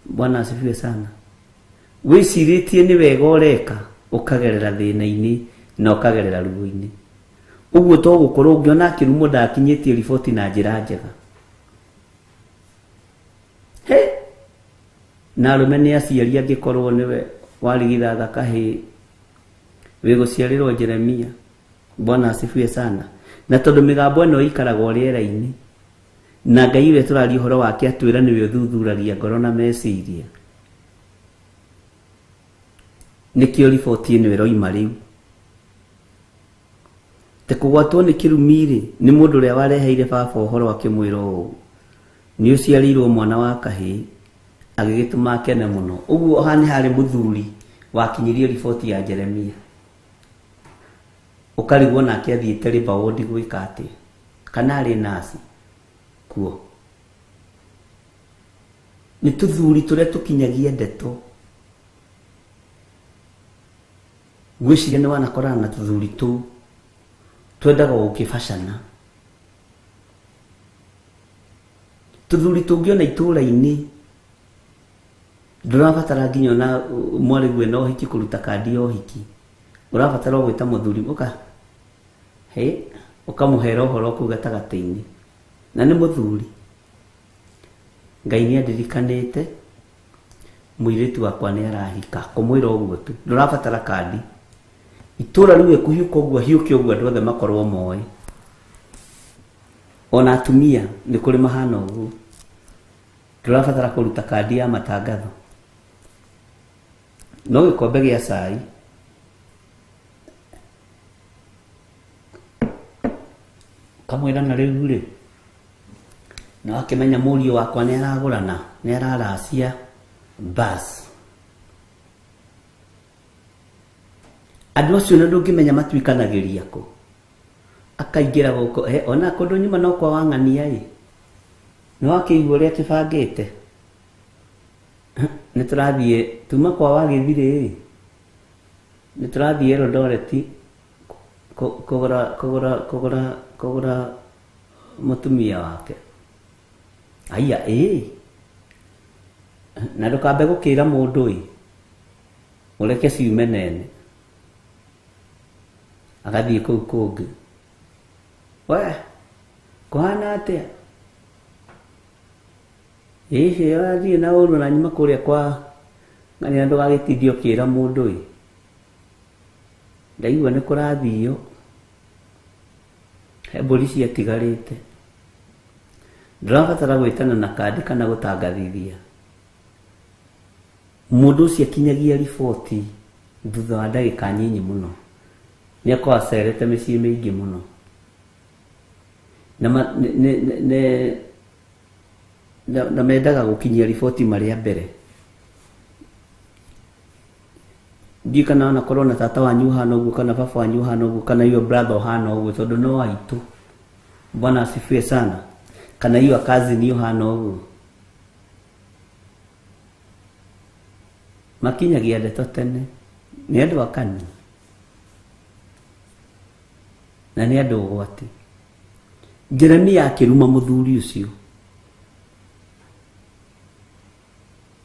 Bwana asifiwe sana. Wĩcirĩtie nĩ wega ũreka, ũkagerera thĩna-inĩ na ũkagerera ruo-inĩ. Ũguo to gũkorwo ũngĩona akĩrumwo ndakinyĩtie riboti na njĩra njega. He! Na arũme nĩ aciari angĩkorwo nĩwe warigithatha kahĩĩ wĩgũciarĩrwo Jeremia. Bwana asifiwe sana. Na tondũ mĩgambo ĩno ĩikaragwo rĩera-inĩ, na Ngai ũrĩa tũraria ũhoro wake atwĩra nĩwe ũthuthuragia ngoro na meciria, nĩkĩo riboti ĩno ĩroima rĩu. Te kũgwatwo nĩ kĩrumi-rĩ nĩ mũndũ ũrĩa wareheire baba ũhoro akĩmwĩra ũũ, Nĩ ũciarĩirwo mwana wa kahĩĩ, agĩgĩtũma akene mũno. Ũguo haha nĩ harĩ mũthuri wakinyirie riboti ya Jeremia. Ũkarigwo nake athiĩte Labour ward gwĩka atĩa, kana arĩ nurse kuo. Nĩ tũthuri tũrĩa tũkinyagia ndeto. Ngwĩciria nĩ wanakorana na tũthuri tũu twendaga gũkĩbacana. Tũthuri tũngĩona itũũra-inĩ ndũrabatara nginya ona mwarĩguo na ũhiki kũruta kandi ya ũhiki, ũrabatara o gwĩta mũthuri ũka he ũkamũhera ũhoro kũu gatagatĩ-inĩ, na nĩ mũthuri. Ngai nĩ andirikanĩte mũirĩtu wakwa nĩ arahika, kũmwĩra ũguo tu, ndũrabatara kandi. Itũũra rĩu ĩkũhiũka ũguo hiũke ũguo andũ othe makorwo moĩ. Ona atumia nĩ kũrĩ mahana ũguo, ndũrabatara kũruta kandi ya matangatho, no gĩkombe gĩa cai kamwĩra na rĩu rĩ nĩ wakĩmenya mũriũ wakwa nĩ aragũrana, nĩ araracia bas. Andũ acio na ndũngĩmenya matuĩkanagĩria kũ, akaingĩra gũkũ ona kũndũ nyuma no kwa wang'ania ĩ, nĩ wakĩigua ũrĩa tũbangĩte, nĩ tũrathiĩ tuma kwa wagĩthirĩ ĩ, nĩ tũrathiĩ Eldoret kũgũra kũgũra kũgũra kũgũra mũtumia wake. Aya ĩ, na ndũkambe gũkĩra mũndũ ĩ, ũreke ciume nene. Agathiĩ kũu kũngĩ, we kũhana atĩa? Ĩhĩ athiĩ na ũru na nyuma kũrĩa kwa ng'ania, ndũgagĩtindie ũkĩra mũndũ ĩ, ndaigua nĩ kũrathio, he mbũri ciatigarĩte. Ndũrabatara gwĩtana na kandi kana gũtangathithia. Mũndũ ũcio akinyagia riboti thutha wa ndagĩka nyinyi mũno, nĩ akorwo acerete mĩciĩ mĩingĩ mũno. Na mendaga gũkinyia riboti marĩ a mbere. Ndiũĩ kana wanakorwo na tata wanyu ũhana ũguo, kana baba wanyu ũhana ũguo, kana your brother ũhana ũguo, tondũ no aitũ. Bwana asifiwe sana. Kana your cousin ũhana ũguo. Makinyagia ndeto tene, nĩ andũ a kanua na nĩ andũ ũgwati. Jeremia akĩruma mũthuri ũcio,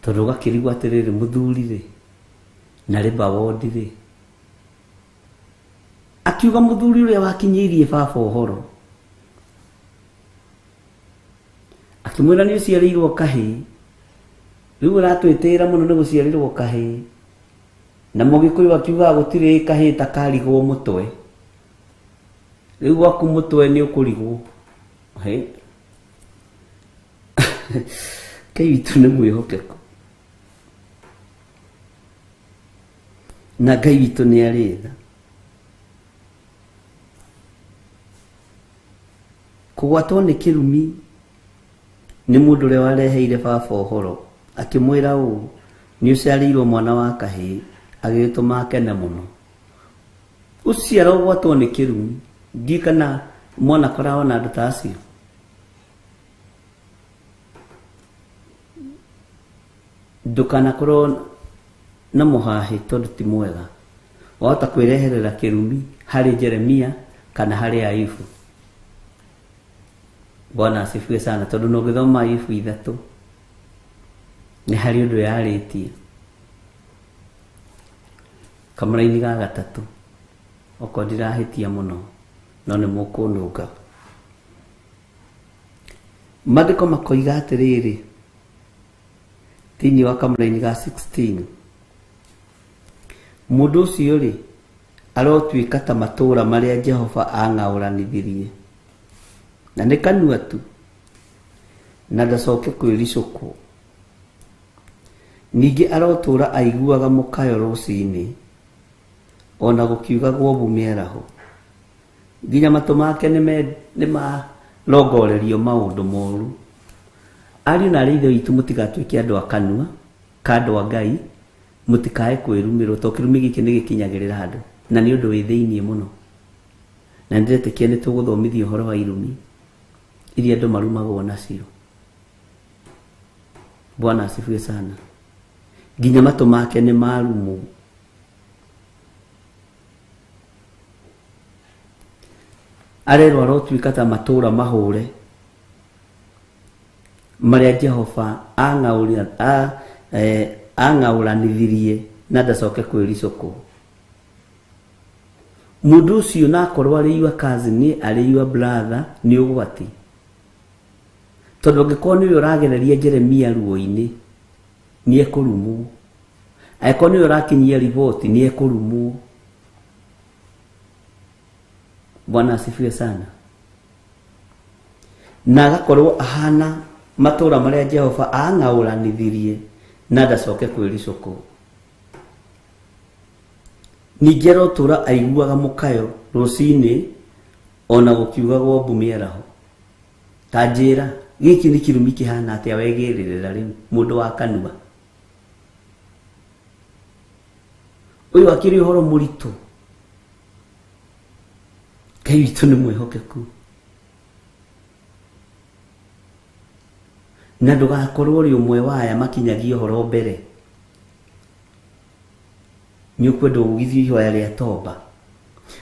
tondũ ũgakĩrigwo atĩrĩrĩ, mũthuri rĩ na Labour ward rĩ, akiuga mũthuri ũrĩa wakinyĩirie baba ũhoro, akĩmwĩra nĩ ũciarĩirwo kahĩĩ, rĩu ũratwĩtĩĩra mũno nĩ gũciarĩrwo kahĩĩ, na mũgĩkũyũ akiuga gũtirĩ kahĩĩ ta karigwo mũtwe, rĩu gwaku mũtwe nĩ ũkũrigwo. Ngai witũ nĩ mwĩhokeku na Ngai witũ nĩ arĩ tha. Kũgwatwo nĩ kĩrumi nĩ mũndũ ũrĩa wareheire baba ũhoro, akĩmwĩra ũũ, nĩ ũciarĩirwo mwana wa kahĩĩ, agĩgĩtũma akene mũno. Ũcio arogwatwo nĩ kĩrumi, ndiũĩ kana mwanakoragwo na andũ ta acio. Ndũkanakorwo na mũhahĩ tondũ ti mwega, wahota kwĩreherera kĩrumi harĩ Jeremia kana harĩ Ayubu. Bwana asifiwe sana, tondũ no ũngĩthoma Ayubu 3 nĩ harĩ ũndũ yarĩtie kamũraini ga gatatũ, okorwo ndirahĩtia mũno no nĩ mũkũnũnga. Maandĩko makoiga atĩrĩrĩ thĩinĩ wa kamũraini ga 16, mũndũ ũcio rĩ arotuĩka ta matũũra marĩa Jehova ang'aũranithirie, na nĩ kanua tu, na ndacoke kwĩricũkwo. Ningĩ arotũũra aiguaga mũkayo rũcinĩ, ona gũkiugagwo mbu mĩaraho, nginya matũ make nĩ marongorerio maũndũ moru. Ariũ na arĩ ithe witũ mũtigatuĩke andũ a kanua ka andũ a Ngai, mũtikae kwĩrumĩrwo tondũ kĩrumi gĩkĩ nĩ gĩkinyagĩrĩra andũ na nĩ ũndũ wĩ thĩiniĩ mũno. Na nĩndĩretĩkia nĩ tũgũthomithia ũhoro wa irumi iria andũ marumagwo nacio. Bwana asifiwe sana. Nginya matũ make nĩ marumwo. Arerwo arotuĩka ta matũũra mahũre marĩa Jehova ang'aũranithirie na ndacoke kwĩricũkwo. Mũndũ ũcio na akorwo arĩ your cousin, arĩ your brother, nĩ ũgwati. Tondũ angĩkorwo nĩwe ũragereria Jeremia ruo-inĩ, nĩ ekũrumwo. Angĩkorwo nĩwe ũrakinyia riboti, nĩ ekũrumwo. Bwana asifiwe sana. Na agakorwo ahana matũũra marĩa Jehova ang'aũranithirie na ndacoke kwĩricũkwo. Ningĩ arotũũra aiguaga mũkayo rũcinĩ ona gũkiugagwo mbu mĩaraho. Ta njĩra, gĩkĩ nĩ kĩrumi kĩhana atĩa wegĩrĩrĩra rĩu mũndũ wa kanua? Ũyũ akĩrĩ ũhoro mũritũ. Ngai witũ nĩ mwĩhokeku. Na ndũgakorwo ũrĩ ũmwe wa aya makinyagia ũhoro mbere. Nĩ ũkwenda ũgithio ihoya rĩa tomba.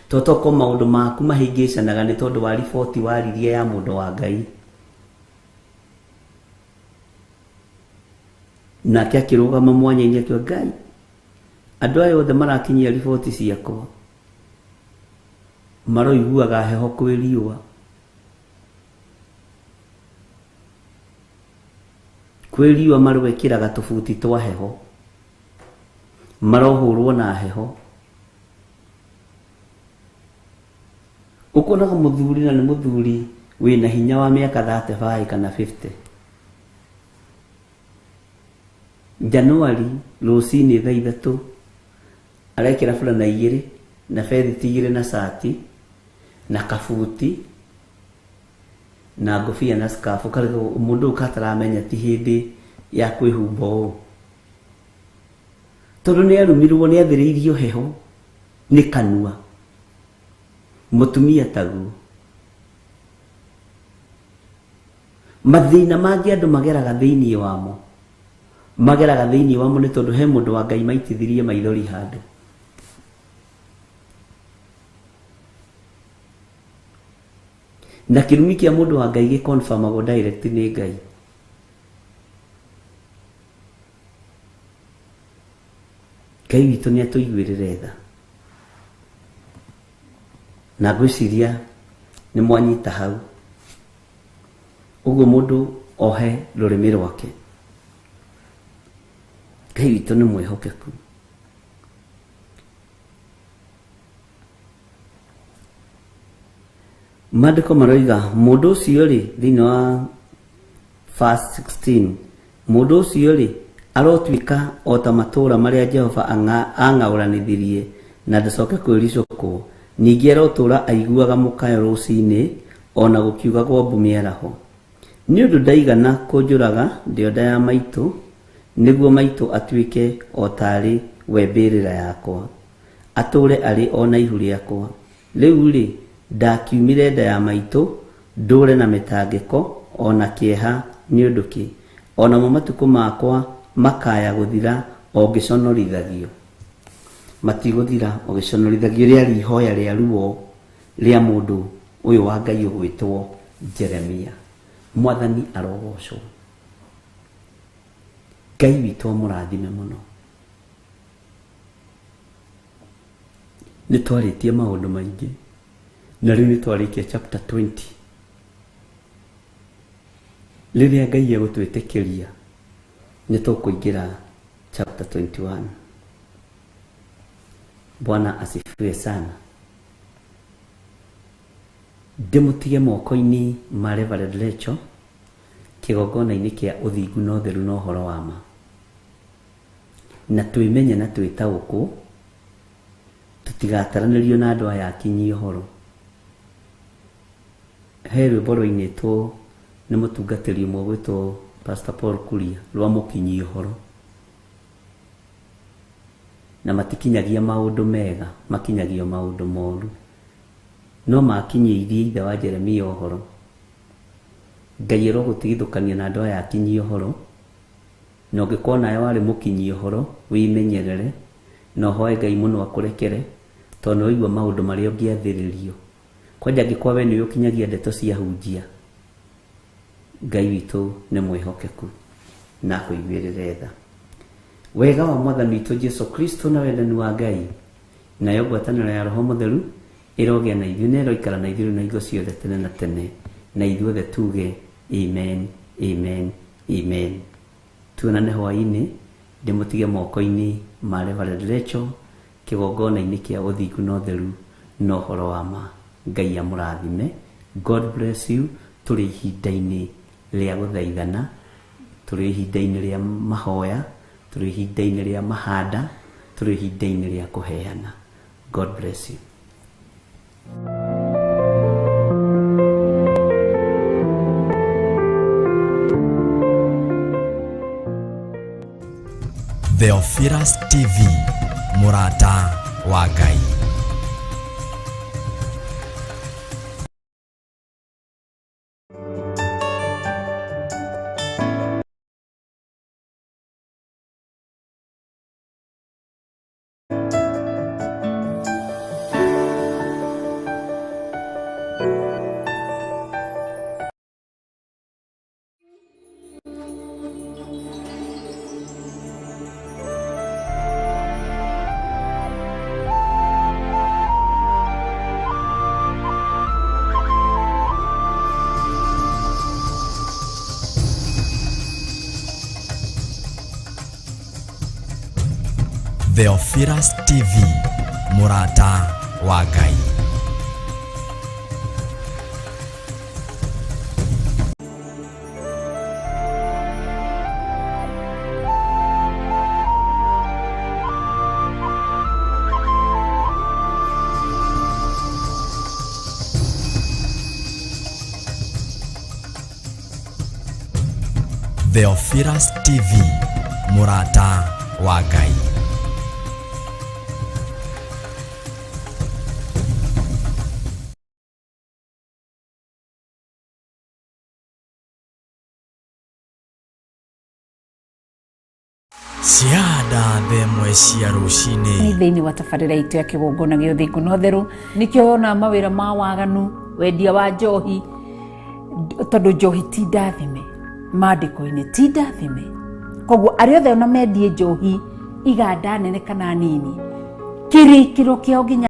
To toko maũndũ maku mahĩngĩcanaga nĩ tondũ wa riboti waririe ya mũndũ wa Ngai. Nake akĩrũgama mwanya-inĩ akiuga, Ngai, andũ aya othe marakinyia riboti ciakwa maroiguaga heho kwĩ riũa. Kwĩ riũa marwĩkĩraga tũbuti twa heho, marohũrwo na heho. Ũkonaga mũthuri na nĩ mũthuri wĩna hinya wa mĩaka 35 kana 50. Januari rũcinĩ thaa ithatũ arekĩra burana igĩrĩ na bethiti igĩrĩ na cati na kabuti na ngobia na scarf. Karĩgo mũndũ ũyũ kataramenya ti hĩndĩ ya kwĩhumba ũũ, tondũ nĩ arumirwo, nĩ athĩrĩirio heho nĩ kanua. Mũtumia taguo. Mathĩna mangĩ andũ mageraga thĩiniĩ wamo, mageraga thĩiniĩ wamo nĩ tondũ he mũndũ wa Ngai maitithirie maithori handũ. Na kĩrumi kĩa mũndũ wa Ngai gĩconfirmagwo direct nĩ Ngai. Ngai witũ nĩ atũiguĩrĩre tha. Na ngwĩciria nĩ mwanyita hau. Ũguo mũndũ ohe rũrĩmĩ rwake. Ngai witũ nĩ mwĩhokeku. Maandĩko maroiga mũndũ ũcio rĩ, thĩinĩ wa verse 16, mũndũ ũcio rĩ arotuĩka o ta matũũra marĩa Jehova ang'aũranithirie na ndacoke kwĩricũkwo. Ningĩ arotũũra aiguaga mũkayo rũcinĩ ona gũkiugagwo mbu mĩaraho. Nĩ ũndũ ndaigana kũnjũraga ndĩ o nda ya maitũ, nĩguo maitũ atuĩke o tarĩ we mbĩrĩra yakwa, atũũre arĩ o na ihu rĩakwa. Rĩu rĩ, ndakiumire nda ya maitũ ndũre na mĩtangĩko o na kĩeha nĩ ũndũ kĩ? O namo matukũ makwa makaya gũthira o ngĩconorithagio. Matigũthira ũgĩconorithagio. Rĩarĩ ihoya rĩa ruo rĩa mũndũ ũyũ wa Ngai ũgwĩtwo Jeremia. Mwathani arogocwo. Ngai witũ amũrathime mũno. Nĩ twarĩtie maũndũ maingĩ na rĩu nĩ twarĩkia chapter 20. Rĩrĩa Ngai egũtwĩtĩkĩria nĩ tũkũingĩra chapter 21. Bwana asifiwe sana. Ndĩmũtige moko-inĩ ma Reverend Lecho kĩgongona-inĩ kĩa ũthingu na ũtheru na ũhoro wa ma. Na twĩmenye na twĩtaũkwo, tũtigataranĩrio na andũ aya akinyi ũhoro. He rwĩmbo rwainĩtwo nĩ mũtungatĩri ũmwe ũgwĩtwo Pastor Paul Kuria rwa mũkinyi ũhoro, na matikinyagia maũndũ mega, makinyagio maũndũ moru. No makinyĩirie ithe wa Jeremia ũhoro. Ngai arogũtigithũkania na andũ aya akinyi ũhoro, na ũngĩkorwo nawe warĩ mũkinyi ũhoro, wĩmenyerere na ũhoe Ngai mũno akũrekere, tondũ nĩ waigua maũndũ marĩa ũngĩathĩrĩrio. Kwanja angĩkorwo we nĩwe ũkinyagia ndeto cia hunjia, Ngai witũ nĩ mwĩhokeku na akũiguĩrĩre tha. Wega wa Mwathani witũ Jesu Kristo na wendani wa Ngai nayo ngwatanĩro ya Roho Mũtheru ĩrogĩa na ithuĩ na ĩroikara na ithuĩ na hingo ciothe tene na tene, na ithuothe tuge amen, amen, amen. Tuonane hwaĩ-inĩ, ndĩmũtige moko-inĩ ma Reverend Rachel kĩgongona-inĩ kĩa ũthingu na ũtheru na ũhoro wa ma. Ngai amũrathime. God bless you. Tũrĩ ihinda-inĩ rĩa gũthaithana, tũrĩ ihinda-inĩ rĩa mahoya, tũrĩ ihinda-inĩ rĩa mahanda, tũrĩ ihinda-inĩ rĩa kũheana. God bless you. Theophilus TV, mũrata wa Ngai. Theophilus TV, mũrata wa Ngai. Theophilus TV, mũrata wa Ngai. Cianda themwe cia rũcinĩ. Nĩ thĩinĩ wa tabarĩra itũ ya kĩgongona gĩa ũthingu na ũtheru, nĩkĩo wona mawĩra ma waganu, wendia wa njohi, tondũ njohi ti ndathime maandĩko-inĩ, ti ndathime. Koguo arĩa othe ona mendie njohi iganda nene kana nini, kĩrĩkĩro kĩao nginya